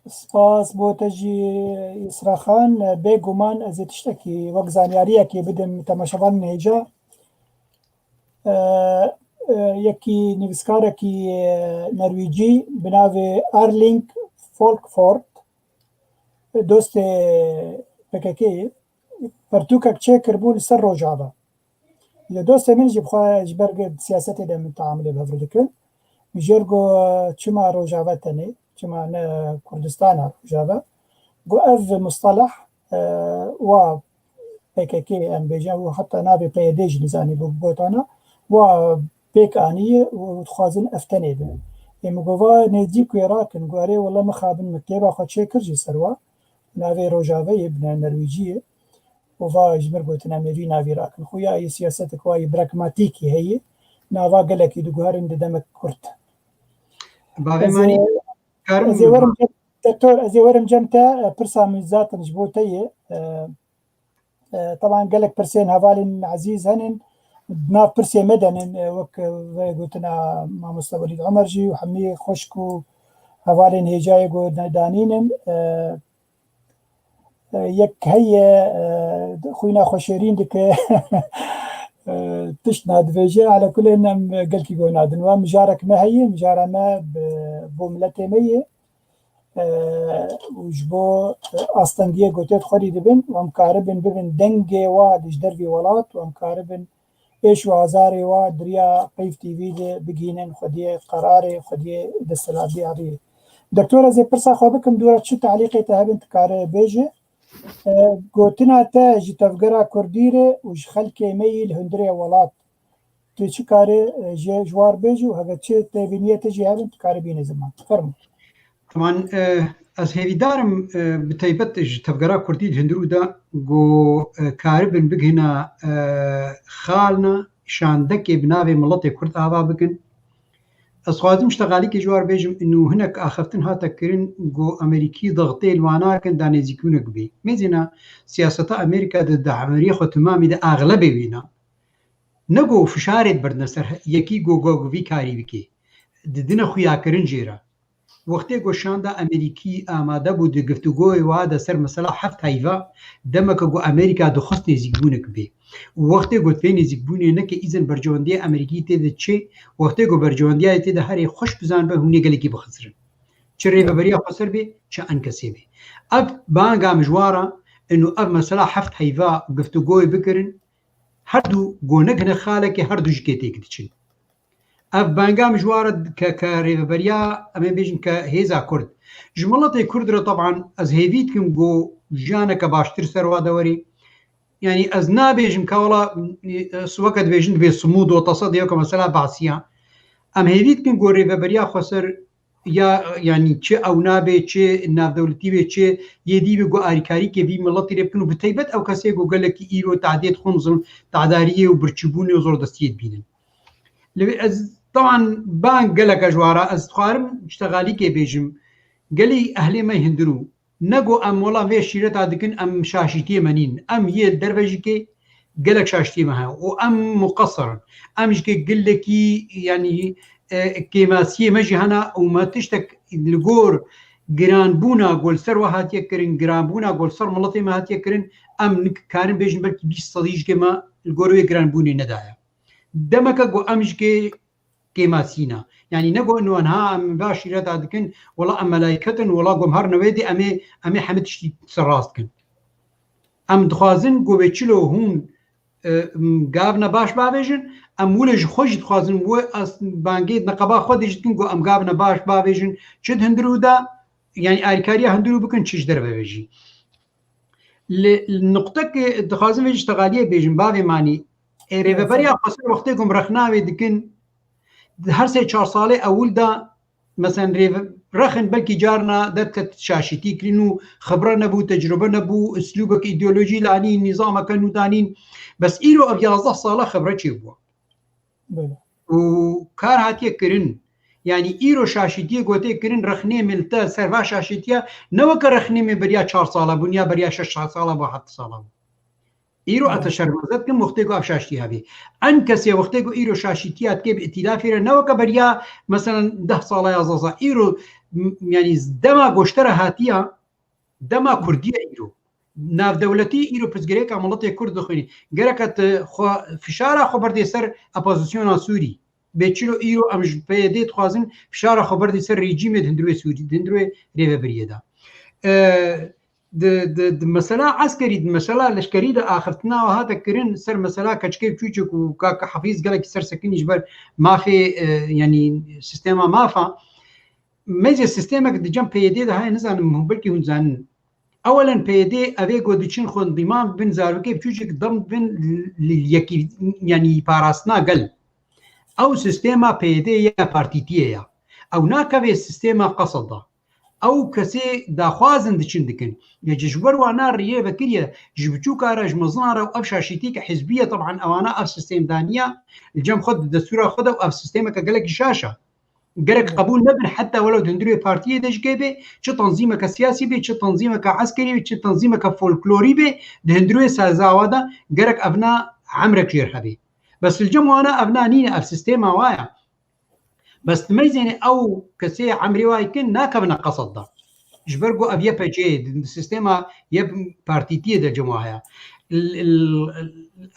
Spas bo te jî Îsra Xan. Bêguman ez ê tiştekî wek zanyariyekê bidim temaşevanên hêja. E, e, yekî nivîskarekî, e, Nerwîcî bi navê Erling Folkford, dostê P K K yê, pertûkek çêkiribû li ser Rojava. Lê dostê min jî bi xwe ji ber siyasetê de min teamilê bi hev re dikin. Min jê re got, çima Rojava tenê, çima ne Kurdistana Rojava? Got, ev mustaleh, e, wa P K K em bêjin, û heta navê P Y D jî nizanî bû gotana, wa pêk aniye û dixwazin ev tenê bin. Ê min got, va nêzîk wê rakin, got, erê wele mixabin, min kitêba xwe çêkir jî ser wa. Navê Rojavayê bi Nerwîcî ye. Û va ji mir gotin em ê vî navî rakin. Xuya yê siyasetek wa yê pragmatîkî heye. Nava gelekî diguherin di demek kurt. Bavê Ez ê, Manî, karim ez ê werim cem, Doktor, ez ê werim cem te, e, pirsa min zaten ji bo te ye. E, e, teban gelek pirsên hevalên ezîz henin. Di nav pirsê me de nin, e, wek, e, vê gotina mamoste Welîd Omer jî û hemî xwişk û hevalên hêjayê ku da-, danînin. E, E, yek heye, e, xwîna xwe şêrîn dike, e, tişt nadibêje. Ala kulên em gelkî guh nadin. Wa mijarek me heye, mijara me bi, bo miletê me ye. E, û ji bo, e, astengiyê gotê xwerî dibin, û em karibin bibin dengê wa li ji dervî welat, û em karibin êş û azarê wa di riya Peyv T V de bigihînin xwediyê qerarê, xwediyê desthilatdariyê. Doktor, ez ê pirsa xwe bikim, dû re çi talîqê te hebin, tu kare bêje. E, gotina te ji tevgera Kurdî re û ji xelkê me yî li hundirê welat, tu çi kare, e, ji, ji war bêje û heke çi têbîniyê te jî hebin, tu kare bîne ziman. Fermo. Teman, e, ez hêvîdar im, e, bi taybet ji tevgera Kurdî di hundirû de ku, e, karibin bigihina, e, xalna şandekê bi navê miletê Kurd ava bikin. Ez xwazim ji te xalîkê ji war bêjim, inu hinek axiftin hate kirin ku Amerîkî dixtê li wana kin da nêzîkbûnek bê. Mêzêna siyaseta Amerîka di dameriyê xwe timamî de axlebê wîna. Ne ku fişarê dibirine ser yekî ku, ku, ku vî karî bike. Didine xuyakirin jê re. Wextê ku şanda Amerîkî amade bû di giftûgoyê wa de ser mesela heft heyva, demeke ku Amerîka dixwest nêzîkbûnek bê. Û wextê ku vê nêzîkbûnê neke îzen berjewendiyê Amerîkî tê de çê, wextê ku berjewendiyayê tê de herê xweş bizan be hûnê gelekî bixizirin. Çi rêveberiya xweser bê, çi enkesê bê. Ev banga mijwara, inu ev mesela heft heyva giftûgoyê bikirin, her du ku negine xalekê her du jikê têk diçin. Ev banga min ji wan re ke, ke rêveberiya, em ê bêjin ke hêza Kurd. Ji miletê Kurd re teban ez hêvî dikim ku jiyaneke baştir ser wa de werê. Yanî ez nabêjim ke wela, e, weke dibêjin dibê simûd û tese de ke mesela behsiya. Em hêvî dikin ku rêveberiya xweser ya, yanî çi ew nabê, çi navdewletî bê, çi yê dî bê ku alîkarîkê vî miletî lê bikin û bi taybet ew kesê ku gelekî îro tehdê dixwin zim-, tehdariyê û birçîbûnê û zordestiyê dibînin. Lê ez teban bang gelek e ji wan re, ez dixwarim ji te xalîkê bêjim, gelî ehlê me hindirû, ne ku em wela vê şîreta dikin, em şaşîtiyê me nîn. Em yê li derve jî kê, Gelek şaştiyê me heye û em muqesir in. Em ji gelekî, yanî, e, kêmasiyê me jî hene û me tiştek li gor giranbûna ku li ser we hatiye kirin, giranbûna ku li ser miletê me hatiye kirin, em nikarin bêjin belkî bîst sedî ji me li gor wê giranbûnê nedaye. Demeke ku em ji kêmasî ne. Yanî ne ku ino niha em vê aşîreta dikin, wela em melayket in, wela ku em her newêdê em ê, em ê hemî tiştî serrast kin. Em dixwazin ku bê çilo hûn, e, m, gavna baş bavêjin, em wile ji xwe jî dixwazin wê as-, bangê neqeba xwe dê jî dikin ku em gavna baş bavêjin, çi di hundirû de, yanî alîkariya hundirû bikin, çi ji derve ve jî. Li, li nuqtekê dixwazim vê ji tegaliyê bêjim, bavê Manî, ê, rêveberiya xweser wextê ku em rexna wê dikin, di her sê çar salê ewil de, meselen, rêve-, rexin belkî carna derket şaşîtî kirin û xibra nebû, tecrube nebû, uslûbek îdeolojî lanîn, nîzameke nû danîn. Bes îro ev yazdeh sala xibra çêbû. Belê. Û kar hatiye kirin. Yanî îro şaşîtiyê gotê kirin, rexnê milte ser va şaşîtiya, ne weke rexnê me beriya çar sala bûn ya beriya şeş sala bû, heft sala bû. Îro, hmm, ez te şermezar dikim, wextê ku ev şaştî hebî. En kesê wextê ku îro şaşîtiya dikê bi îtîlafê re, ne weke beriya, meselen, deh sala, yazdeh sala. Îro, m-, yanî dema goştera hatiya, dema Kurdiye îro. Navdewletî îro pirsgirêka miletê Kurd dixwînî. Gereke tu xwe, fişara xwe berdê ser opozisyona Sûrî. Bê çilo îro em ji P Y D dixwazin fişara xwe berdê ser rejîmê di hundirê Sûrî, di hundirê rêvebiriyê de. E, di, di, di mesela eskerî, di mesela leşkerî de axiftina we hate kirin ser mesela keçikê biçûçik û kaka Hafîz gelekî ser sekinî ji ber mafê, e, yanî sîstema mafa. Meyzê sîstemek di cem P Y D de heye, nizanim hûn belkî hûn zanin. Ewelen P Y D evê ku diçin xwe endîman bin zarokê biçûçik dem bin li, li yekî, yanî parastina gel. Ew sîstema P Y D ya partîtiyê ya. Ew nakeve sîstema Qesed de. Ew kesê daxwazin diçin dikin. Ya ji ber wana riyê vekiriye, ji biçûka re, ji mezina re û ev şaşîtî ke hizbî ye, teban ewana ev sîstem daniya, li cem xwe di destûra xwe de û ev sîstemeke gelekî şaş e. Gerek qebûl nebin, heta welew di hundirê partiyê de jî bê, çi tanzîmeke siyasî bê, çi tanzîmeke eskerî bê, çi tanzîmeke folklorî bê, di hundirê serzawa de gerek evna emrek jêr hebê. Bes li cem wana evna nîne, ev sîstema wa ye. Bes tu meyzênê ew kesê emrê wa dikin nakevine Qesed de. Ji ber ku ev Y P G, di sîstema yê partîtiyê de cem wa heye. L-, l-,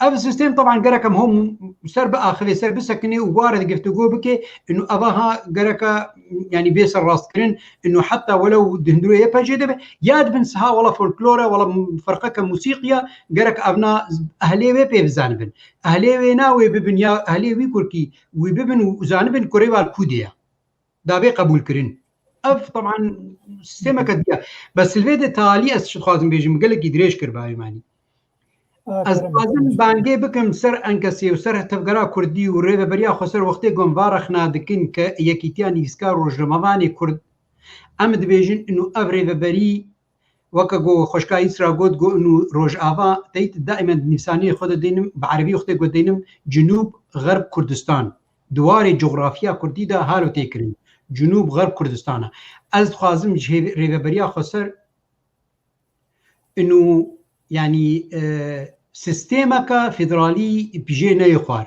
ev sîstem teban gerek em hom ser biaxivê, ser bisekinê û ware de giftûgo bike, ino eva ha gereka, yanî bê serrastkirin, ino heta welew di hundirê Y P G de be, ya dibin siha wela folklor e, wela ferqeke musîqî ye, gerek evna ehlê wê pê bizanibin. Ehlê wê na wê bibin ya ehlê wî kurkî wî bibin û zanibin kurê wa li kû de ye. Da bê qebûlkirin. Ev, teban, sîstemeke diye. Bes li vê de talî ez çi dixwazim bêjim, gelekî dirêj kir bavê Manî. Ez dixwazim bangê bikim ser Enkesê û ser tevgera Kurdî û rêveberiya xweser wextê ku em va rexna dikin ke Yekîtiya Nivîskar Rojnamevanê Kurd, em dibêjin ino ev rêveberî Weke ku xweşka Îsra got, got, û Rojava teyt daîmen di nivîsaniyê xwe de dênim, bi erebî wextê ku dênim, Cinûb, Xerb Kurdistan. Di warê coxrafiya Kurdî de halo tê kirin. Cinûb, Xerb Kurdistan e. Ez dixwazim ji hêv-, rêveberiya xweser ino, yanî, e, sîstemeke federalî bi jê neyê xwar.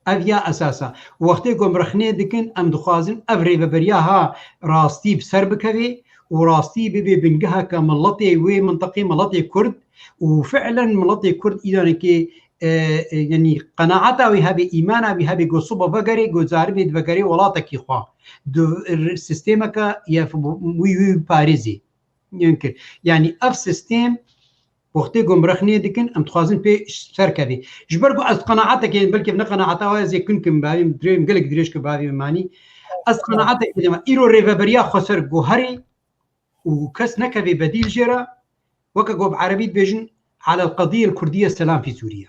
Ev ya esas e. Wextê ku em rexnê dikin, em dixwazin ev rêveberiya ha rastî bi ser bikevê û rastî bibe bingeheke miletê wê mintiqê, miletê Kurd û fiilen miletê Kurd îdanekê, e, e, yanî qenaeta wî hebe, îmana wî hebe, ku sibe vegerê, ku zaribê divegerê welatekî xwe. Di r-, sîstemeke yê wî, wî biparêzê. Yanî ev sîstem wextê ku em rexnê dikin, em dixwazin pê ser kevê. Ji ber ku ez qenaetekê, belkî ne qenaeta we, ez ê kin kim bavê min, dirê min gelek dirêj kir bavê min Manî. Ez qenaetekê de me. Îro rêveberiya xweser ku herê û kes nekevê bedîl jê re, weke ku bi erebî dibêjin, "Alel qediyel kurdiye selam fî Sûriye."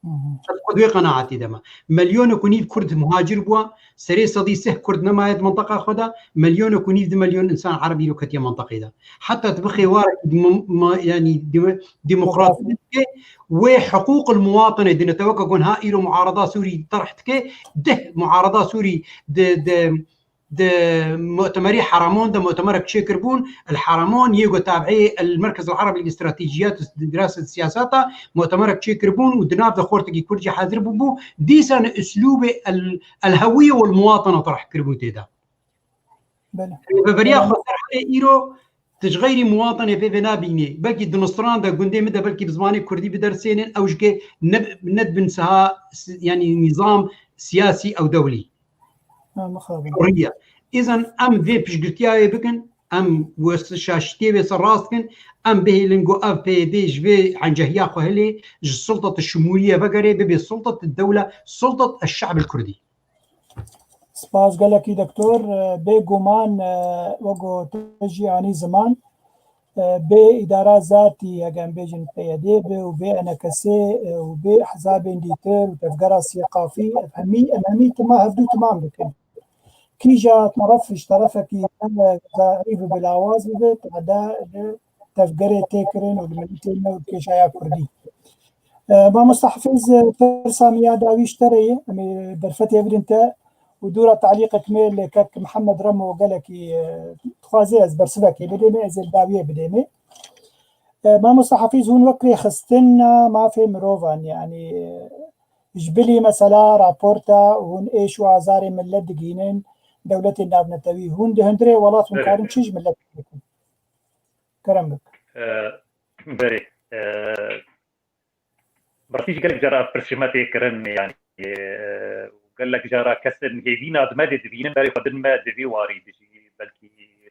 Hı hı. Ez xwe di wê qenaetê de me. Melyonek û nîv Kurd muhacir bûye, serê sedî sih Kurd nemaye di minteqa xwe de, melyonek û nîv, du melyon însan Ereb îro ketiye minteqê de. Heta tu bixê warekî demo-, ma-, yanî demo-, demokrasî bike, wê hiqûqil muwatinê di neteweke ku niha îro muarada Sûrî terh dike, deh muarada Sûrî di, di, di mu'temerî Heramon de mu'temerek çêkiribûn, el Heramon yê ku tabi'ê el Merkez el Arabi lil Estratejiyat û Dirasat Siyasata, mu'temerek çêkiribûn û di nav de xortekî Kurd jî hazir bûbû, dîsan uslûbê el, el hewiyye wel muwatene terh kiribû tê de. Belê. Rêveberiya Belê. Xweser herê îro tu ji xeyrî muwatinê pê vê nabînî. Belkî di nusran de gundê min de belkî bi zimanê kurdî bidersênin, ew ji ke ne, ne dibin siha si-, yanî nîzam siyasî ew dewlî. Ha, mixabin. Huriye. Îzan em vê piştgirtiyayê bikin, em wê şaştiyê wê ser rast kin, em bihêlin ku ev P Y D ji vê hencehiya xwe hilê, ji sultata şimûriye vegerê, bibe sultata dewle, sultata şe'bil kurdî. Spas gelekî doktor. Bê guman, e, wek ku te jî anî ziman, e, bê îdara zatî, hege em bêjin P Y D be û bê E N K S, e, û bê hezabên dîtir û tevgera Sêqafî, ev hemî, em hemî tima, hevdû timam bikin. Kîja teref ji terefekî me zehîf û bilawaz bibe, te de li tevgerê tê kirin û li milletê me û kêşaya kurdî. E, Mamosta Hafîz, e, pirsa min ya dawî ji te re ye. Em ê derfetê birin te û dûra talîqek me li kek Mihemed Remo gelekî, e, dixwaze ez bersivekê bidê me, ez ê li dawiyê bidê me. E, Mamosta Hafîz, hûn wek rêxistina mafê mirovan, yanî, e, ji bilî mesela raporta hûn êş û azarê millet digihînin dewletên navnetewî. Hûn di hundirê welat hûn Belê. karin çi ji millet bikin? Kerem bik. E, Berê, e, bi rastî jî gelek cara pirs ji me tê kirin, yanî, e, gelek cara kesên hêvîna di me de dibînin, berê xwe din me di vî warî dijî, belkî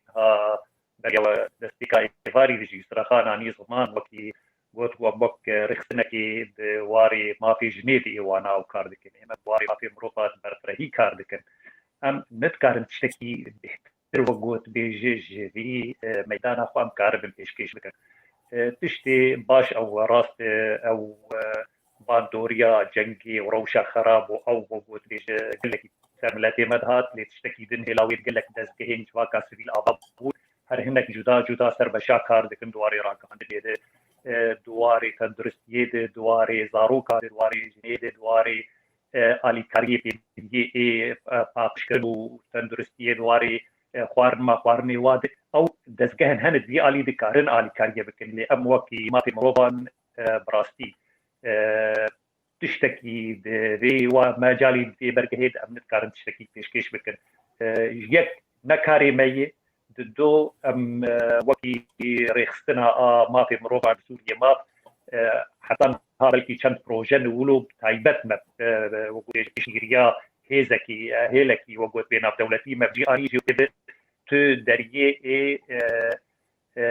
niha beriya we destpêka êvarî dijî, Yusra Xan anî ziman wekî got, we wek rêxistinekî di warê mafê jinê de ê wana ew kar dikin. Ême di warê mafê mirovan berfirehî kar dikin. Em nedikarin tiştekî bêhtir wek got bêje ji vî, e, meydana xwe em karibin pêşkêş bikin. E, tiştê baş ew rast, e, ew, e, bandoriya cengê û rewşa xerab û ew wek got bêje gelekî ser miletê me dihat, lê tiştekî din hêla wê gelek dezgehên civaka sivîl ava bûn. Her hinek cuda cuda ser beşa kar dikin di warê ragihandinê de, e, di warê tenduristiyê de, di warê zaroka de, di warê jinê de, di warê, e, alîkariyê pêdiviyê ê, e, paqijkirin û tenduristiyê di warê, e, xwarina xwarinê wa de. Ew dezgehên hene di vî alî dikarin alîkariyê bikin. Lê em wekî mafê mirovan, e, bi rastî, e, tiştekî di vê wa mecalî di vê bergehê de em nikarin tiştekî pêşkêş bikin. E, yek ne karê me ye, di do em, e, wekî rêxistina a mafê mirovan di Sûriyê maf, e, heta niha belkî çend proje li wilo taybet me, e, wekî pêşgiriya hêzekî, e, hêlekî, wek got bê navdewletî me bi cî anî jî wê bi tu deriyê ê, e, e,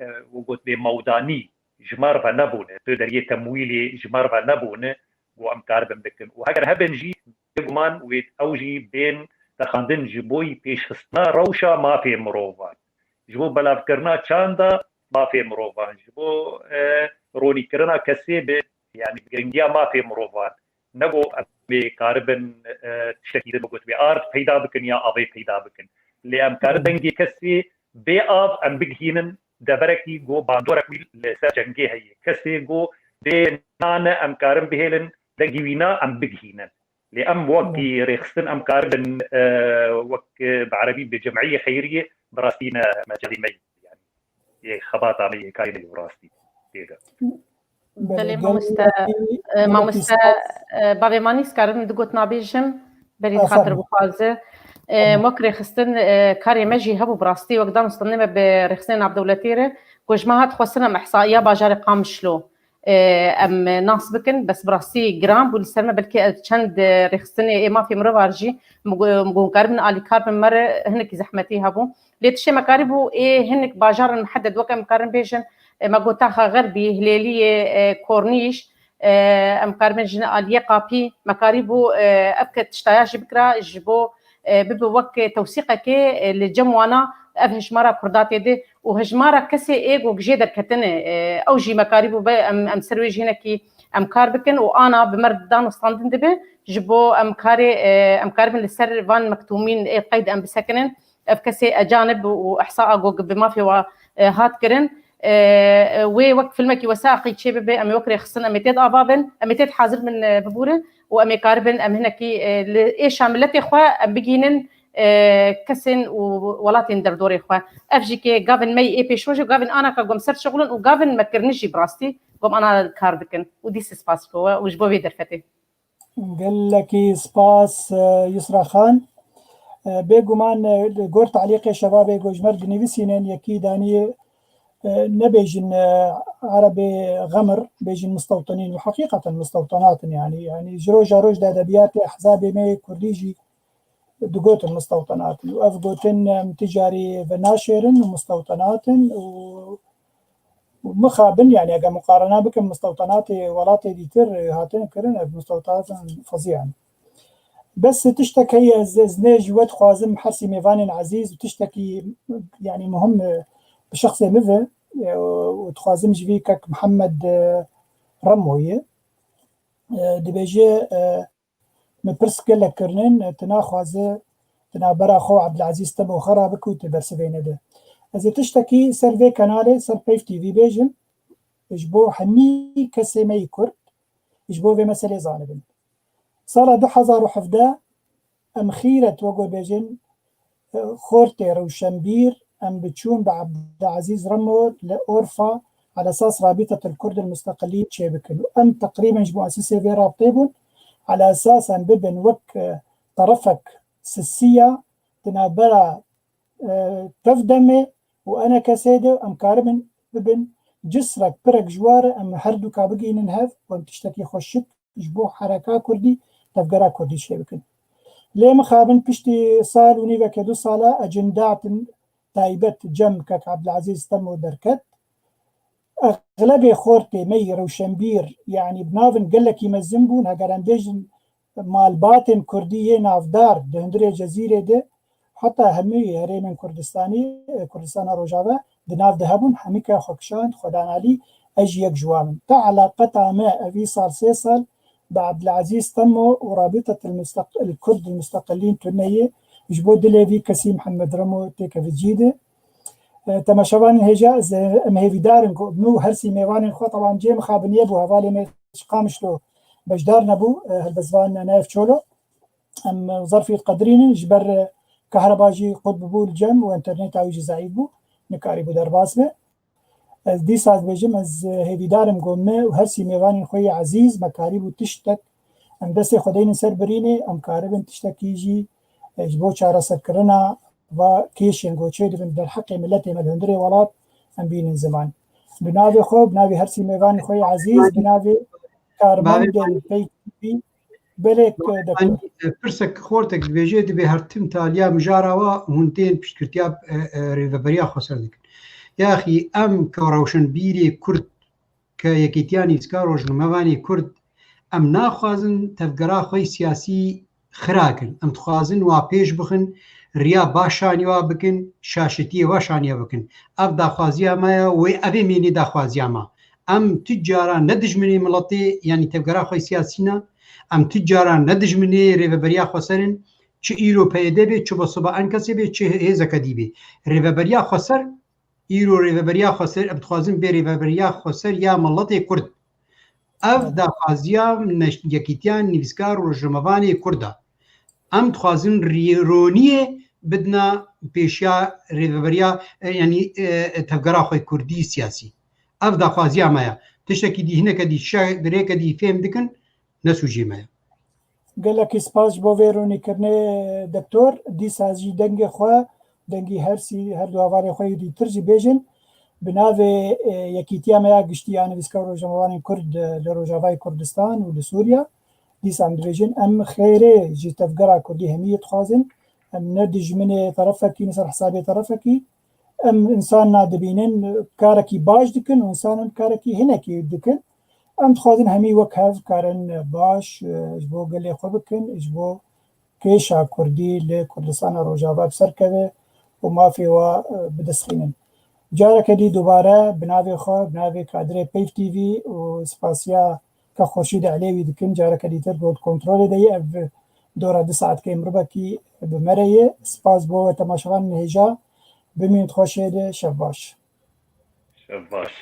e, wek got bê mewdanî ji me re ve nebûne, tu deriyê temwîlê ji me re ve nebûne, ku em karibin bikin. Û heger hebin jî, bêguman wê ew jî bên derxandin ji bo yî pêşxistina rewşa mafê mirovan, ji bo belavkirina çanda mafê mirovan, ji bo, e, ronîkirina kesê bi, yanî bi giringiya mafê mirovan. Ne ku em ê karibin, e, tiştekî din, wek got bê ard peyda bikin ya avê peyda bikin. Lê em karin dengê kesê bê av em bigihînin deverekî ku bandorek wî li ser cengê heye. Kesê ku bê nane em karin bihêlin dengê wî na em bigihînin. Lê em wekî rêxistin em karibin, e, wek, e, bi erebî bi cemiyê xeyriyê bi rastî ne mecalê me ye. Yanî yê xebata me yê karê me yê bi rastî tê de. Belê, Belê, mamoste, gelekî, e, gelekî mamoste, spas. E, bavê Manî, ez karim du gotina bêjim, berî Ah, xatir fermo. Bixwaze. E, Fermo. Wek rêxistin, e, karê me jî hebû bi rastî, wek danûstandinê me bi rêxistinên navdewletî re, ku ji me hat xwestin em ihsaiya bajarê Qamişlo, e, em nas bikin, bes bi rastî giran bû li ser me, belkî ez çend, e, rêxistinê ê mafê mirovan jî, min gu-, min got, karibin alîkar bin me re hinekî zehmetî hebû. Lê tiştê me karîbû ê hinek bajaran mihedded wek em karin bêjin, e, me got Taxa Xerbî, Hilêliyê, e, Kornîş, e, em karibin jin aliyê Qapî, me karîbû, e, ev ke tiştaya jî bikira ji bo, e, bibe wek tewsîqekê, e, li cem wana ev hejmara Kurda tê de û hejmara kesê ê ku jê derketine, e, ew jî me karîbû be em, em ser wê jî hinekî em kar bikin û ana bi me re danûstandin dibe ji bo em karê, e, em karibin li ser van mektûmîn ê qeyd em bisekinin. Ev kesê ecanib û ihsaa ku bi mafê wa, e, hat kirin. e, wê wek filmekî wesaxî çê bibe, em ê wek rêxistin, em ê têt ava bin, em ê têt hazir bin, e, bibûrin û em ê karibin, em hinekî, e, li êşa miletê xwe em bigînin, e, kesên û welatên derdorê xwe. Ev jî kê gavin me yê pêşwe jî, gavin ana ka gom ser şixulin û gavin me kirin jî bi rastî gom ana kar dikin. Û dîsê spas ji bo we û ji bo vê derfetê. Gelekî spas, e, Yusra Xan. E, bêguman, e, li gor talîqê şebabê ku ji me re dinivîsînin, yekî danî, e, nebêjin, e, erebê xemir, bêjin mistewtinîn û heqîqeten mistewtinat in, yanî, yanî ji roja roj de edebiyatê ehzabê me yê kurdî jî digotin mistewtinat in. Û ev gotin, em, ti carî venaşêrin û mistewtinat in û û mixabin, yanî eger muqarene bikin, mistewtanatê welatê dîtir, e, hatin kirin, ev mistewtanatên fezî ne. Bes tiştek heye, ez, ez nê ji we dixwazim, hersî mêvanên ezîz, û tiştekî, yanî muhim, e, bi şexsê min ve, e, û dixwazim ji vî kek Mihemed, e, Remoyê, e, dibêje, e, Min pirs gelek kirinin, tu naxwaze di navbera xwe û Ebdilezîz Temo xera bike û tu bersivê nede. Ez ê tiştekî ser vê kanalê, ser Peyv T V bêjim, ji bo hemî kesê me yî Kurd, ji bo vê meselê zanibin. Sala du hezar û hevdeh em xîret, wek we bêjin, xortê rewşenbîr, em biçûn bi Ebdilezîz Remo li Orfa ala esas Rabîtetel Kurd el Musteqilîn çêbikin. Û em teqrîben ji muesisê vê rabitê bûn, ala esas em bibin wek, e, terefek sisiya di navbera, e, tev demê û enekesê de em karibin bibin cisrek pirek ji wa re em her du ka bigihînin hev û em tiştekî xweşik ji bo hereka kurdî, tevgera kurdî çêbikin. Lê mixabin piştî sal û nîveke du sala ecindatin taybet cem kek Ebdilezîz Temo derket. Exlebê xortê me yî rewşenbîr, yanî bi navin gelekî mezin bûn, heger em bêjin malbatên kurdî yê navdar di hundirê Cezîrê de, heta hemû herêmên Kurdistanî, e, Kurdistana Rojava di nav de hebûn, hemî ke xwe kişand, xwedan alî, ez jî yek ji wan im. Te eleqeta me evî sal sê sal bi Ebdilezîz Temo û Rabîtetel Musteq-, el Kurd el Musteqilîn tune ye, ji bo dilê vî kesî Mihemed Remo têkeve cî de. E, temaşevanên hêja, ez, e, em hêvîdar in ku nû hersî mêvanên xwe, teban cê mixabiniyê bû, hevalê me ji Qamişlo beşdar nebû, e, helbestvan Naif Çolo. Em zerfî diqedirînin, ji ber, e, kahreba jî qut bûbû li cem û înterneta wî jî zeîf bû, nikarîbû derbas be. Ez dîsa dibêjim, ez, e, hêvîdar im ku me û hersî mêvanên xwe yê ezîz me karîbû tiştek, em destê xwe deynin ser birînê, em karibin tiştekî jî, e, ji bo çareserkirina va kêşên ku çêdibin derheqê miletê me li hundirê welat, em bînin ziman. Bi navê xwe, bi navê hersî mêvanên xwe yê ezîz, bi navê karmendên Peyv T V, belê, e, doktor. Pirsek xortek dibêje, dibê her tim taliya mijara wa hûn tên piştgirtiya, e, e, rêveberiya xweser dikin. Yaxî em ke rewşenbîrê Kurd, ke Yekîtiya Nivîskar Rojnamevanê Kurd, em naxwazin tevgera xwe yê siyasî xira kin. Em dixwazin wa pêş bixin, riya baş şaniya wa bikin, şaşetiyê wa şaniya bikin. Ev daxwaziya me ye û wê ev ê mênê daxwaziya me. Em tu cara ne dijminê miletê, yanî tevgera xwe yê siyasî ne, em tu cara ne dijminê rêveberiya xweser in, çi îro P Y D bê, çi bisiba ENKSê bê, çi hêzeke dî bê. Rêveberiya xweser, îro rêveberiya xweser, em dixwazin bê rêveberiya xweser ya miletê Kurd. Ev daxwaziya neş-, Yekîtiya Nivîskar û Rojnamevanê Kurd e. Em dixwazin rî-, roniyê bidina pêşiya rêveberiya, e, yanî, e, e, tevgera xwe kurdî siyasî. Ev daxwaziya me ye. Tiştekî dî, hineke dî, şe-, bi rêke dî fêm dikin, ne sûcê me ye. Gelekî spas ji bo vê ronîkirinê, doktor. Dîsa jî dengê xwe, dengî hersî, her du hevalên xwe yê dîtir jî bêjin. Bi navê, e, Yekîtiya me ya Giştî ya Nivîskar û Rojnamevanên Kurd, e, li Rojavayê Kurdistan û li Sûriya, dîsa em dibêjin, em xêrê ji tevgera kurdî hemiyê dixwazin. Em ne dijminê terefekî, ne ser hesabê terefekî. Em însan na dibînin, karekî baş dikin û însanan karekî hinekî dikin. Em dixwazin hemî wek hev karin baş, e, ji bo gelê xwe bikin, ji bo kêşa kurdî li Kurdistana Rojava bi ser keve û mafê wa, e, bi dest xînin. Careke dî dubare bi navê xwe, bi navê kadirê Peyv T V û spasiya ke Xurşîd Elêwî dikim, careke dîtir got kontrolê de ye, ev dora du saetkê mirovekî bi me re ye. Spas bo we temaşevanên hêja, bimînin xweşê de, şev baş. Baş.